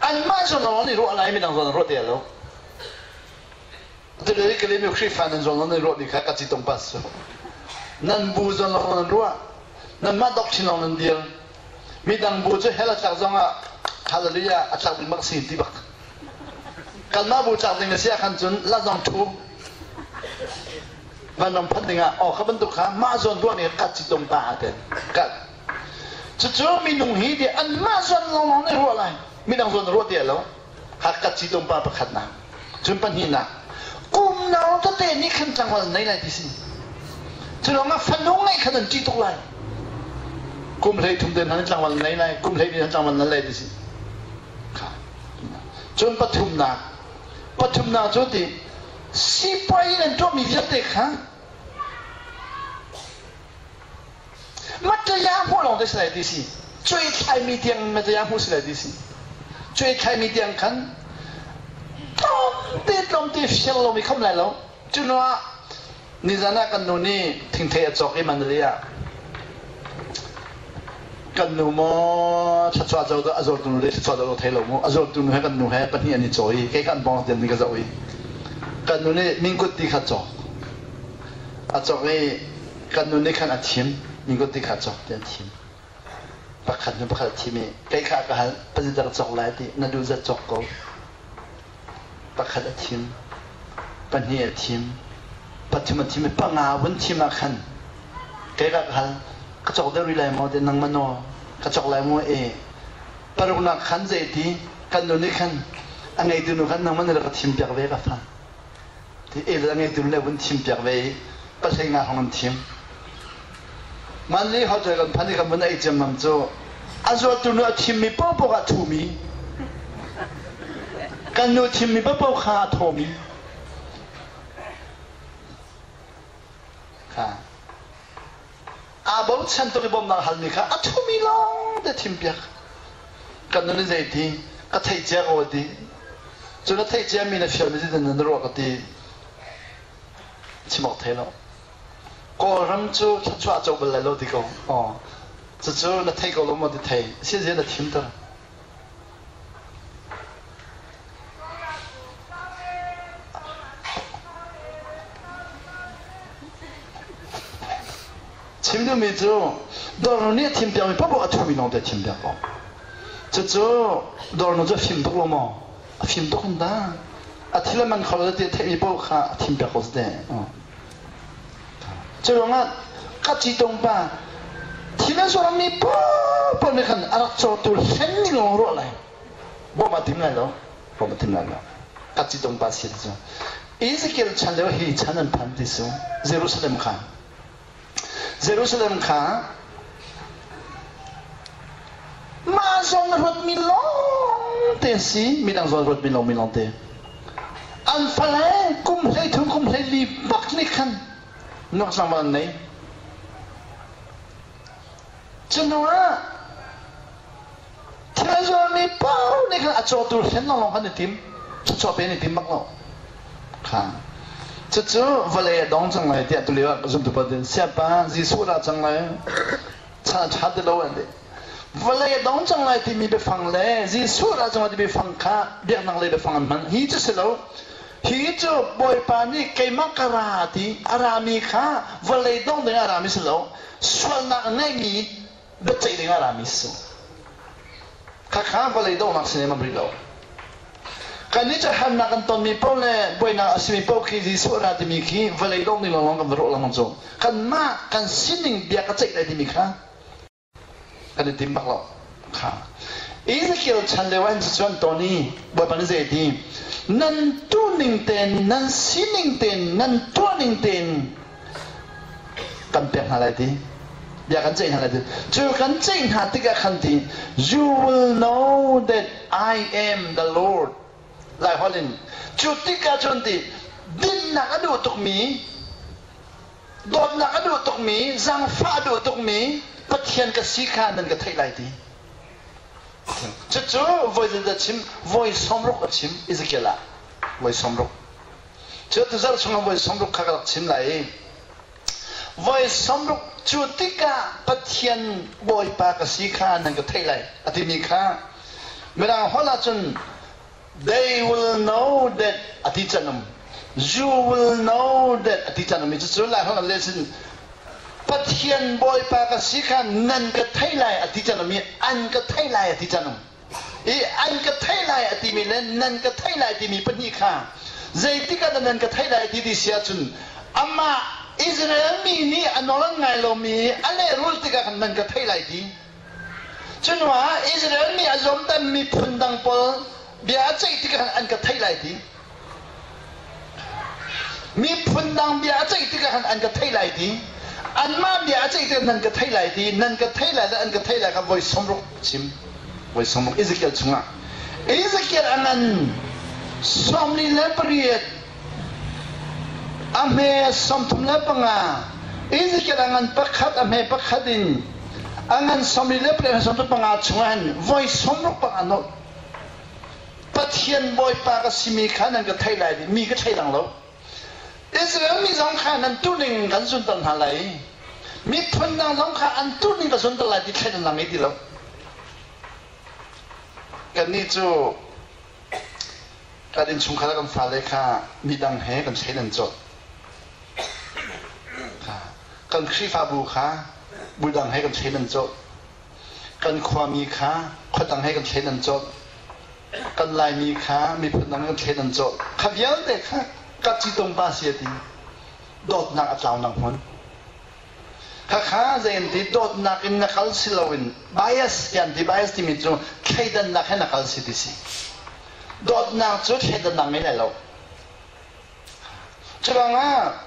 Anmah zawn lawng an i ruah lai midang zawn an ruah te lo. Tule Kalemi Khrihfa nan zawn nan i ruah mi kha ka ci tong pas cu. Nan bu zawn lawng nan ruah. Nanmah doctrine lawng nan dir. Midang bu cu hell a tlak zong ah hallelujah a tlak ding bak si ti bak. Kanmah bu tlak ding a si ah khan cun la zong thu. Vanram phanh ding ah aw kha bantuk kha mah zawn ruah nih kat ci tong pa a ten. Kat. Cucu minung hi ti anmah zawn lawnglawng nih ruah lai. Midang zawn ruah ti lo. Hakka ci tumpa pakhatnak. Cun pahnihnak. Kum nau tete nih khan tlangval nei lai ti si. Cu lawngah fanu ngeih khan an ṭih tuk lai. Kum hlei thum te hna tlangval nei lai, kum hlei hnih tlangval nan lai ti si. Cun pathumnak. Pathumnak cu ti sipuai in an tuahmi vialte kha Mataya hmuh lawng te si lai ti si. Cuai thlaimi tiang mataya hmuh si lai ti si. Cuai thlaimi tiang khan tlawmte tlawmte fial lomi kham lai lo. Cu hnu ah nizan ah kan nu nih thingthei a cawk i Mandalay ah kan nu maw thluachuah zo a zawrtu nu le thluachuah zo thei lo mu a zawrtu nu he kan nu he pahnih an i caw i kei kha an pawng tiang ni ka zoh i kan nu nih mingkut ti kha cawk a cawk i kan nu nih khan a thim mingkut ti kha cawk ti a thim pakhat hnu pakhat a thim i kei kha ka hal pazit ka cawk lai ti na duh zat cawk ko pakhat a thim pahnih a thim pathum a thim i panga vun thim ah khan kei ka ka hal ka cawk deuh rih lai maw ti nangmah naw ka cawk lai maw e paruknak khan zei ti kan nu nih khan a ngeitu nu khan nangmah nih ka thim piak ve ka fa Ti el a ngeitu le vun thim piak ve i pahlei nga hong an thim. Manli hotel kan phan i kan vun ei ciammam cu a zuatu nu a thimmi paohpaoh ah thumi kan nu thimmi paohpaoh kha a thawmi kha Aa bochan tuk i bawmhnak halmi kha a thumi lawng te thimpiak. Kan nun in zeiti ka theih cia ko a ti. Cu na theih ciami na fialmi zeitin na ruah ka ti. Chim awk thei lo. Kawlram cu thluachuah co bal lai lo ti ko. Aw. Cucu na thei ko lo maw ti thei. Siazia na thimter. Chim duhmi cu dawrnu nih a thimpiakmi paohpaoh a thumi lawng te a thimpiak ko. Cucu dawrnu cu a fim tuk lo maw? A fim tuk in dah. A thil a man kho lo ti a theihmi paoh kha a thimpiak ko te. Cu ruangah ka ci-tung pa thil a zuarmi paohpaoh nih khan a rak cawtu hlen ning lawng ruah lai. Bawmh a tim lai lo. Bawmh a tim lai lo. Ka ci-tung pa si cu. Ezekiel chan lio hi chan an phan ti su. Jerusalem kha. Jerusalem kha mah zawn ruatmi lawng te si midang zawn ruatmi lawng mi lawng te an fale kum hlei thum kum hlei li bak nih khan nuakzang an nei cu hnu ah Thil a zuarmi paoh nih khan a cawtu hlen lawnglawng khan i tim. Thluachuah pe in i tim bak lo. Kha. Cucu vawlei a dong cang lai tiah tulio ah zumtu pawl tin siapa Jesuh ra cang lai. Chan a ṭha ti lo an ti. Vawlei a dong cang lai timi biafang le Jesuh ra cang lai timi biafang kha biaknak lei biafang an hman. Hi cu si lo. Hi cu Bawipa nih keimah ka ra ti a rami kha vawlei dong ding a rami si lo. Sualnak a ngeimi biaceih ding ah rami si. Khakha vawlei donghnak sin em rih lo. Kan nih cu harnak kan tonmi paoh le buainak a simi paoh khi Jesuh a ra timi khi vawlei dongh ding lawnglawng kan va ruah lengmang cu. Kanmah kan sining bia ka ceih lai timi kha kan i tim bak lo. Kha. Ezekiel chan lio ah hin cucu an ton i Bawipa nih zei a ti? Nan tuning tein, nan sining tein, nan tuahning tein kan pek hna lai ti. Bia kan ceih hna lai ti. Cu kan ceih hna tikah khan ti, you will know that I am the Lord. Lai holh in. Cu tikah cun ti, dinnak a duh tukmi, dawtnak a duh tukmi, zaangfah a duh tukmi Pathian ka si kha nan ka theih lai ti. Cucu voi zeidah chim? Voi 60 a chim Ezekiel ah. Voi 60. Cu tuzarh chungah voi 60 kha ka rak chim lai i voi 60 cu tikah Pathian Bawipa ka si kha nan ka theih lai a timi kha Mirang holh ahcun They will know that a ti can um. You will know that a ti can um. Cucu Lai holh le sin Pathian Bawipa ka si kha nan ka thei lai a ti can um i an ka thei lai a ti can um. I an ka thei lai a timi le nan ka thei lai timi pahnih kha zeitik ah dah nan ka thei lai ti ti si ahcun amah Israel mi nih a nawl an ngai lomi a lehrul tikah khan nan ka thei lai ti. Cuhnuah Israel mi a zuamter miphun dang pawl bia a ceih tikah an ka theih lai ti. Miphun dang bia a ceih tikah khan an ka theih lai ti. Anmah bia a ceih tikah nan ka theih lai ti. Nan ka theih lai le an ka theih lai kha voi 60 chim. Voi 60 Ezekiel chungah. Ezekiel a ngan 48 A hme 35, Ezekiel a ngan pakhat, a hme pakhat in a ngan 48 35 chungah hin voi 65 nolh. Pathian Bawipa ka simi kha nan ka theih lai i mi ka thei dang lo. Israel mi zong kha nan tuning kan zunter hna lai i miphun dang zong kha an tuning ka zunter lai ti thleidan dang ngei ti lo. Kannih cu Kan innchungkhar kan fale kha midang he kan thleidan an cawt. Kan Khrihfabu kha budang he kan thleidan cawt. Kan khuami kha khuadang he kan thleidan cawt. Kan Laimi kha miphun dang kan thleidan cawt. Kha vialte kha ka ci tung pa si a ti. Dawtnak a tlaunak hmun. Khakha zei an ti dawtnak in na kal si loin bias ti an ti bias timi cu thleidannak he na kal si ti si. Dawtnak cu thleidannak ngei lai lo. Curuangah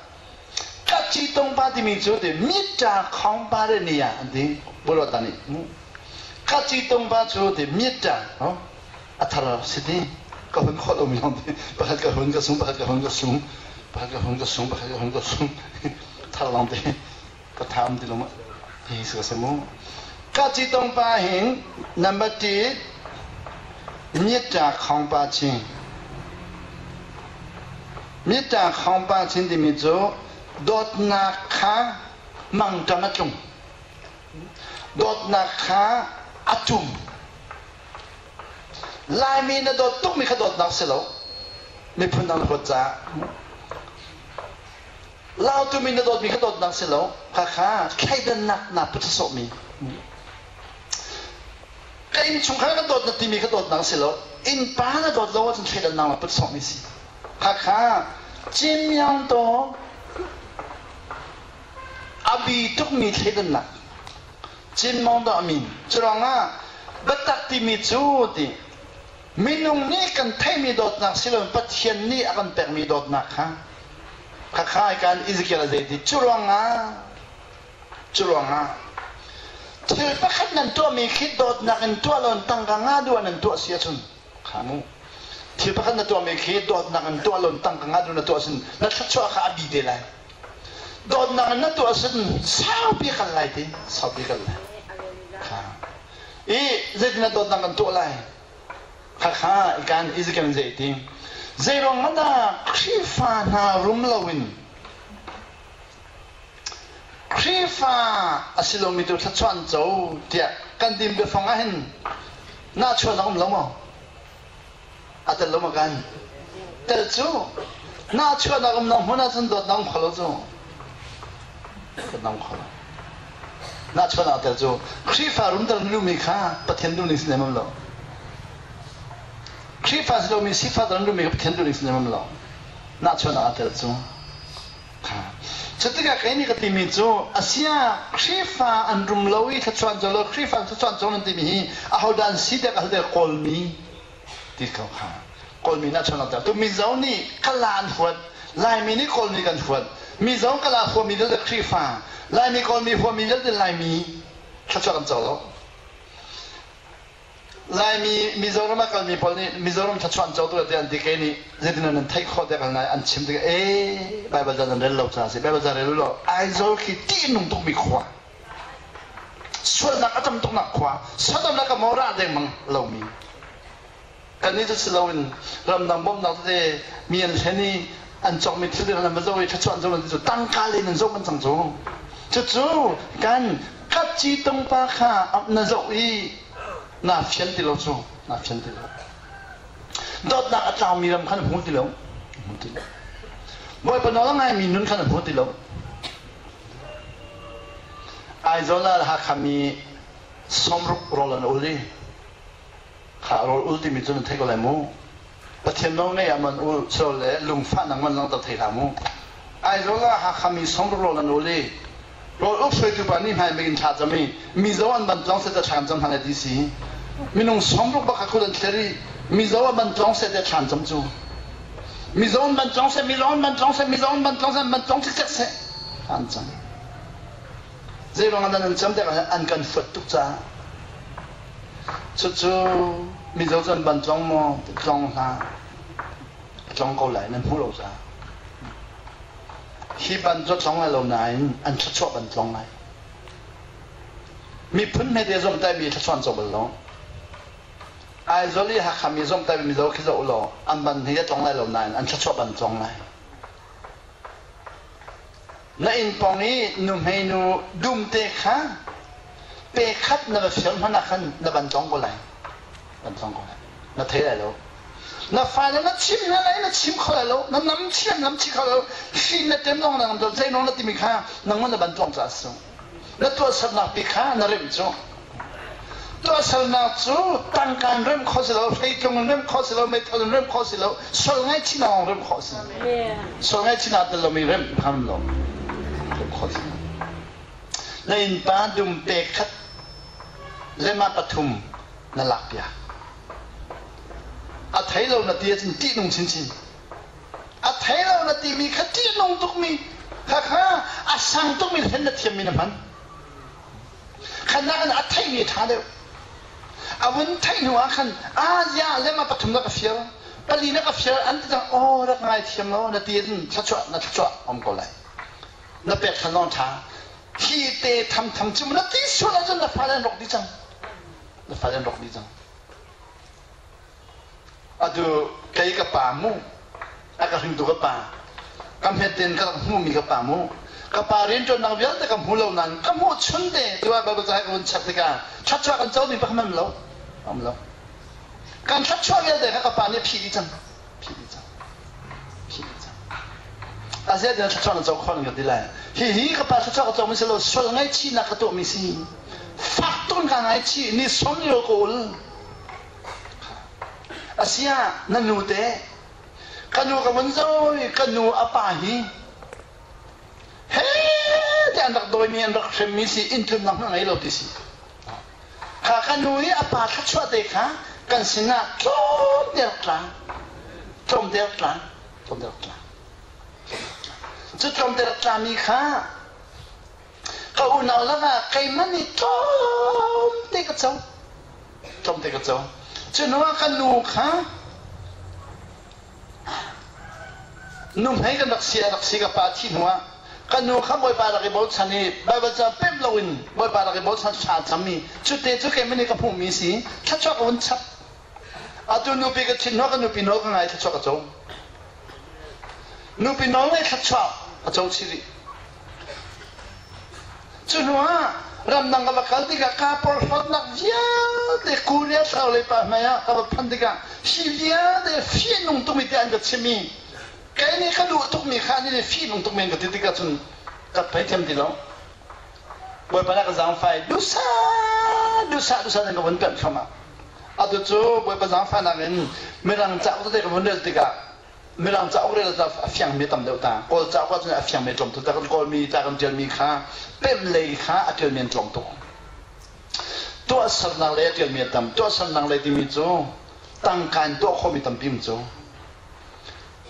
ka ci tung pa timi cu ti mita khong pa de ni ah an ti bulawt nih ka ci tung pa cu ti mita a thar si ti ka hun khawt um yong ti pakhat ka hun ka sung pakhat ka hun ka sung pakhat ka hun ka sung pakhat ka hun ka sung thar long te ka tham ti lo hi sa sa mu ka ci tong pa hin number 1 mita khong pa chin mita khong pa chin timi cu dawtnak kha mangṭam a tlung dawtnak kha a tum Laimi na dawt tukmi kha dawtnak si lo. Miphun dang na huat caah. Lautu mi na dawtmi kha dawtnak si lo. Khakha thleidannak na put sawhmi. Ka innchungkhar ka dawt na timi kha dawtnak si lo. Innpa na dawt lo ahcun thleidannak na put sawhmi si. Khakha Cimyang to a bi tukmi thleidannak Chin Maung dah min. Curuangah biatak timi cu ti minung nih kan theihmi dawtnak si loin Pathian nih a kan pekmi dawtnak kha khakha kan Ezekiel a zei ti curuangah curuangah thil pakhat nan tuahmi khi dawtnak in tuah loin tangka nga duh ah nan tuah si ahcun kha mu thil pakhat na tuahmi khi dawtnak in tuah loin tangka nga duh na tuah ahcun na thluachuah kha a bi te lai Dawtnak in na tuah ahcun saupi kal lai ti saupi kal lai. Kha. I zeitin na dawtnak kan tuah lai? Kha kha ikan Ezekiel zei ti. Zeiruang ah dah Khrihfa hna rum loin Khrihfa a si lomi tu thluachuah an co tiah kan dim biafang ah hin nahchuahnak um lo maw? A tel lo ma kan? Tel cu nahchuahnak um na hmun ahcun dawtnak um kho lo cu. Dawtnak um kho lo. Nahchuahnak tel cu Khrihfa rumter lumi kha Pathian duhning si nem lo. Khrihfa si lomi sifak an rummi kha Pathian duhning si lem lo. Nahchuahnak aa tel cu. Cutikah kei nih ka timi cu asia Khrihfa an rum lo i thluachuah an co lo Khrihfa thluachuah an co nan timi hi ahodah an si tiah ka hal tikah Kawlmi ti ko kha. Kawlmi nahchuahnak tel. Tu Mizo nih Kala an huat. Laimi nih Kawlmi kan huat. Mizo Kala huami vialte Khrihfa. Laimi Kawlmi huami vialte Laimi thluachuah kan co lo. Laimi Mizoram a kalmi pawl nih Mizoram thluachuah an co tuk tiah an ti kei nih zeitin nan theih khawh tiah kan an chim tikah ee Baibal ca nan rel lo caah a si Baibal ca rel u law Aizawl khi ṭihnung tukmi khua sualnak a tam tuknak khua Sodom le Gomorrah dengmang lomi kannih cu si loin ramdang bawmhnak tete mi an hlen i an cawkmi thil ding an va zoh i thluachuah an zoh cu tangka len an zoh man cang cu cucu kan katci tungpa kha na zoh i naa fian ti lo cu naa fian ti lo dawtnak a tlaumi ram khan hmu ti lo hmu ti lo Bawipa nawl a ngaimi nun khan hmu ti lo Aizawl ah Hakha mi 60 rawl an ul i kha rawl ul timi cu nan theih ko lai mu Pathian nawl ngei ah man ul so le lungfahnak man langhter thei hlah mu Aizawl ah Hakha mi 60 rawl an ul i Rawl uk hruaitu pa nih hmai in thla cam i Mizo an ban tlawng seh thlan cam hna ti si. Minung 60 bak khul an thler i Mizo an ban tlawng seh thlan cam cu. Mizo an ban tlawng seh, Mizo an ban tlawng seh, Mizo an ban tlawng seh, an ban tlawng cikcek seh thlan cam. Zei ruang ah an cam tikah an kan fuat tuk caah. Cucu Mizo cu an ban tlawng maw? Tlawng hlah. Tlawng ko lai nan hmuh lo caah. Hi ban cu a tlong lai lo nain an thluachuah ban tlong lai. Miphun hmete zomhtaihmi thluachuah an co bal lo. Aizawl i Hakha mi zomhtaihmi Mizo khi zoh law an ban hi a tlong lai lo nain an thluachuah ban tlong lai. Na inn pawng i nuhmei nu dumte kha pe khat na va fial hmanh ah khan na ban tlong ko lai. Ban tlong ko lai. Na thei lai lo. Na fale na chim hna lai na chim kho lai lo na nam chiam nam chi kho lo hrin na tem long na ngam zei nong na timi kha nangmah na ban tuang ca su na tuahsernak pi kha na remh cu tuahsernak cu tangka in remh kho si lo hreitlung in remh kho si lo meithal in remh kho si lo sual ngaihchihnak lawng remh khawh si sual ngaihchihnak tel lomi remh kha lo remh khawh si na innpa dum pe khat lema pathum na lak piak A thei lo na ti ahcun ṭihnung chinchin. A thei lo na timi kha ṭihnung tukmi kha kha a sang tukmi hlen na thiammi na hman. Khan nakin a theihmi a ṭha deuh. A vun theih hnu ah khan a zia lema pathum na ka fial, pali na ka fial an ti cang aw rak ngai thiam lo na ti ahcun thluachuah na thluachuah um ko lai. Na pek khan lawng ṭha. Hi te thamtham cu na ti sual ahcun na fale an rawk dih cang. Na fale an rawk dih cang. Atu kei ka pa mu, a ka hringtu ka pa, ka hmet tein ka rak hmuhmi ka pa mu, ka pa rianṭuannak vialte ka hmu lo nain ka hmuh chun te tiah Baibal ca he ka vun check tikah thluachuah kan comi pakhat um lo, um lo. Kan thluachuah vialte kha ka pa nih a phih dih cang, phih dih cang, phih dih cang. Aziah ding thluachuah na co khawh ning ka ti lai. Hihi ka pa thluachuah ka comi si lo, sual ngaihchihnak ka tuahmi si. Fak tuk in kaa ngaichih, ni som lio ka ul. Asiah na nu teh ka nu ka vun zo i ka nu a pa hi he te an rak dawimi an rak hremmi si inn tlunnak hmanh ngei lo ti si. Kha ka nu i a pa thluachuah te kha kan sinah tlawmte rak tla. Tlawmte rak tla. Tlawmte rak tla. Cu tlawmte rak tlami kha Ka unau lakah keimah nih tlawmte ka co. Tlawmte ka co. Cu hnuah ka nu kha nuhmei kan rak si a rak si ka pa thih hnuah ka nu kha Bawipa rak i bochan i Baibal ca pemh loin Bawipa rak i bochan thla cam i cute cu keimah nih ka hmuhmi si thluachuah ka vun chap. Atu nupi ka ṭhit hnuah ka nupi nawl ka ngai thluachuah ka co. Nupi nawl ngai thluachuah a co chih rih. Cu hnuah ramdang ka va kal tikah kaa porhlawtnak vialte Korea thlarau pa hmai ah ka va phanh tikah hi vialte fihnung tukmi tiah an ka chim i kei nih ka duh tukmi kha an nih fihnung tukmi an ka ti tikah cun ka thei thiam ti lo. Bawipa na ka zaangfai duhsah duhsah duhsah in ka vun pemh thluahmah. Atu cu Bawipa zaangfahnak in Mirang cauk tete ka vun rel tikah Mirang cauk rel ah a fiangmi a tam deuh ta. Kawl cauk ahcun a fiangmi a tlawm tuk. Ta kan Kawlmi ta kan ṭialmi kha pemh lei kha a ṭialmi an tlawm tuk. Tuahsernak lei a ṭialmi a tam. Tuahsernak lei timi cu tangka in tuah khawhmi tampi um cu.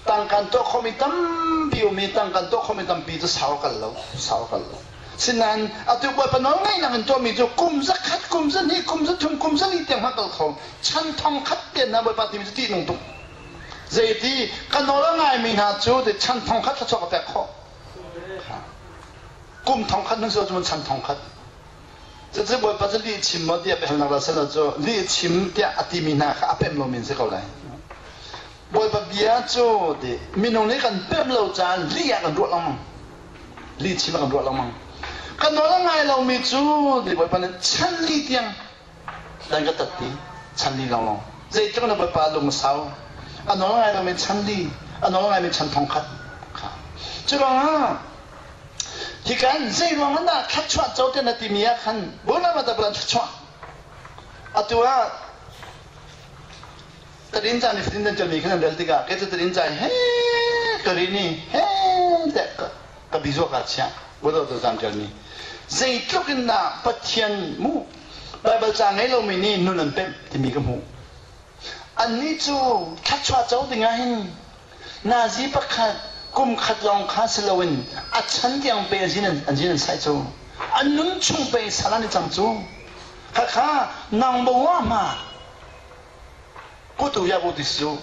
Tangka in tuah khawhmi tampi um i tangka in tuah khawhmi tampi cu sau a kal lo. Sau a kal lo. Sinain atu Bawipa nawlngaihnak in tuahmi cu kum zakhat, kum zahnih, kum zathum, kum zali tiang hmanh kal kho. Chan thong khat te hna Bawipa timi cu ṭihnung tuk. Zeiti ka nawl a ngaimi hna cu ti chan thong khat thluachuah ka pek khawh. Kum thong khat nan si cun chan thong khat. Cucu Bawipa cu lih chim maw tiah biahalnak dah selaw cu lih chim tiah a timi hna kha a pem lomi an si ko lai. Bawipa bia cu ti minung nih kan pem lo caan lih ah kan ruah lengmang. Lih chim ah kan ruah lengmang. Kan nawl a ngai lomi cu ti Bawipa nih chan li tiang dan ka tat ti chan li lawnglawng. Zeitluk na Bawipa lung a sau. A nawl ngai lomi chan li, a nawl ngaimi chan thong khat. Cu ruangah Hikan zeiruang ah dah thluachuah co te na timi ah khan Burma ta bulan thluachuah. Atu ah tadin ca ni fatin nan ṭialmi khan nan rel tikah kei cu tadin ca he ka rin i he te ka bizuak ah chiah budo tu zan ṭialmi zeitluk in dah Pathian mu Baibal ca ngei lomi nih nun an pemh timi ka hmuh. Annih cu thluachuah co ding ah hin Nazi pakhat kum khat lawng kha si loin a chan tiang pe an zin an sai cu. An nun chung pe sal an i cang cu. Khakha nang bo wa ma kutu ya bu ti su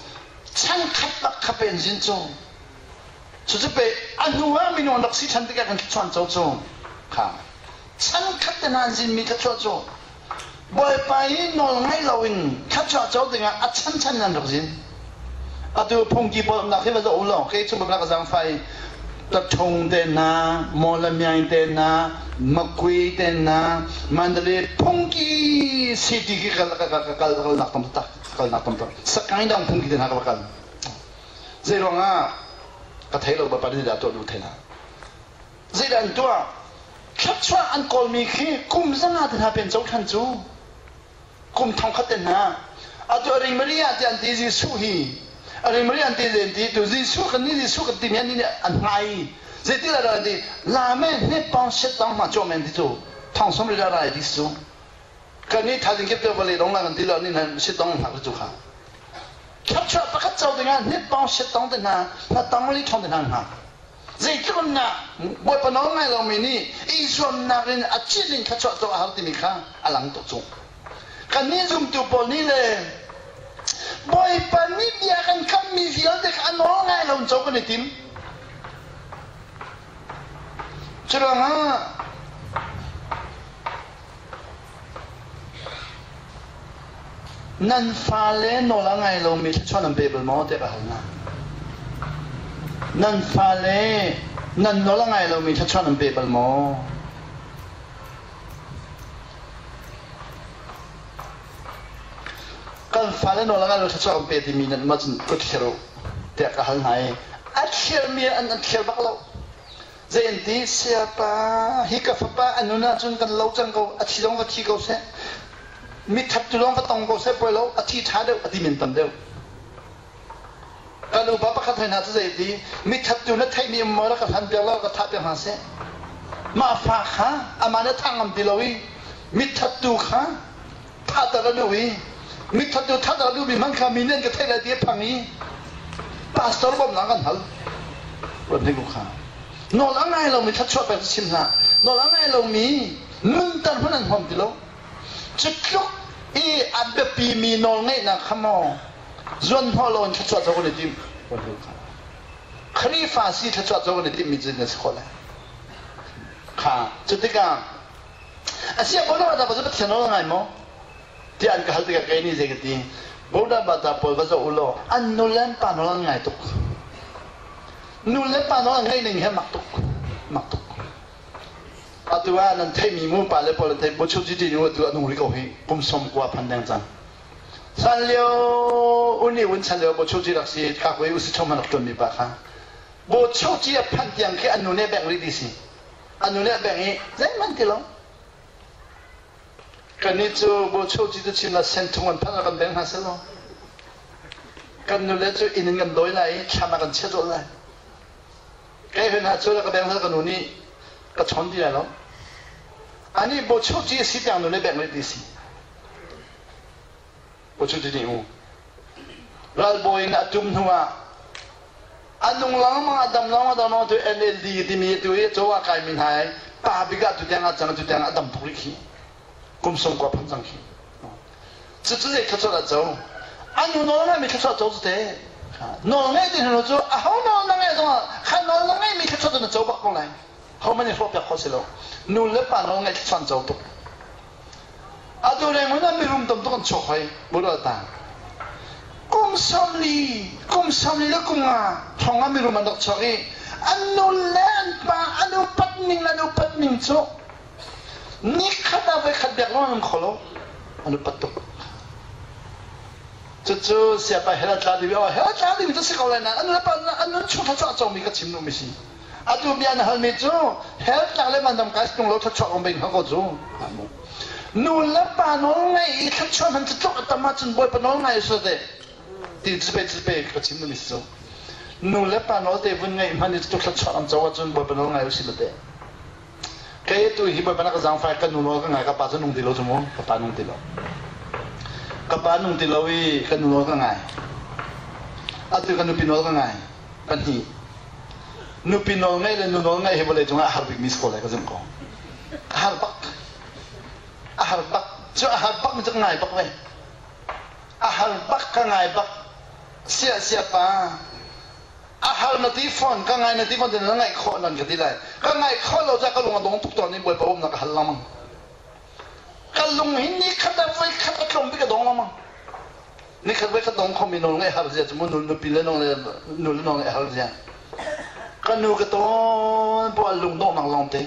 chan khat bak kha pe an zin cu. Cucu pe a hnu ah minung an rak si ṭhan tikah kan thluachuah co cu. Kha chan khat te hna an zinmi thluachuah cu Bawipa i nawl ngaih loin thluachuah co dingah a chanchan in an rak zin. Atu phungki pawl umnak hi va zoh u law kei cu ka zaangfah i Taṭhung te hna, Mawlamyaing te hna, Makui te hna, Mandalay phungki city khi kal ka kal kal kalnak tam tak kalnak tam tak Sakaing dang phungki te hna ka va kal. Zei ruangah ka thei lo Bawipa nih dah tuah duh thei hna. Zeidah an tuah? Thluachuah an kawlmi khi kum zanga te hna pen co ṭhan cu. Kum thongkhat te hna. Atu a Maria ti an ti Jesuh hi. A Maria an ti an ti tu Jesuh kan nih Jesuh kan timi an nih an hngai. Zeitil ah an ti la me hne pong set tong ma cho men ti cu thong som ri rai ti su. Kan nih thazing kip te vale dong la kan ti lo ni nan sit tong hna cu kha. Thluachuah pakhat co dingah hne pong set tong te hna na tong li thong te hna hna. Zeitluk in dah Bawipa nawl ngai lomi nih i zuamnak in a cin in thluachuah tuah a har timi kha a lang tuk cu. Kannih zumtu pawl nih le Bawipa nih bia kan kammi vialte kha a nawl ngai lo in co kan i tim. Curuangah Nan fale nawl a ngai lomi thluachuah nan pe bal maw tiah ka hal hna. Nan fale nan nawl a ngai lomi thluachuah nan pe bal maw? Kan fale nawl a ngai lo thluachuah kan pe timi nan mah cun kut thlir u tiah ka hal hna i a thlirmi an thlir bak lo. Zei an ti? Sayapa, hi ka fapa a nun ahcun kan lo cang ko, a thi zong va thi ko seh. Mithat tu zong va tong ko seh poi lo, a thi ṭha deuh, a ti men tam deuh. Kan upa pakhat hoi hna cu zei ti? Mithat tu na theihmi um maw rak ka hlan piak law ka thah piak hna seh. Mah fa kha amah nih a thah ngam ti lo i mithat tu kha thahter a duh i mithat tu thahter a duhmi hmanh kha mi nih an ka theih lai ti a phang i pastor bawmhnak kan hal ruat hnik u kha nawl a ngai lomi thluachuah pek chim hlah nawl a ngai lomi nunter hmanh an huam ti lo cu tluk i a biapimi nawl ngeihnak kha maw zuan hnawh lo in thluachuah co kan i tim ruat hnik u kha Khrihfa si thluachuah co kan i timmi cu na si khawh lai kha cu tikah Asiah Buddha pawl cu Pathian nawl a ngai maw? tiah an ka hal tikah kei nih zei ka ti? Buddha bata pawl va zoh u law an nu le an pa nawl an ngai tuk. Nu le pa nawl an ngaih ning hi mak tuk. Mak tuk. Atu ah nan theihmi mu pa le pawl an theih bu chu ti nu atu a nung rih ko hi kum som kua phan deng cang. San lio uni un chan lio bu chu ti rak si ka koi usi chom rak tuan mi pa kha bu chu ti a phan tiang khi an nu ne beng rih ti si. A nu nih a bengh i zeihmanh ti lo. Kannih cu Bualchoci cu chim la senthung an phanh ah kan beng hna seh law kan nule cu inn in kan dawi lai i thlam ah kan chiah colh lai. Kei hoi hna cu ka beng hna ka nu nih ka chawn ti lai lo. Anih Bualchoci a si tiang nule beng rih ti si. Bualchoci nih u. Ralbawi in a tum hnu ah a nung lengmang a dam lengmang a dam lengmang tu NLD timi tu i caw ah kaimi hna i pa bik ah tu tiang ah cang tu tiang a dam tuk rih khi. Kum sung kua phun cang khi. Cucu zei thluachuah dah co? A nu nawl ngeimi thluachuah co cu te. Nawl ngei ti hnu cu a ho nawl na ngeih zongah kha nawl na ngeimi thluachuah cu na co bak ko lai. Ho man i hrawh piak khawh si lo. Nu le pa nawl ngeih thluachuah an co tuk. Atu leng in mirum tam tuk an chuak hoi. Bural ta. Kum 40, kum 40 le kum nga thong ah mirum an rak chuak i an nu le an pa an upat ning an upat ning cu Nikhat ah voikhat biak lawng an kho lo. An upat tuk. Cucu siapa hell a tla ding oh hell a tla ding cu si ko lai nain an le pa an nun chung thluachuah a cawngmi ka chim duhmi si. Atu bia na halmi cu hell tlak le mandam kai tung lo thluachuah kong bein ko cu. Nu le pa nawl ngei i thluachuah hman cu tluk a tam ahcun Bawipa nawl ngai su te. Ti cu pe cu pe ka chim duhmi si cu. Nu le pa nawl te vun ngeih hman i cu thluachuah an co ahcun Bawipa nawl ngai usih te. Kei tu hi Bawipa na ka zaangfai ka nu nawl ka ngai ka pa cu nung ti lo cu mu ka pa nung ti lo ka pa nung ti lo i ka nu nawl ka ngai atu ka nupi nawl ka ngai pahnih nupi nawl ngeih le nu nawl ngeih hi vawlei cungah a har bikmi si ko lai ka zumh ko a har bak a har bak cu a har bak mi cu ka ngai bak ve a har bak ka ngai bak sia sia pa A har na ti fawn, ka ngai na ti fawn, na ngaih khawh nan ka ti lai. Ka ngaih khawh lo caah ka lung a dong tuk tawn i Bawipa umnak ka hal lengmang. Ka lung hi ni khat ah voi khat a tlawm bik a dong lengmang. Ni khat voi khat dong khomi nawl ngaih har zia cu mu nu nupi le nawl nu le nawl ngaih har zia. Ka nu ka tawn poah lung donghnak lawng te.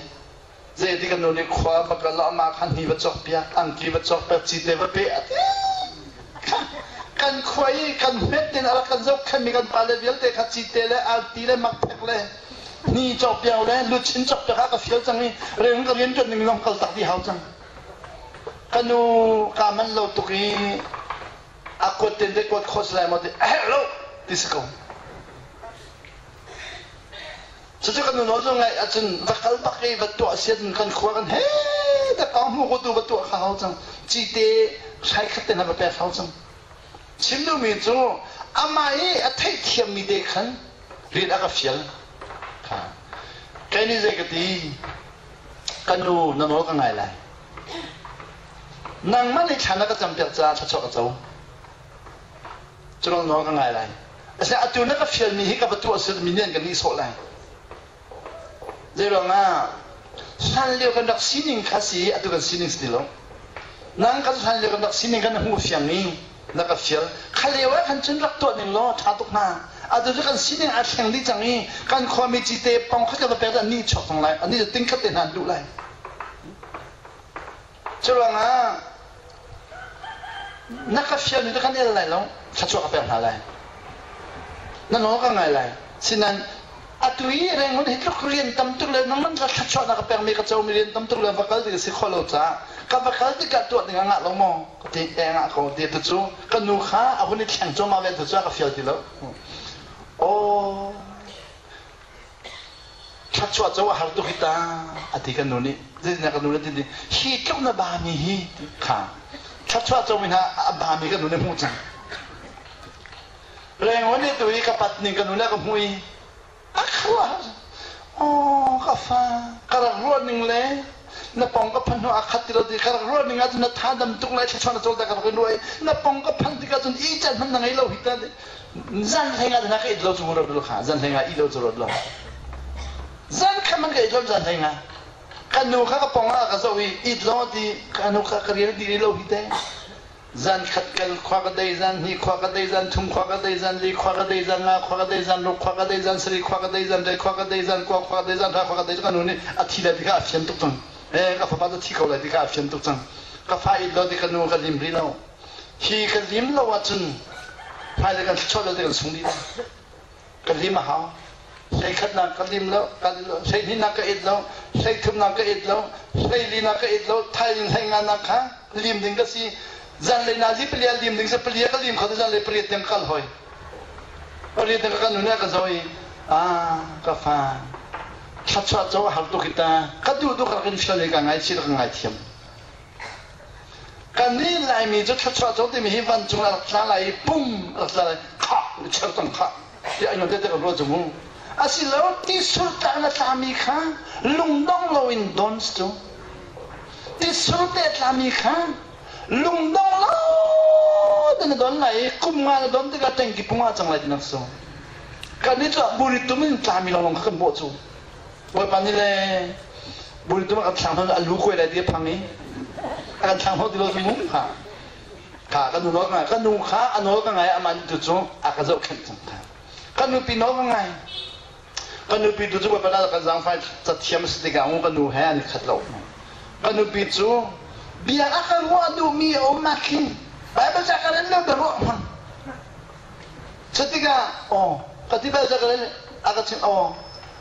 Zei ti ka nu nih khua va kal amah kha hni va cawk piak, angki va cawk piak, cite va pe a ti. Kan khua i kan hmet in a rak kan zohkhenmi kan pale vialte kha cite le arti le makphek le hni cawk piak le luchin cawk piak ah ka fial cang i rian ka rian ṭuan ning zong kal tak dih hau cang. Ka nu kaa manh lo tuk i a kuat ten te kuat khawh si lai maw ti a herh lo ti si ko. Cucu kan nu nawl cu ngaih ahcun va kal bak i va tuah si ahcun kan khua kan he ta pang hmu ko tu va tuah kha hau cang. Cite hrai khat te hna va pek hau cang. Chim duhmi cu amah i a theihthiammi te khan rian a ka fial. Kha. Kei nih zei ka ti? Ka nu na nawl ka ngai lai. Nangmah nih thla na ka campiak caah thluachuah ka co. Cu nawl ka ngai lai. Asinain atu na ka fialmi hi ka va tuah sil mi nih an ka nihsawh lai. Zeiruangah hlan lio kan rak sining kha si atu kan sining si ti lo. Nang kan hlan lio kan rak sining kan hmu fiang i na ka fial. Kha lio ah khan cun rak tuah ning law ṭha tuk hnga. Atu cu kan sining aa thleng dih cang i kan khuami cite pong khat ka va pek an nih chuak cang lai. Annih cu ting khat te hna an duh lai. Curuangah na ka fialmi cu kan el lai lo, thluachuah ka pek hna lai. Na nawl ka ngai lai. Sinain atu i Rangoon hi tluk rian tam tuk le nangman ka thluachuah na ka pekmi ka comi rian tam tuk le va kal ding a si khawh lo caah ka va kal tikah tuah ding a ngah lo maw? Ka ti e ngah ko ti tu cu ka nu kha a hun i thleng cuahmah ve tu cu a ka fial ti lo. Aw Thluachuah co a har tuk hi ta a ti kan nu nih. Zeitindah kan nu nih a ti hi tluk na bami hi kha thluachuah comi hna a bami kan nu nih hmuh cang. Rengon nih tu i ka pat ning ka nu nih a ka hmuh i a khuah aw ka fa ka rak ruah ning le na pong ka phan hnu a khat ti lo ti ka rak ruah ning ahcun na tha dam tuk lai thluachuah na col ta ka rak in ruah i na pong ka phan tikah cun i can hmanh na ngei lo hi ta Zan hlei nga ka it lo cu ro kha zan hlei nga i lo cu ro lo zan kha man ka it lo zan hlei nga kan nu kha ka pong ah ka zoh i it lo ti ka nu kha ka rian di lo hi te zan khat kal khua ka dei zan hnih khua ka dei zan thum khua ka dei zan li khua ka dei zan nga khua ka dei zan ruk khua ka dei zan sarih khua ka dei zan rei khua ka dei zan kua khua ka dei zan hra khua ka dei ka nu nih a thi lai ti kha a fian tuk cang eh ka fapa cu thi ko lai ti kha a fian tuk cang ka fa it lo ti ka nu ka lim rih lo Hi kan lim lo ahcun hmailei kan thluachuah vialte kan sung dih lai. Kan lim a hau. Hleikhatnak ka lim lo, hleihnihnak ka it lo, hleithumnak ka it lo, hleilinak ka it lo, thaizing hleinganak kha lim ding ka si. Zanlei nazi palia lim ding si palia ka lim kho te zanlei pariat tiang ka kal hoi. Pariat tiang ka kan nu nih a ka zoh i ah ka fa thluachuah co a har tuk hi ta ka duh duh ka rak in fial i ka ngaihchih ka ngaithiam. Kannih Laimi cu thluachuah co timi hi vancung a rak tla lai i pum a rak tla lai khah cher cang khah tiah an te kan ruah cu mu. Asilo tisur tlang na tlami kha lungdong loin don cu. Tisur te tlami kha lungdong lo te na don lai i kum nga na don tikah tengki pung ah cang lai ti nak su. Kannih cu buri tum in tlami lawnglawng kha kan bawh cu. Bawipa nih le buri tum a kan thlang a lu kuai lai ti a phang i a kan thlang ti lo cu mu kha kha ka nu nawl ka ngai ka nu kha a nawl ka ngai amah nih tu cu a ka zohkhenh cang kha ka nupi nawl ka ngai ka nupi tu cu Bawipa dah kan zaangfai cathiam a si tikah mu ka nu he an i khat lo ka nupi cu bia a ka ruah duhmi a um ah khin Bible ca ka rel lo ka ruah hmang Cutikah aw ka ti bal ka rel a ka chim aw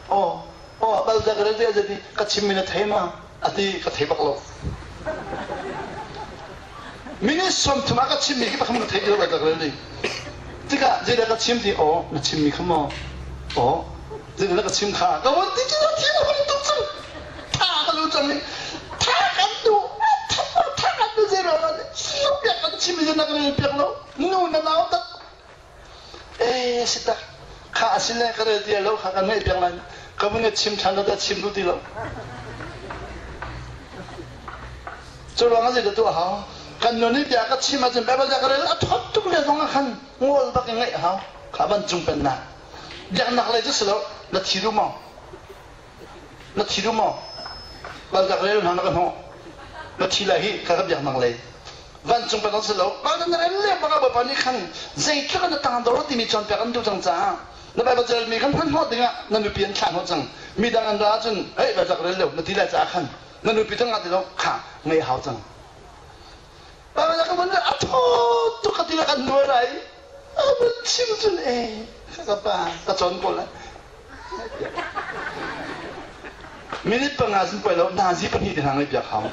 aw aw bal ka rel ti a ti ka chimmi na thei ma a ti ka thei bak lo. Minute 30 ah ka chimmi khi pakhat ka thei ti lo ka rel ni. Tikah zeidah ka chim ti aw na chimmi kha maw aw zeidah na ka chim kha ka von ti ti lo thi na hun tuk cang tha ka lu cang i tha kan duh tha tha kan duh zei ruangah piak kan chim i na ka rel piak lo nu na nau tak Eh, si tak. Kha a si le ka rel ti lo kha kan ngaih piak lai. Ka vun i chim ṭhan lo chim duh ti lo. Cu ruang ah zeidah tuah hau? Kan nu nih bia ka chim ahcun Bible ka rel a thawt tuk le zong ah khan ngol bak in ngaih hau. Kha vancung pennak. Biaknak lei cu si lo, na thi duh maw? Na thi duh maw? Balzak rel hna na ka hnawh. Na thi lai hi ka ka biaknak lei. Vancung pennak si lo. Mah na rel le bak ah Bawipa nih khan zeitluk in na tangdor timi cawnpiak an duh cang caah na Baibal relmi khan hman hnawh dingah na nupi an thlah hnawh cang. Midang an ra ahcun hey balzak rel lo na ti lai caah khan na nupi cu ngah ti lo kha ngei hau cang. Baibal ka vun a thaw tuk ka ti le kan nuai lai. A vun chim cun ee ka pa ka cawn ko lai. Minute panga cun poi lo nazi pahnih te hna ngai piak hau.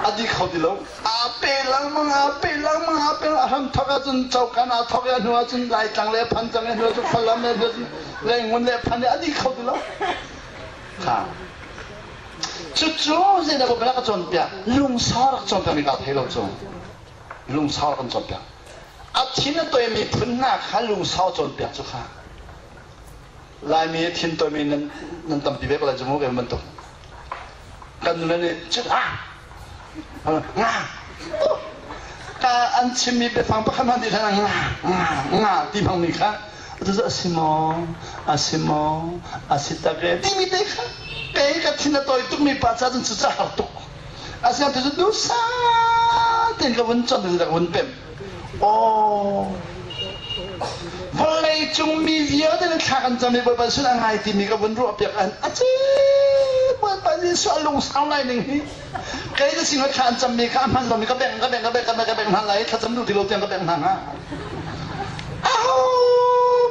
A di kho ti lo. Aa pe lengmang, aa pe lengmang, aa pe a hram thok ahcun cokan aa thok i a hnu ahcun Laitlang le phan cang i hnu ahcun Falam le hnu ahcun Lengun le phan i a di kho ti lo. Kha. Cucu zeidah ka ka cawnpiak? Lungsau rak cawnpiak mi kaa thei lo cu. Lungsau rak kan cawnpiak. A thin a toimi phun hna kha lungsau cawnpiak cu kha. Laimi a thin toimi nan nan tampi ve ko lai cu mu kei bantuk. Kan nule nih cun ah nga ka an chimmi biafang pakhat hmanh ti hlan nga nga nga ti hmangmi kha cucu a si maw a si maw a si tak e timi te kha kei ka thin a tawi tukmi pa ca cun cucu a har tuk asinain cucu duhsah tein ka vun chawnh ka vun pemh Aw, vawlei cung mi vialte nih thla kan cam i Bawipa sin a ngai timi ka vun ruahpiak an a ci Bawipa Jesuh a lungsau lai ning hi kei na sinah thla an cammi kha a hman lomi ka bengh ka bengh ka bengh ka bengh ka bengh hna lai thlacam duh ti lo tiang ka bengh hna hnga aho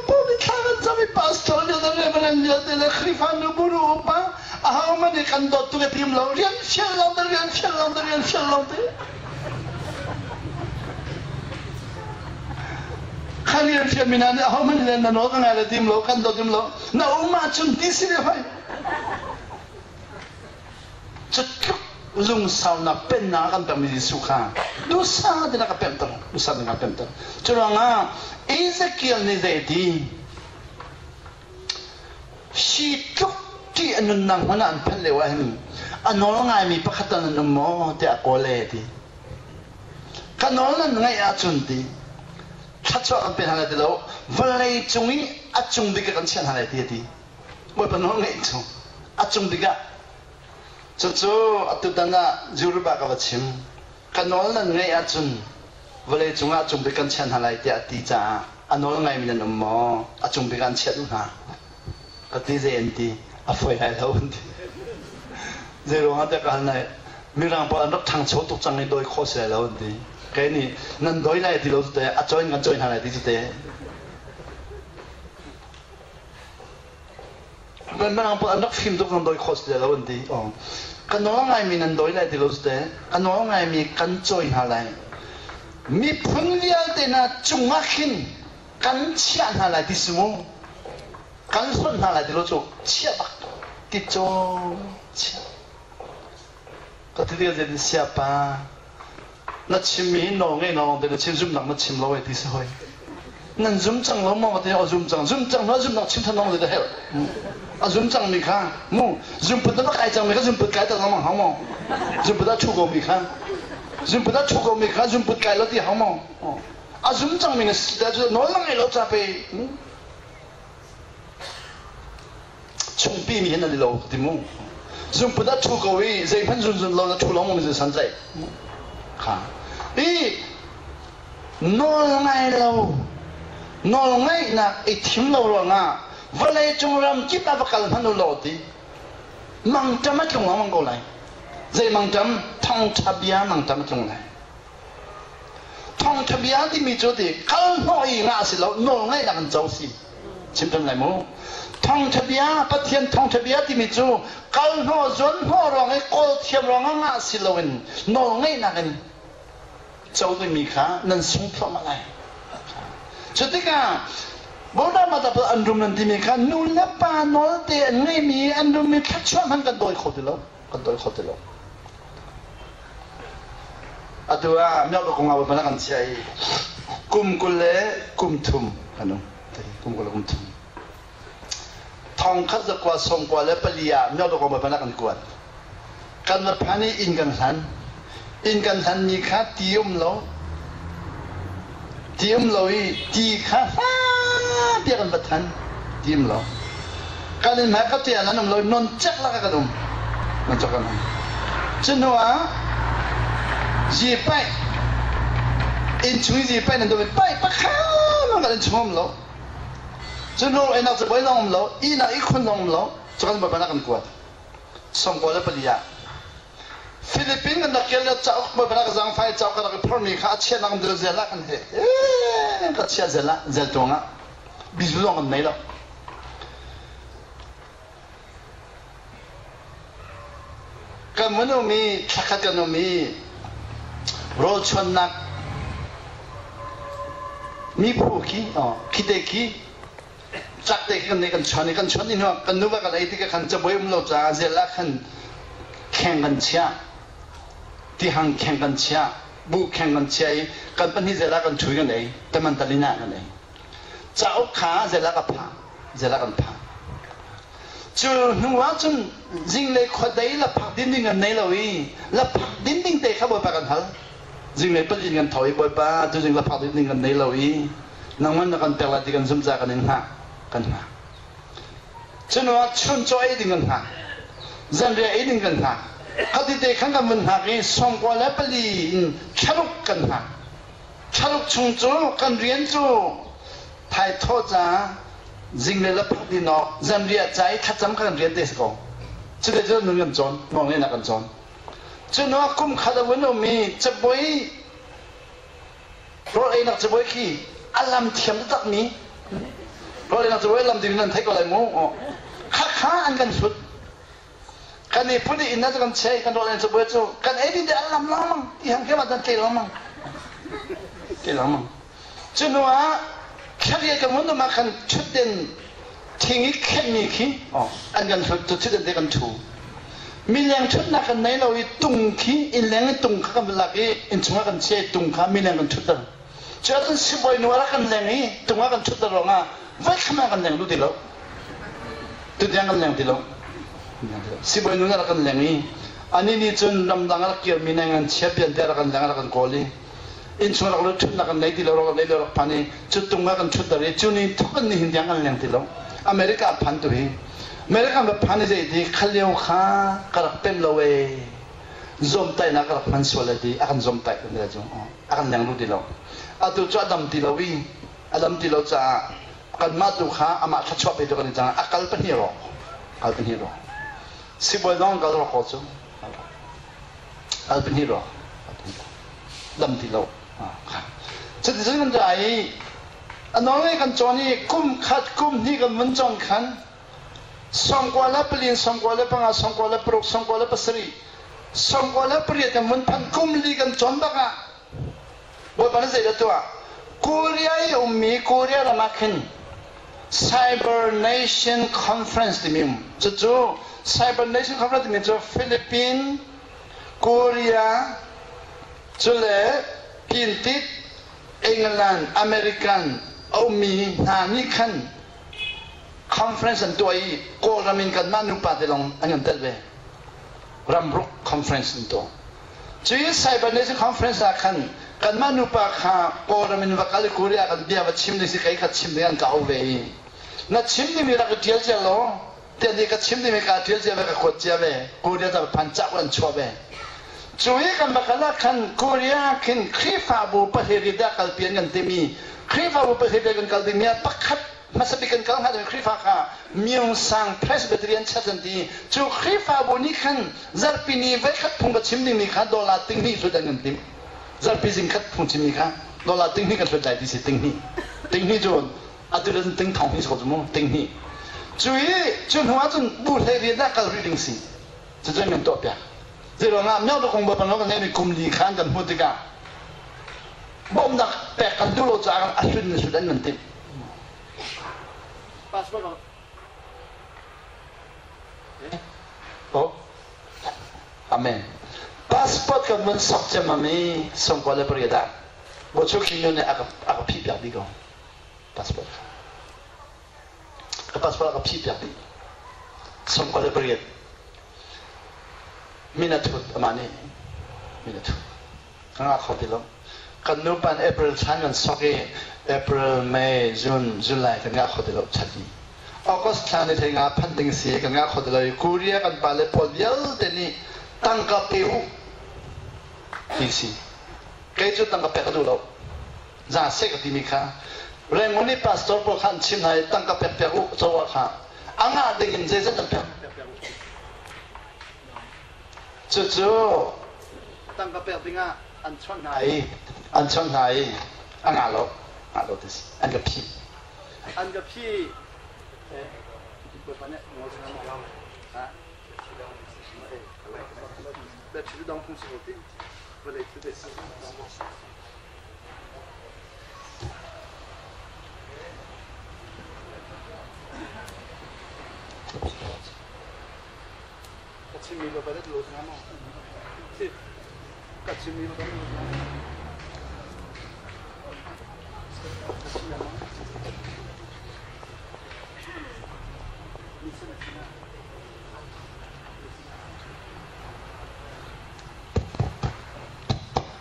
paoh nih thla kan cam i pastor vialte reverend vialte le Khrihfa nubu nu upa aho hmanh nih kan dawt tuk i tim lo rian fial lo te rian fial lo te rian fial lo te Kha rian fialmi hna nih ahohmanh nih na nawl ka ngai le tim lo, kan dawt tim lo, na um ahcun ti si ve hoi. Cutluk lungsaunak pennak a kan pekmi Jesuh kha duhsah tein a ka pemhter, duhsah tein a ka pemhter. Cu ruangah Ezekiel nih zei a ti? Hi tluk ṭih a nunnak hmun ah an phanh lio ah hin a nawl ngaimi pakhat tal nan um maw tiah a kawl ee ti. Ka nawl nan ngaih ahcun ti thluachuah kan pe hna lai ti lo vawlei cung i a cung bik ah kan chiah hna lai ti a ti. Bawipa nawl ngaih cu a cung bik ah cucu atutan ah Europe ah ka va chim. Ka nawl nan ngaih ahcun vawlei cungah a cung bik kan chiah hna lai tiah a ti caah a nawl ngaimi nan um maw? A cung bik ah an chiah duh hna. Ka ti zei an ti? A fawi lai lo an ti. Zei ruangah tiah ka hal nai Mirang pawl an rak ṭhangcho tuk cang i dawi khawh si lai lo an ti. Kei nih nan dawi lai ti lo cu teh a cawi in kan cawi hna lai ti cu teh. Mirang pawl an rak fim tuk nan dawi khawh si lo an ti. Ka nawl ngaimi nan dawi lai ti lo si te. Ka nawl ngaimi kan cawi hna lai. Miphun vialte hna cungah khin kan chiah hna lai ti si mu. Kan hlonh hna lai ti lo cu chiah bak ti caw chiah. Ka ti tikah zeitin siapa na chimmi hi nawl ngei lawng te na chim zumnak na chim lo ai ti si hoi. Nan zum cang lo maw ka ti a zum cang zum cang na zumnak chim than lawng te herh. A zum cang mi kha mu zumput na va kai cang mi kha zumput kai tak lengmang hau maw? Zumput a thu ko mi kha zumput a thu ko mi kha zumput kai lo ti hau maw? A zum cang mi na si ta cu nawl na ngei lo ca pe. Chungpi mi hin an i lo ti mu. Zungput ah ṭhu ko i zeihmanh zunzun lo na ṭhu lo mi san tlaih. Kha. I nawl ngai lo, nawl ngaihnak i thim lo ruangah vawlei cung ram kip ah va kal hmanh u law ti. Mangṭam a tlung lengmang ko lai. Zei mangṭam? Thawngṭha bia mangṭam a tlung lai. Thawngṭha bia timi cu ti kal hnawh i ngah si lo nawl ngaihnak in co si. Chim ṭhan lai mu. Thawngṭha bia, Pathian thawngṭha bia timi cu kal hnawh zuan hnawh ruang i kawl thiam ruangah ngah si loin nawl ngaihnak in co dingmi kha nan sung thluahmah lai. Cu tikah Buddha Mata an rum nan timi kha nu le pa nawl te an ngeihmi an rummi thluachuah hmanh kan dawi kho ti lo. Kan dawi kho ti lo. Atu ah miak kong ah kan chiah i kum 20 le kum 30 kan um. Kum 20 le kum 30. Thong khat zakua sawmkua le pali ah miak kong ah kan kuat. Kan va phan i inn kan hlan. Inn kan hlan mi kha ti um lo. Ti um lo i ti kha hla tiah kan va than. Ti um lo. Kan inn hmai ka tian an um lo non cek lak kan um. Non cek kan um. Cu hnu ah zi paih inn chung i zi paih nan dum i paih pakhat kan inn chung um lo. Cu hnu einak cabuai zong um lo, ihnak ihkhun zong um lo. Cu kan bawipa kan kuat. 94 ah Philippine kan rak kal lio cauk bawipa ka zaangfai cauk ka rak i phormi kha a chiahnak um zel ah kan he ka chiah zel ah zel tuang ah bizu zong kan nei lo. Kan mun um i thlakhat kan um i rawl chuannak miphu khi khite khi cak te khi kan nei kan chuan i kan chuan i hnuah kan nuva kan ei tikah khan cabuai um lo caah zel ah khan kheng kan chiah tihang kheng kan chiah buh kheng kan chiah i kan pahnih zel ah kan ṭhu i kan ei taman talin ah kan ei cauk kha zel ah ka phah zel ah kan phah cu hnu ah cun zinglei khuadei laphak din ding kan nei lo i laphak din ding te kha bawipa kan hal zinglei palin kan tho i bawipa tu zing laphak din ding kan nei lo i nangmah na kan pek lai ti kan zumh caah kan in hngah kan hngah cu ah chuncaw ei ding kan hngah zanriah ei ding kan hngah khati te khan kan vun hngak i 94 in thlaruk kan hngak thlaruk chung cu kan rian cu thaithawh ca zinglei le phak din awk zanriah ca i thlacam kha kan rian te si ko cuti cu nun kan cawn nawlngeihnak kan cawn cu hnu ah kum khat a vun um i cabuai Rawl einak cabuai khi a lam thiam taktakmi rawl einak cabuai lam ding nan theih ko lai mu. Khakha an kan hlut. Kan i put i inn ah kan chei kan rawl einak cabuai cu kan ei ding te an lam lengmang ti hang khem ah kan tle lengmang. Tle lengmang. Cu hnu ah thlaria kan mun ah khan ṭhutden thing i khenhmi khi an kan hlut cu ṭhutden te kan ṭhu. Mileng ṭhutnak kan nei lo i tung khi innleng in tung kha kan va lak i innchung ah kan chia i tung kha mileng kan ṭhutter. Cu ahcun sibawi nu a rak kan leng i tung ah kan ṭhutter ruangah voikhat ah kan leng duh ti lo. Tutiang kan leng ti lo. Sibawi nu nih a rak kan leng i anih nih cun ramdang a rak kirmi neng an chia pian te a rak kan leng a rak kan kawl i innchung rak lut ṭhutnak kan nei ti lo rak nei lo rak phan i cu tung ah kan ṭhutter i cu ni thuk in nihin tiang kan leng ti lo. America phan tu hi America va phan i zeiti kha lio kha ka rak pem lo ee zawmtaihnak ka rak hman sual ai ti a kan zawmtaih kan ti cu a kan leng duh ti lo atu cu a dam ti lo i a dam ti lo caah kanmah tu kha amah thluachuah pe tu kan i cang a kal pahnih rawk kal pahnih rawk sibawi zong kal rawk ko cu kal pahnih rawk dam ti lo cuticun kan ra i a nawl kan cawn i kum khat kum hnih kan vun cawn khan. 94, 95, 96, 97, 98 kan vun phanh kum li kan cawn bak ah Bawipa nih zeidah tuah? Korea i ummi Korea ram ah khin Cyber Nation Conference timi um. Cucu Cyber Nation Conference timi cu Philippine, Korea, cule Pintit, England, American a ummi hna nih khan conference an tuah i Kawlram in kanmah nupa te lawng an kan telh ve. Ramruk conference an tuah. Cui Cyber Nation Conference ah khan kanmah nupa kha Kawlram in va kal i Korea kan bia va chim ding si kei kha chim ding an ka au ve i na chim dingmi rak i ṭial cia law tiah nih ka chim dingmi kaa ṭial cia ve ka kuat cia ve Korea ca phan cauk an chuah ve. Cu i kan va kal ah khan Korea khin Khrihfabu pahnih dah kalpi an kan timi Khrihfabu pahnih kan kal dingmi ah pakhat hmasa bik kan kal hnga ding Khrihfa kha Myungsang Presbyterian Church an ti. Cu Khrihfabu nih khan zarhpi ni voikhat phung ka chim dingmi kha dollar tinghnih hlut an kan timh. Zarhpi zing khat phung chimmi kha dollar tinghnih kan hlut lai ti si tinghnih. Tinghnih cu atu le ting thong hnih si ko cu mu tinghnih. Cu i cu hnu ah cun bu hlei rian ah kal rih ding si. Cucu an kan tuah piak. Zeiruangah Myo kong Bawipa nawl kan ngeihmi kum li kha an kan hmuh tikah bawmhnak pek kan duh lo caah a hlun in hlut an kan timh. Passport Oh. Amen. Passport kan van sok ciammam i 98 ah Bochu King nih a ka phih piak dih ko. Passport kha. Ka passport a ka phih piak dih. 98. Min a thut amah nih min a thut. Ka ngah kho ti lo. Kan nupa in April thla kan sok i April, May, June, July kan ngah kho ti lo chat i August thla ni thei nga phanh ding si kan ngah kho ti lo i Korea kan pale pawl vialte nih tangka pe u ti si. Kei cu tangka pek ka duh lo. Za seh ka timi kha Rangoon i pastor pawl kha an chim hna i tangka pek piak u coah kha a ngah ding in zeizat an pek. Cucu tangka pek dingah an chawnh hna i an chawnh hna i a ngah lo ngah lo ti si an ka phih an ka phih Ka chimmi lo balet lut nga maw? Ka chimmi lo balet lut nga maw?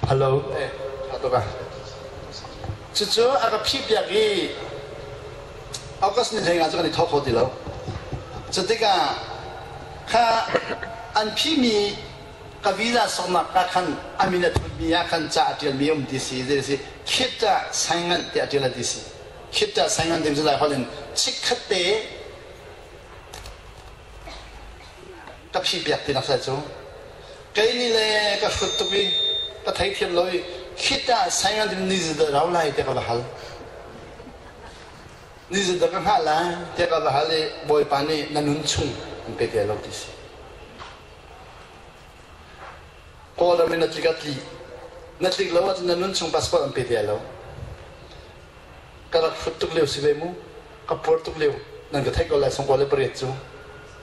Hello. Eh, Cucu a ka phih piak i August ni hlei nga cu kan i thawk kho ti lo. Cutikah kha an phihmi ka visa soknak ah khan a min a thutmi ah khan ca a ṭialmi a um ti si zei si khit ah saingan tiah a ṭial a ti si khit ah saingan ti cu lai holh in chikkhat te ka phih piak ti nak sai cu kei nih le ka hrut tuk i ka theithiam lo i khit ah saingan ti ni dah rau lai tiah ka va hal Ni zeidah ka hngah lai tiah ka va hal i Bawipa nih na nun chung an pe te lo ti si. Kawlram in na tlik a tli. Na tlik lo ahcun na nun chung passport an pe te lo. Ka rak hrut tuk lio si ve mu. Ka puar tuk lio. Nan ka theih ko lai sangkua le pariat cu.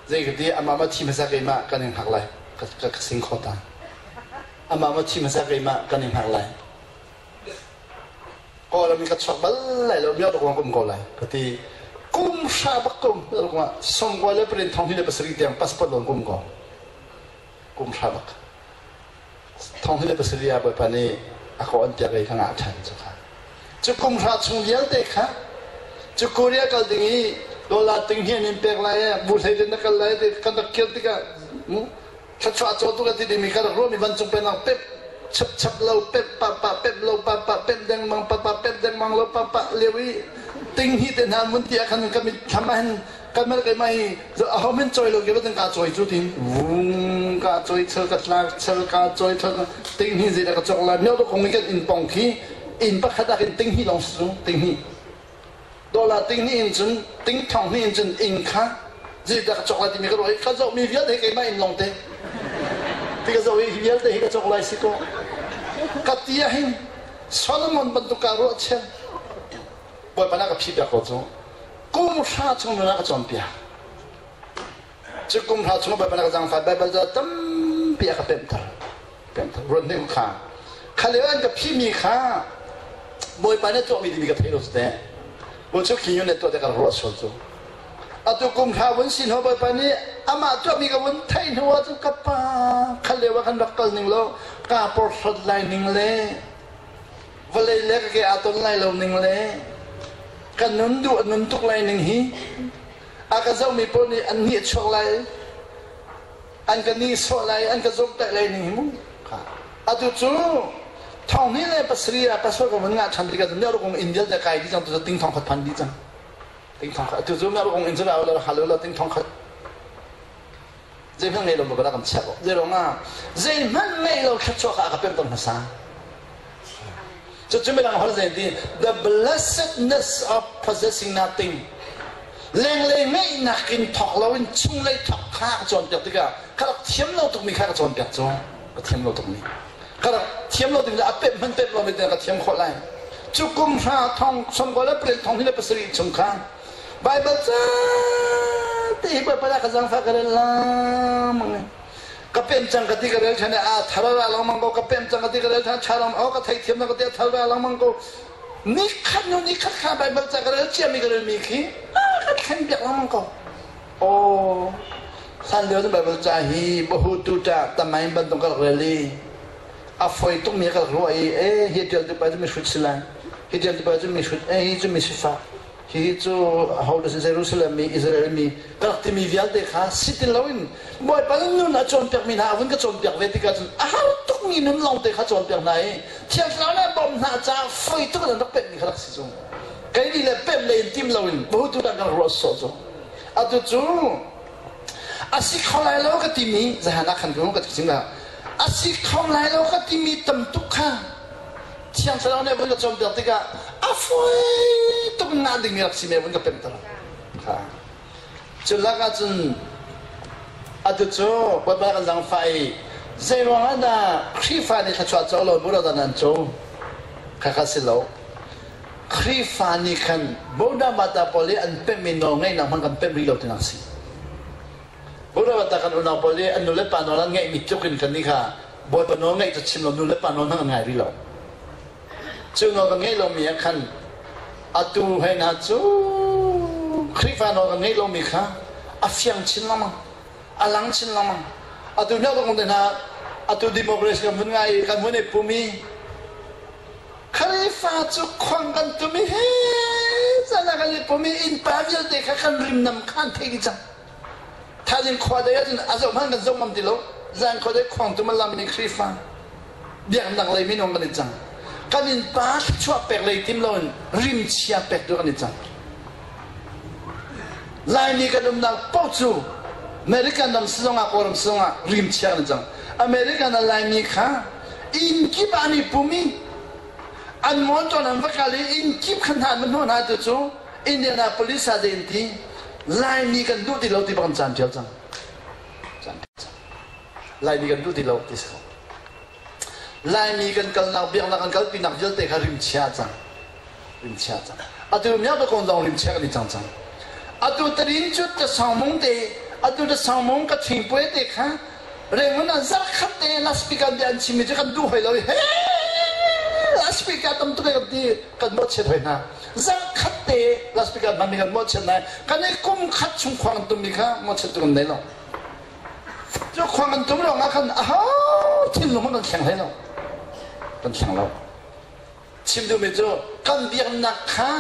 Zei ka ti amah ma thi hmasa keimah kan in hngak lai. Ka, ka, ka sing kho ta. Amah ma thi hmasa keimah kan in hngak lai. Kawlram in ka chuak bal lai lo mio ruang kum ko lai ka ti kum hra bak kum ruang songkua le prin thong hi le pasarih tiang passport lon kum ko kum hra bak thong hi le pasarih ah bawipa nih a ko an piak i ka ngah ṭhan cu kha cu kum hra chung vialte kha cu Korea kal ding i dollar ting hi an in pek lai e bu hlei na kal lai te kan rak kir tikah thluachuah cawtu ka ti dingmi ka rak ruahmi vancung pennak pep chap chap lo pep pa pa pep lo pa pa pep dengmang pa pa pep dengmang lo pa pa lio i ting hi te hna mun ti ah khan ka mit thlam ah hin kan mal kai mai aho min choi lo ke ba ka choi chu tin vung ka choi chel ka tlak chel ka choi chel ting hi zei da ka chok la myo do kong kan in pong khi in pakhat ah kin ting hi long su ting hi dollar ting ni in cun ting thong ni in cun ing kha. Zeidah ka cawk lai timi ka ruah i ka zohmi vialte hi keimah in lawngte. Ti ka zoh i hi vialte hi ka cawk lai si kaw. Ka ti ah hin Solomon bantuk kaa ruah chian. Bawipa na ka phi piak ko cu. Kum hra chung nun ah ka cawnpiak. Cu kum hra chung Bawipa na ka zaangfah Baibal ca tampi a ka pemhter. Pemhter. Ruat hnik kha. Kha lio an ka phimi kha Bawipa nih tuahmi timi ka thei lo teh. Bawi cu khi yun le tuah te ka ruah sual cu. Atu kum hra vun si hnu Bawipa nih amah tuahmi ka vun theih hnu ah cun ka pa kha lio ah khan rak kal ning law kaa porhlawt lai ning le vawlei le ka ke aa ton lai lo ning le ka nun duh a nun tuk lai ning hi a ka zohmi pawl nih an nih chuak lai an ka nihsawh lai an ka zomhtaih lai ning hi mu atu cu thong hnih le pasarih ah pastor ka vun ngah ṭhan tikah cun ung in vialte kai dih cang tu ting thong khat phan dih cang ting thong khat atu cu ung in cu la halo la ting thong khat zeihmanh ngei lo ma kan chiah ko zei ruangah zeihmanh ngei lo thluachuah kha a ka pemh ton hmasa Cucu midang holh zei ti the blessedness of possessing nothing. Lenglei ngeihnak in thawk loin chunglei thawk kha ka cawnpiak tikah ka rak thiam lo tukmi kha ka cawnpiak cu ka thiam lo tukmi ka rak thiam lo tukmi a pemh hman pemh lomi te ka thiam khawh lai cu kum hra thong sawmkua le pariat thong hi le pasarih chung kha Bible ca te hi Baibal ah ka zangfah ka rel lengmang ka pem cang ka ti ka rel ṭhan i a thar ra lengmang ko ka pem cang ka ti ka rel ṭhan ṭha lengmang oh ka theithiam na ka ti a thar ra lengmang ko ni khat nu ni khat kha Bible ca ka rel ciami ka relmi khi ka thlen piak lengmang ko oh hlan lio Bible ca hi bahu tu ta tamain bantuk ka rak rel i a foi tuk mi ka rak ruah i e hi tial tu pa cu mi hrut si lai hi tial tu pa cu mi hrut e hi cu mi sifak Hihi cu aho dah si Jerusalem mi Israel mi ka rak timi vialte kha si ti loin Bawipa nih nun a cawnpiakmi hna a vun ka cawnpiak ve tikah cun a har tukmi nun lawngte kha cawnpiak hna i Thiang Thlarau nih a bawmh hna caah foi tuk in an rak pemhmi kha rak si cu. Kei nih le pemh lei in tim loin bahutu dang kan ruah sawh cu. Atu cu a si kho lai lo ka timi zahan ah khan ka chim a si kho lai lo ka timi tam tuk kha Thiang Thlarau nih a vun ka cawnpiak tikah a fawi tuk in ngah dingmi rak si me vun ka pemhter. Kha. Cu lakah cun atu cu Bawipa kan zangfah i zei ruangah dah Khrihfa nih thluachuah co lo bu dah nan co? Kha kha si lo. Khrihfa nih khan Buddha mata pawl i an pemhmi nawl ngeihnak hmanh kan pemh rih lo tinak si. Buddha mata kan unau pawl i an nu le pa nawl an ngeihmi tluk in kan nih kha Bawipa nawl ngaih cu chim lo nu le pa nawl hmanh an ngai rih lo. Cu nawl kan ngeih lomi ah khan atu hei hna cu Khrihfa nawl kan ngeih lomi kha a fiang chin lengmang, a lang chin lengmang. Atu hna kan hna atu democracy kan vun ngai i kan vun i pum i Khrihfa cu khuang kan tum i he cana kan i pum i innpa vialte kha kan rimnam kha an theih dih cang. Thaizing khua dei ahcun a zoh hmanh kan zoh ngam ti lo. Zan khua dei khuang tum a lammi Khrihfa biaknak lei minung kan i cang. Kan innpa thluachuah pek lei tim loin rimchia pek tu kan i cang. Laimi kan umnak paoh cu American ram si zongah Kawlram si zongah rimchia kan i cang. American ah Laimi kha inn kip ah an i pum i an motor an va kal i inn kip khan hna an va hnawh hna tu cu Indianapolis ah zei an ti Laimi kan duh ti lo ti bak an caan ṭial cang. Caan ṭial cang. Laimi kan duh ti lo ti si ko. Laimi kan kalnak biaknak kan kalpinak vialte kha rimchia cang. Rimchia cang. Atu miak ka kong zong rimchia kan i cang cang. Atu tarin cu ta sangmung te atu ta sangmung ka thingpuai te kha Rengun ah zarkhat te loudspeaker bia an chimmi cu kan duh hoi lo i he loudspeaker tam tuk kan ti kan mawhchiat hoi hna. Zarkhat te loudspeaker hmanmi kan mawhchiat hna kan i kum khat chung khuang an tummi kha mawhchiat tu kan nei lo. Cu khuang an tum ruangah khan aho thinlung kan thleng hlei lo. Kan thleng lo. Chim duhmi cu kan biaknak kha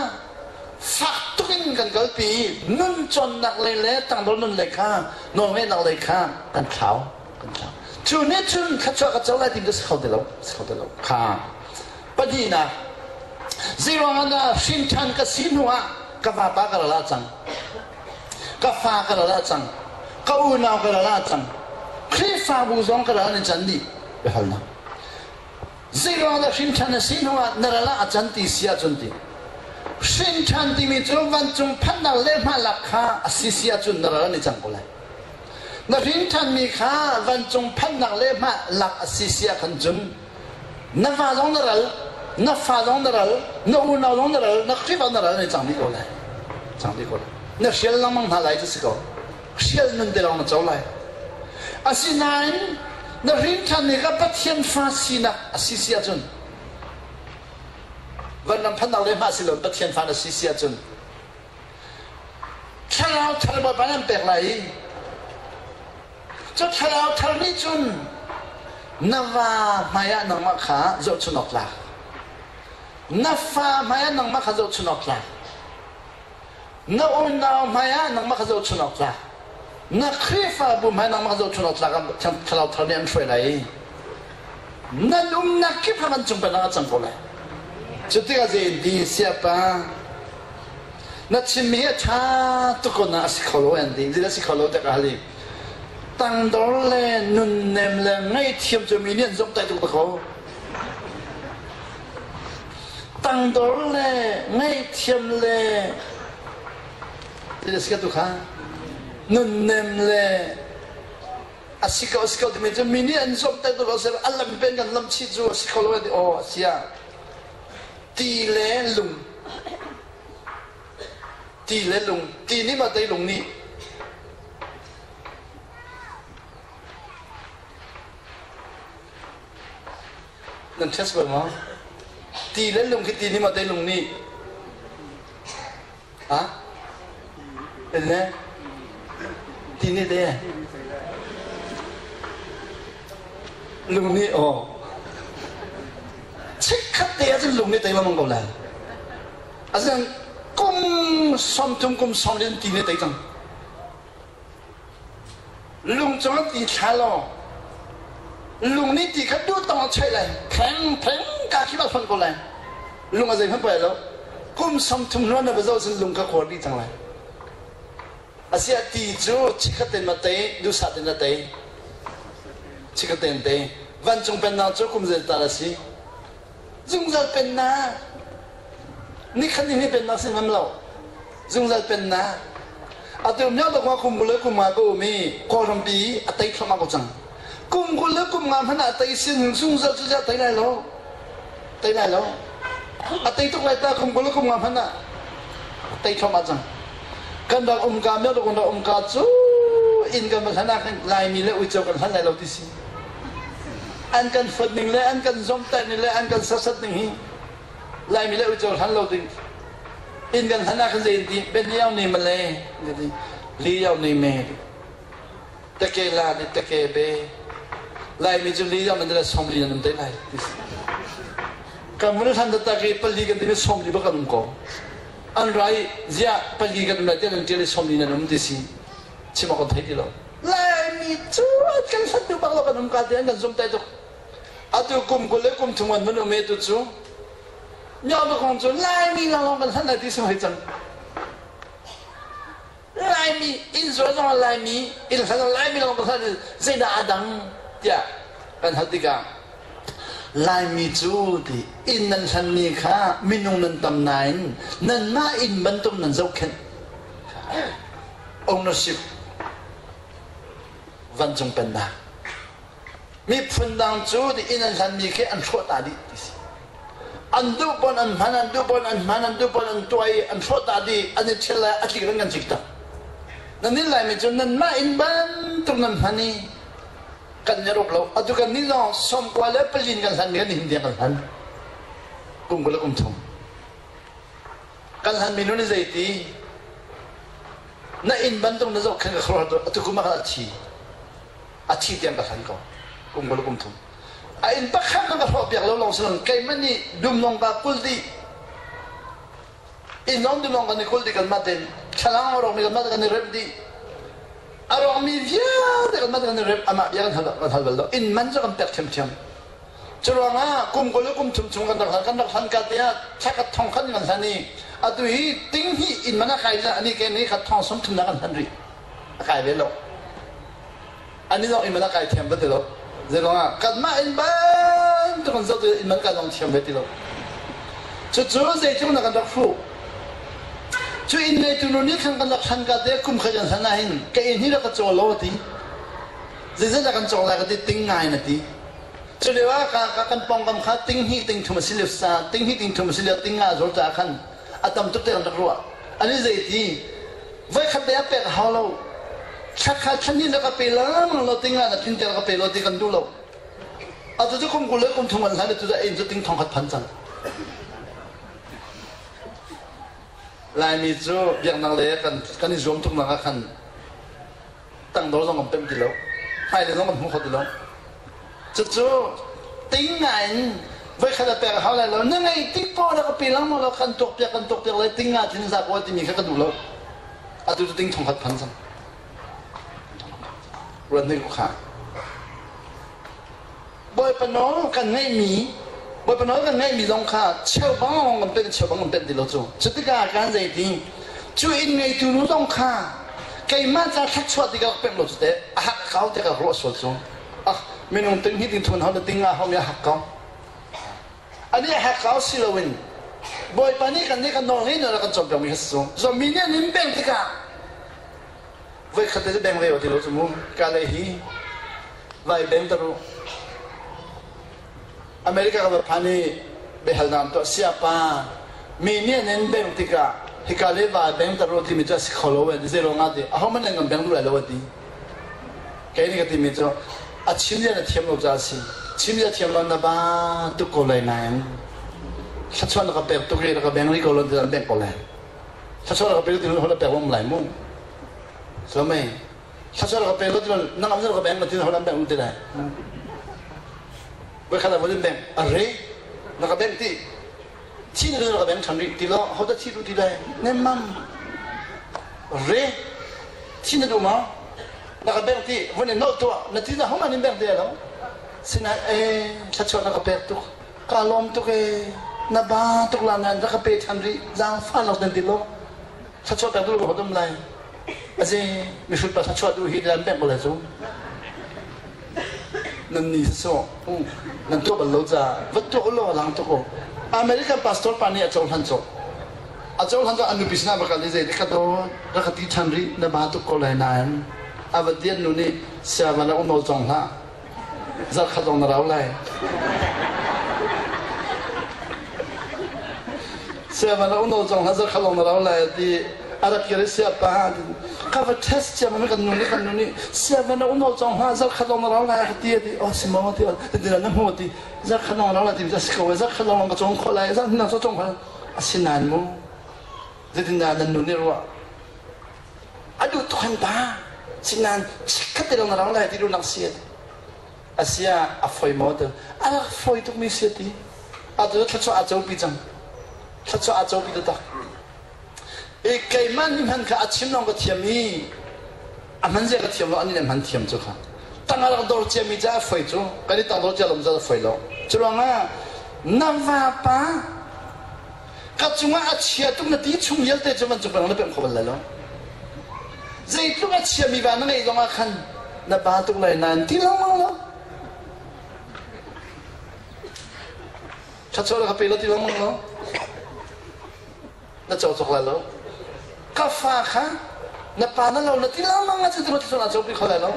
fak tuk in kan kalpi i nun cawnnak lei le tangdor nun lei kha nawlngeihnak lei kha kan thlau kan thlau. Cu nih cun thluachuah ka co lai ti cu si kho ti lo si kho ti lo kha pahnihnak zeiruang ah dah hrin ṭhan ka si hnu ah ka vapa ka ral ah cang ka fa ka ral ah cang ka unau ka ral ah cang Khrihfabu zong ka ral an i can dih biahalnak Zeiruang dah hrin ṭhan na si hnuah na ral ah a can ti si ahcun ti. Hrin ṭhan timi cu vancung phanhnak lehhmah lak kha a si si ahcun na ral an i cang ko lai. Na hrin ṭhanmi kha vancung phanhnak lehhmah lak a si si ah khan cun na va zong na ral, na fa zong na ral, na unau zong na ral, na Khrihfa na ral an i cang dih ko lai. Cang dih ko lai. Na hrial lengmang hna lai cu si ko. Hrial nun te lawng na co lai. Asinain na hrin ṭhanmi kha Pathian fa sinak a si si ahcun vanram phannak le hmah si lo Pathian fa na si si ahcun thlarau thar Bawipa nan pek lai i cu thlarau thar nih cun na va hmaiah nangmah kha zohchun awk tlak na fa hmaiah nangmah kha zohchun awk tlak na unau hmaiah nangmah kha zohchun awk tlak na Khrihfabu hmai nangmah kha zohchun awk tlak thlarau thar nih an hruai lai i nan umnak kip kha van cung pennak a cang ko lai. Cu tikah zei in ti siapa na chimmi hi a ṭha tuk ko na a si kho lo an ti zil a si kho lo te ka hal i tangdor le nunnem le ngaihthiam cu mi nih an zomhtaih tuk ko tangdor le ngaihthiam le ti si ka tu kha nunnem le a si ko a si ko timi cu mi nih an zomhtaih tuk lo a lam pen kan lam chih cu a si kho lo ti aw a sia ti le lung ti le lung ti nih ma tei lung nih Nan test bal maw? Ti le lung khi ti nih maw tei lung nih? Ha? Le? Ti nih te? Lung nih aw. Chikkhat te ahcun lung nih tei lengmang ko lai. Asinain kum 30 kum 40 ti nih tei cang. Lung cungah ti thla law lung nih ti kha duh tong a cheih lai pheng pheng ka khi ba hlonh ko lai lung a zeihmanh poi lo kum 30 hnuah na va zoh cun lung kha khor dih cang lai asiah ti cu chikkhat ten ma tei duhsah ten na tei chikkhat ten tei vancung pennak cu kum zei tal a si zungzal pennak nikhat ni pennak si ngam lo zungzal pennak atu myo to kwa kum le kum nga ko mi kawlrampi a tei thluahmah ko cang kum 20 le kum nga hmanh ah a tei sin zungzal cu a tei lai lo tei lai lo a tei tuk lai ta kum 20 le kum nga hmanh ah a tei thluahmah cang kan rak um ka myo to kan rak um ka cu inn kan va hlan ah khan laimi le uico kan hlan lai lo ti si an kan fuat ning le an kan zomhtaih ning le an kan serhsat ning hi Laimi le uico hlan lo ding inn kan hlan ah khan zei ti ben liao ni male li yao ni me teke la ni teke be Laimi cu li yao nan le som li nan um te lai kan mun hlan ta ke pali kan ti som li ba kan um ko an rai zia pali kan um lai te nan tial som li nan um ti si chim kon thei ti lo Laimi cu kan hlat duh bak lo kan um ka ti an kan zum tai tuk. Atu kum 20 le kum thum an van um e tu cu myo na kong cu Laimi lawnglawng kan hlat lai ti si hoi cang. Laimi inn zual zong Laimi inn hlat Laimi lawng kan hlat zeidah a dang tiah kan hal tikah Laimi cu ti inn nan hlanmi kha minung nan tam nain nanmah inn bantuk nan zohkhenh ownership vancung pennak miphun dang cu inn an hlanmi khi an hrawh ta dih ti si an duh pon an hman an duh pon an hman an duh pon an tuah i an hrawh ta dih an i ṭhial lai a tlik in kan cik tak nan nin laimi cu nanmah inn bantuk nan hman i kan i rup lo atu kan nih zong 94 le palin kan hlan kan hin tiang kan hlan kum 20 le kum thum kan hlan mi nu ni zei ti Na inn bantuk na zohkhenh ka khuaruahhar atu kum ah khan a thi. A thi tiang ka hlan ko. Kum 20 kum thum. A inn pakhat na ka hrawh piak lo lawng si keimah nih dum lawng ka kul dih. Inn lawng dum lawng kan i kul dih kanmah tein thlalang a rawkmi kanmah kan i remh dih. A rawkmi vialte kanmah kan i remh amah bia kan hal kan hal bal lo. Inn man cu kan pek ṭhiamṭhiam. Curuangah kum 20 le kum thum chung kan rak hlan kan rak hlan ka te ah thla khat thong khan kan hlan i atu hi ting hnih inn man a kai ani ke ni khat thong 30 na kan hlan rih a kai ve lo ani zong inn man a kai thiam va ti lo zeiruangah kanmah inn bantuk an zoh inn man kai zong thiam ve ti lo cucu zeitluk na kan rak hruh. Cu inn ngeitu nu nih khan kan rak hlan ka te kum khat kan hlan ahhin ka inn hi rak ka caw law a ti. Zeizat dah kan cawk lai ka ti ting ngai na ti. Cu lio ah ka, ka kan pawngkam kha ting hnih ting thum a si lio sa ting hnih ting thum a si lio ting nga a zuar caah khan a tam tuk te kan rak ruah. Ani zei ti voikhat te a pek a hau lo. Thla kha thla hnih na ka pe lengmang lo ting nga na thin te ka pe lo ti kan duh lo. Atu cu kum 20 le kum 30 an hlan atu cu inn cu ting thong khat phan cang. Laimi cu biaknak le kan kan i zuam tuk nak ah khan tangdor zong kan pemh ti lo. Hmailei zong kan hmu kho ti lo. Cucu ting ngai in voikhat a pek a hau lai lo. Na ngei tik poah na ka pe lengmang lo kan tuak piak kan tuak piak lai ting nga thin za ko timi kha ka duh lo. Atu cu ting thong khat phan cang. Ruat hnik kha. Bawipa nawl kan ngeihmi Bawipa nawl kan ngeihmi zong kha cheubang lawng kan penh cheubang kan penh ti lo cu. Cu tikah kan zei ti cu inn ngeitu nu zong kha keimah ca thluachuah ti ka rak pemh lo cu teh a hak kau te ka ruah sual cu. Ah minung ting hi ting thun hau na ting nga hau mi a hak kau. Ani a hak kau si loin Bawipa nih kan nih kan nawl ngei nawl kan cawnpiak mi kha si cu. Zo mi nih an in beng tikah Voikhat te cu beng ve ti lo cu mu. Ka le hi vai beng ta ru. America ka va phan i biahalnak an tuah siapa mi nih an in beng tikah hika le vai beng ta ru timi cu a si kho lo an ti zei ruangah ti aho man nan kan beng duh lai lo a ti. Kei nih ka timi cu a chim zia na thiam lo caah a si. Chim zia thiam lo na ba tuk ko lai nain thluachuah na ka pek tuk i na ka beng rih ko lo ti an beng ko lai. Thluachuah ka pe ti hol pek um lai mu. So mei thluachuah ka pe lo ti nang am ka beng ti hol am beng um ti lai. Voi khat ah beng a re na ka beng ti thi na ka beng than rih ti lo ho da thi du ti lai ne mam re thi na du ma na ka beng ti vun in no tua na ti na homa nin beng ti lo sina e thluachuah na ka pek tuk Ka lawm tuk ee. Na ba tuk la nain rak ka pe ṭhan rih. Zaangfah lak nan ti lo. Thluachuah pek duh ka dum lai. Aze mihrut pa thluachuah duh hi lan pek ko lai cu. Nan ni so nan tuah bal lo ca vat tuah lo lang tuk ko. American pastor pa nih a cohlan cawk. A cohlan cawk an nupi sinah va kal i zei ka dawt rak ka ti ṭhan rih na ba tuk ko lai nain a va dian nu nih siava la um nawl cong hlah. Zarkhat zong na rau lai. Siava na uno zong ha zarkhat zong na rau lai ti a rak kir i siapa ka va test cia ma kan nu nih kan nu nih siava na uno zong ha zarkhat zong na rau lai ka ti ti oh si mo ti ti na hmu ti zarkhat zong na rau lai ti si ko zarkhat zong ka cong kho lai zarkhat na cong kho asinain mu zeitindah nan nu nih ruah A duh tuk han ta. Sinain chikkhat te lawng na rang lai ti duhnak si asia a foi maw tu a rak foi tuk mi si ti atu thluachuah a copi cang thluachuah a copi taktak e keimah nih hman kha a chim lawng ka thiam i a hman zia ka thiam lo ani le hman thiam cu kha tang a rak dor cia mi ca a foi cu kan i tang dor cia lom ca a foi lo cu ruangah na vapa Ka cungah a chia tuk na ti chung vialte cu vancung peng na pemh kho bal lai lo. Zeitluk a chiami va na ngeih zongah khan na ba tuk lai nain ti lengmang lo. Thluachuah ka pe lo ti lengmang lo. Na co cawk lai lo. Ka fa kha na pa na lo na ti lengmang ah cuti thluachuah na copi kho lai lo.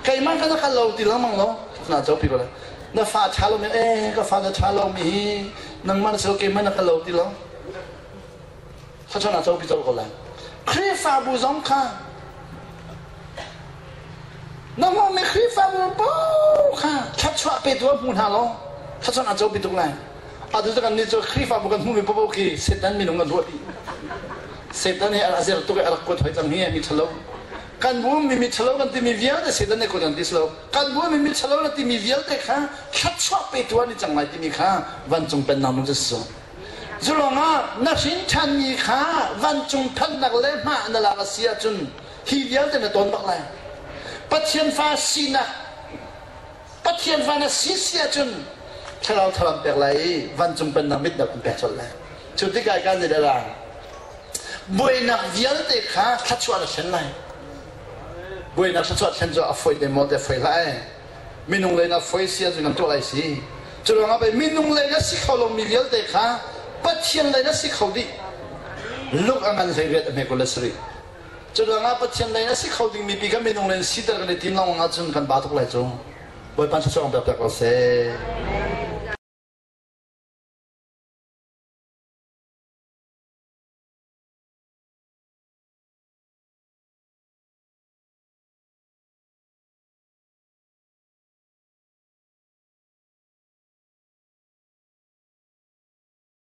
Keimah ka na kal lo ti lengmang lo na copi ko lai. Na fa ṭha lomi ee ka fa na ṭha lomi hi nangmah na si lo keimah na ka lo ti lo. Thluachuah na copi colh ko lai. Khrihfabu zong kha na hmuhmi Khrihfabu paoh kha thluachuah petu ah hmu hna law thluachuah na copi tuk lai. Atu cu kan nih cu Khrihfabu kan hmuhmi paoh khi Satan minung kan ruah dih. Satan hi a zer tuk i a rak kuat hoi cang hi mi ṭhalo. Kan bummi mi ṭhalo kan timi vialte Satan nih kuat kan ti si lo. Kan bummi mi ṭhalo na timi vialte kha thluachuah petu an i cang lai timi kha vancung pennak nung cu si. Cu ruangah na hrin ṭhanmi kha vancung phannak le hmah na lak a si ahcun hi vialte na tawn bak lai. Pathian fa sinak Pathian fa na si si ahcun thlarau tharam pek lai i vancung pennak mit na kan pek colh lai. Cu tikah kan nih la buainak vialte kha thluachuah na thlen lai. Buainak thluachuah thlen cu a foi te maw te foi hlah e. Minung lei na foi si ahcun kan tuah lai si. Cu ruangah pei minung lei na si kho lomi vialte kha Pathian lei na si kho dih. Luk a ngan 18 a hme 27. Cu ruangah Pathian lei a si kho dingmi pi kan minung len siter kan i tim lengmang ahcun kan ba tuk lai cu. Bawipa thluachuah kan pek piak ko seh.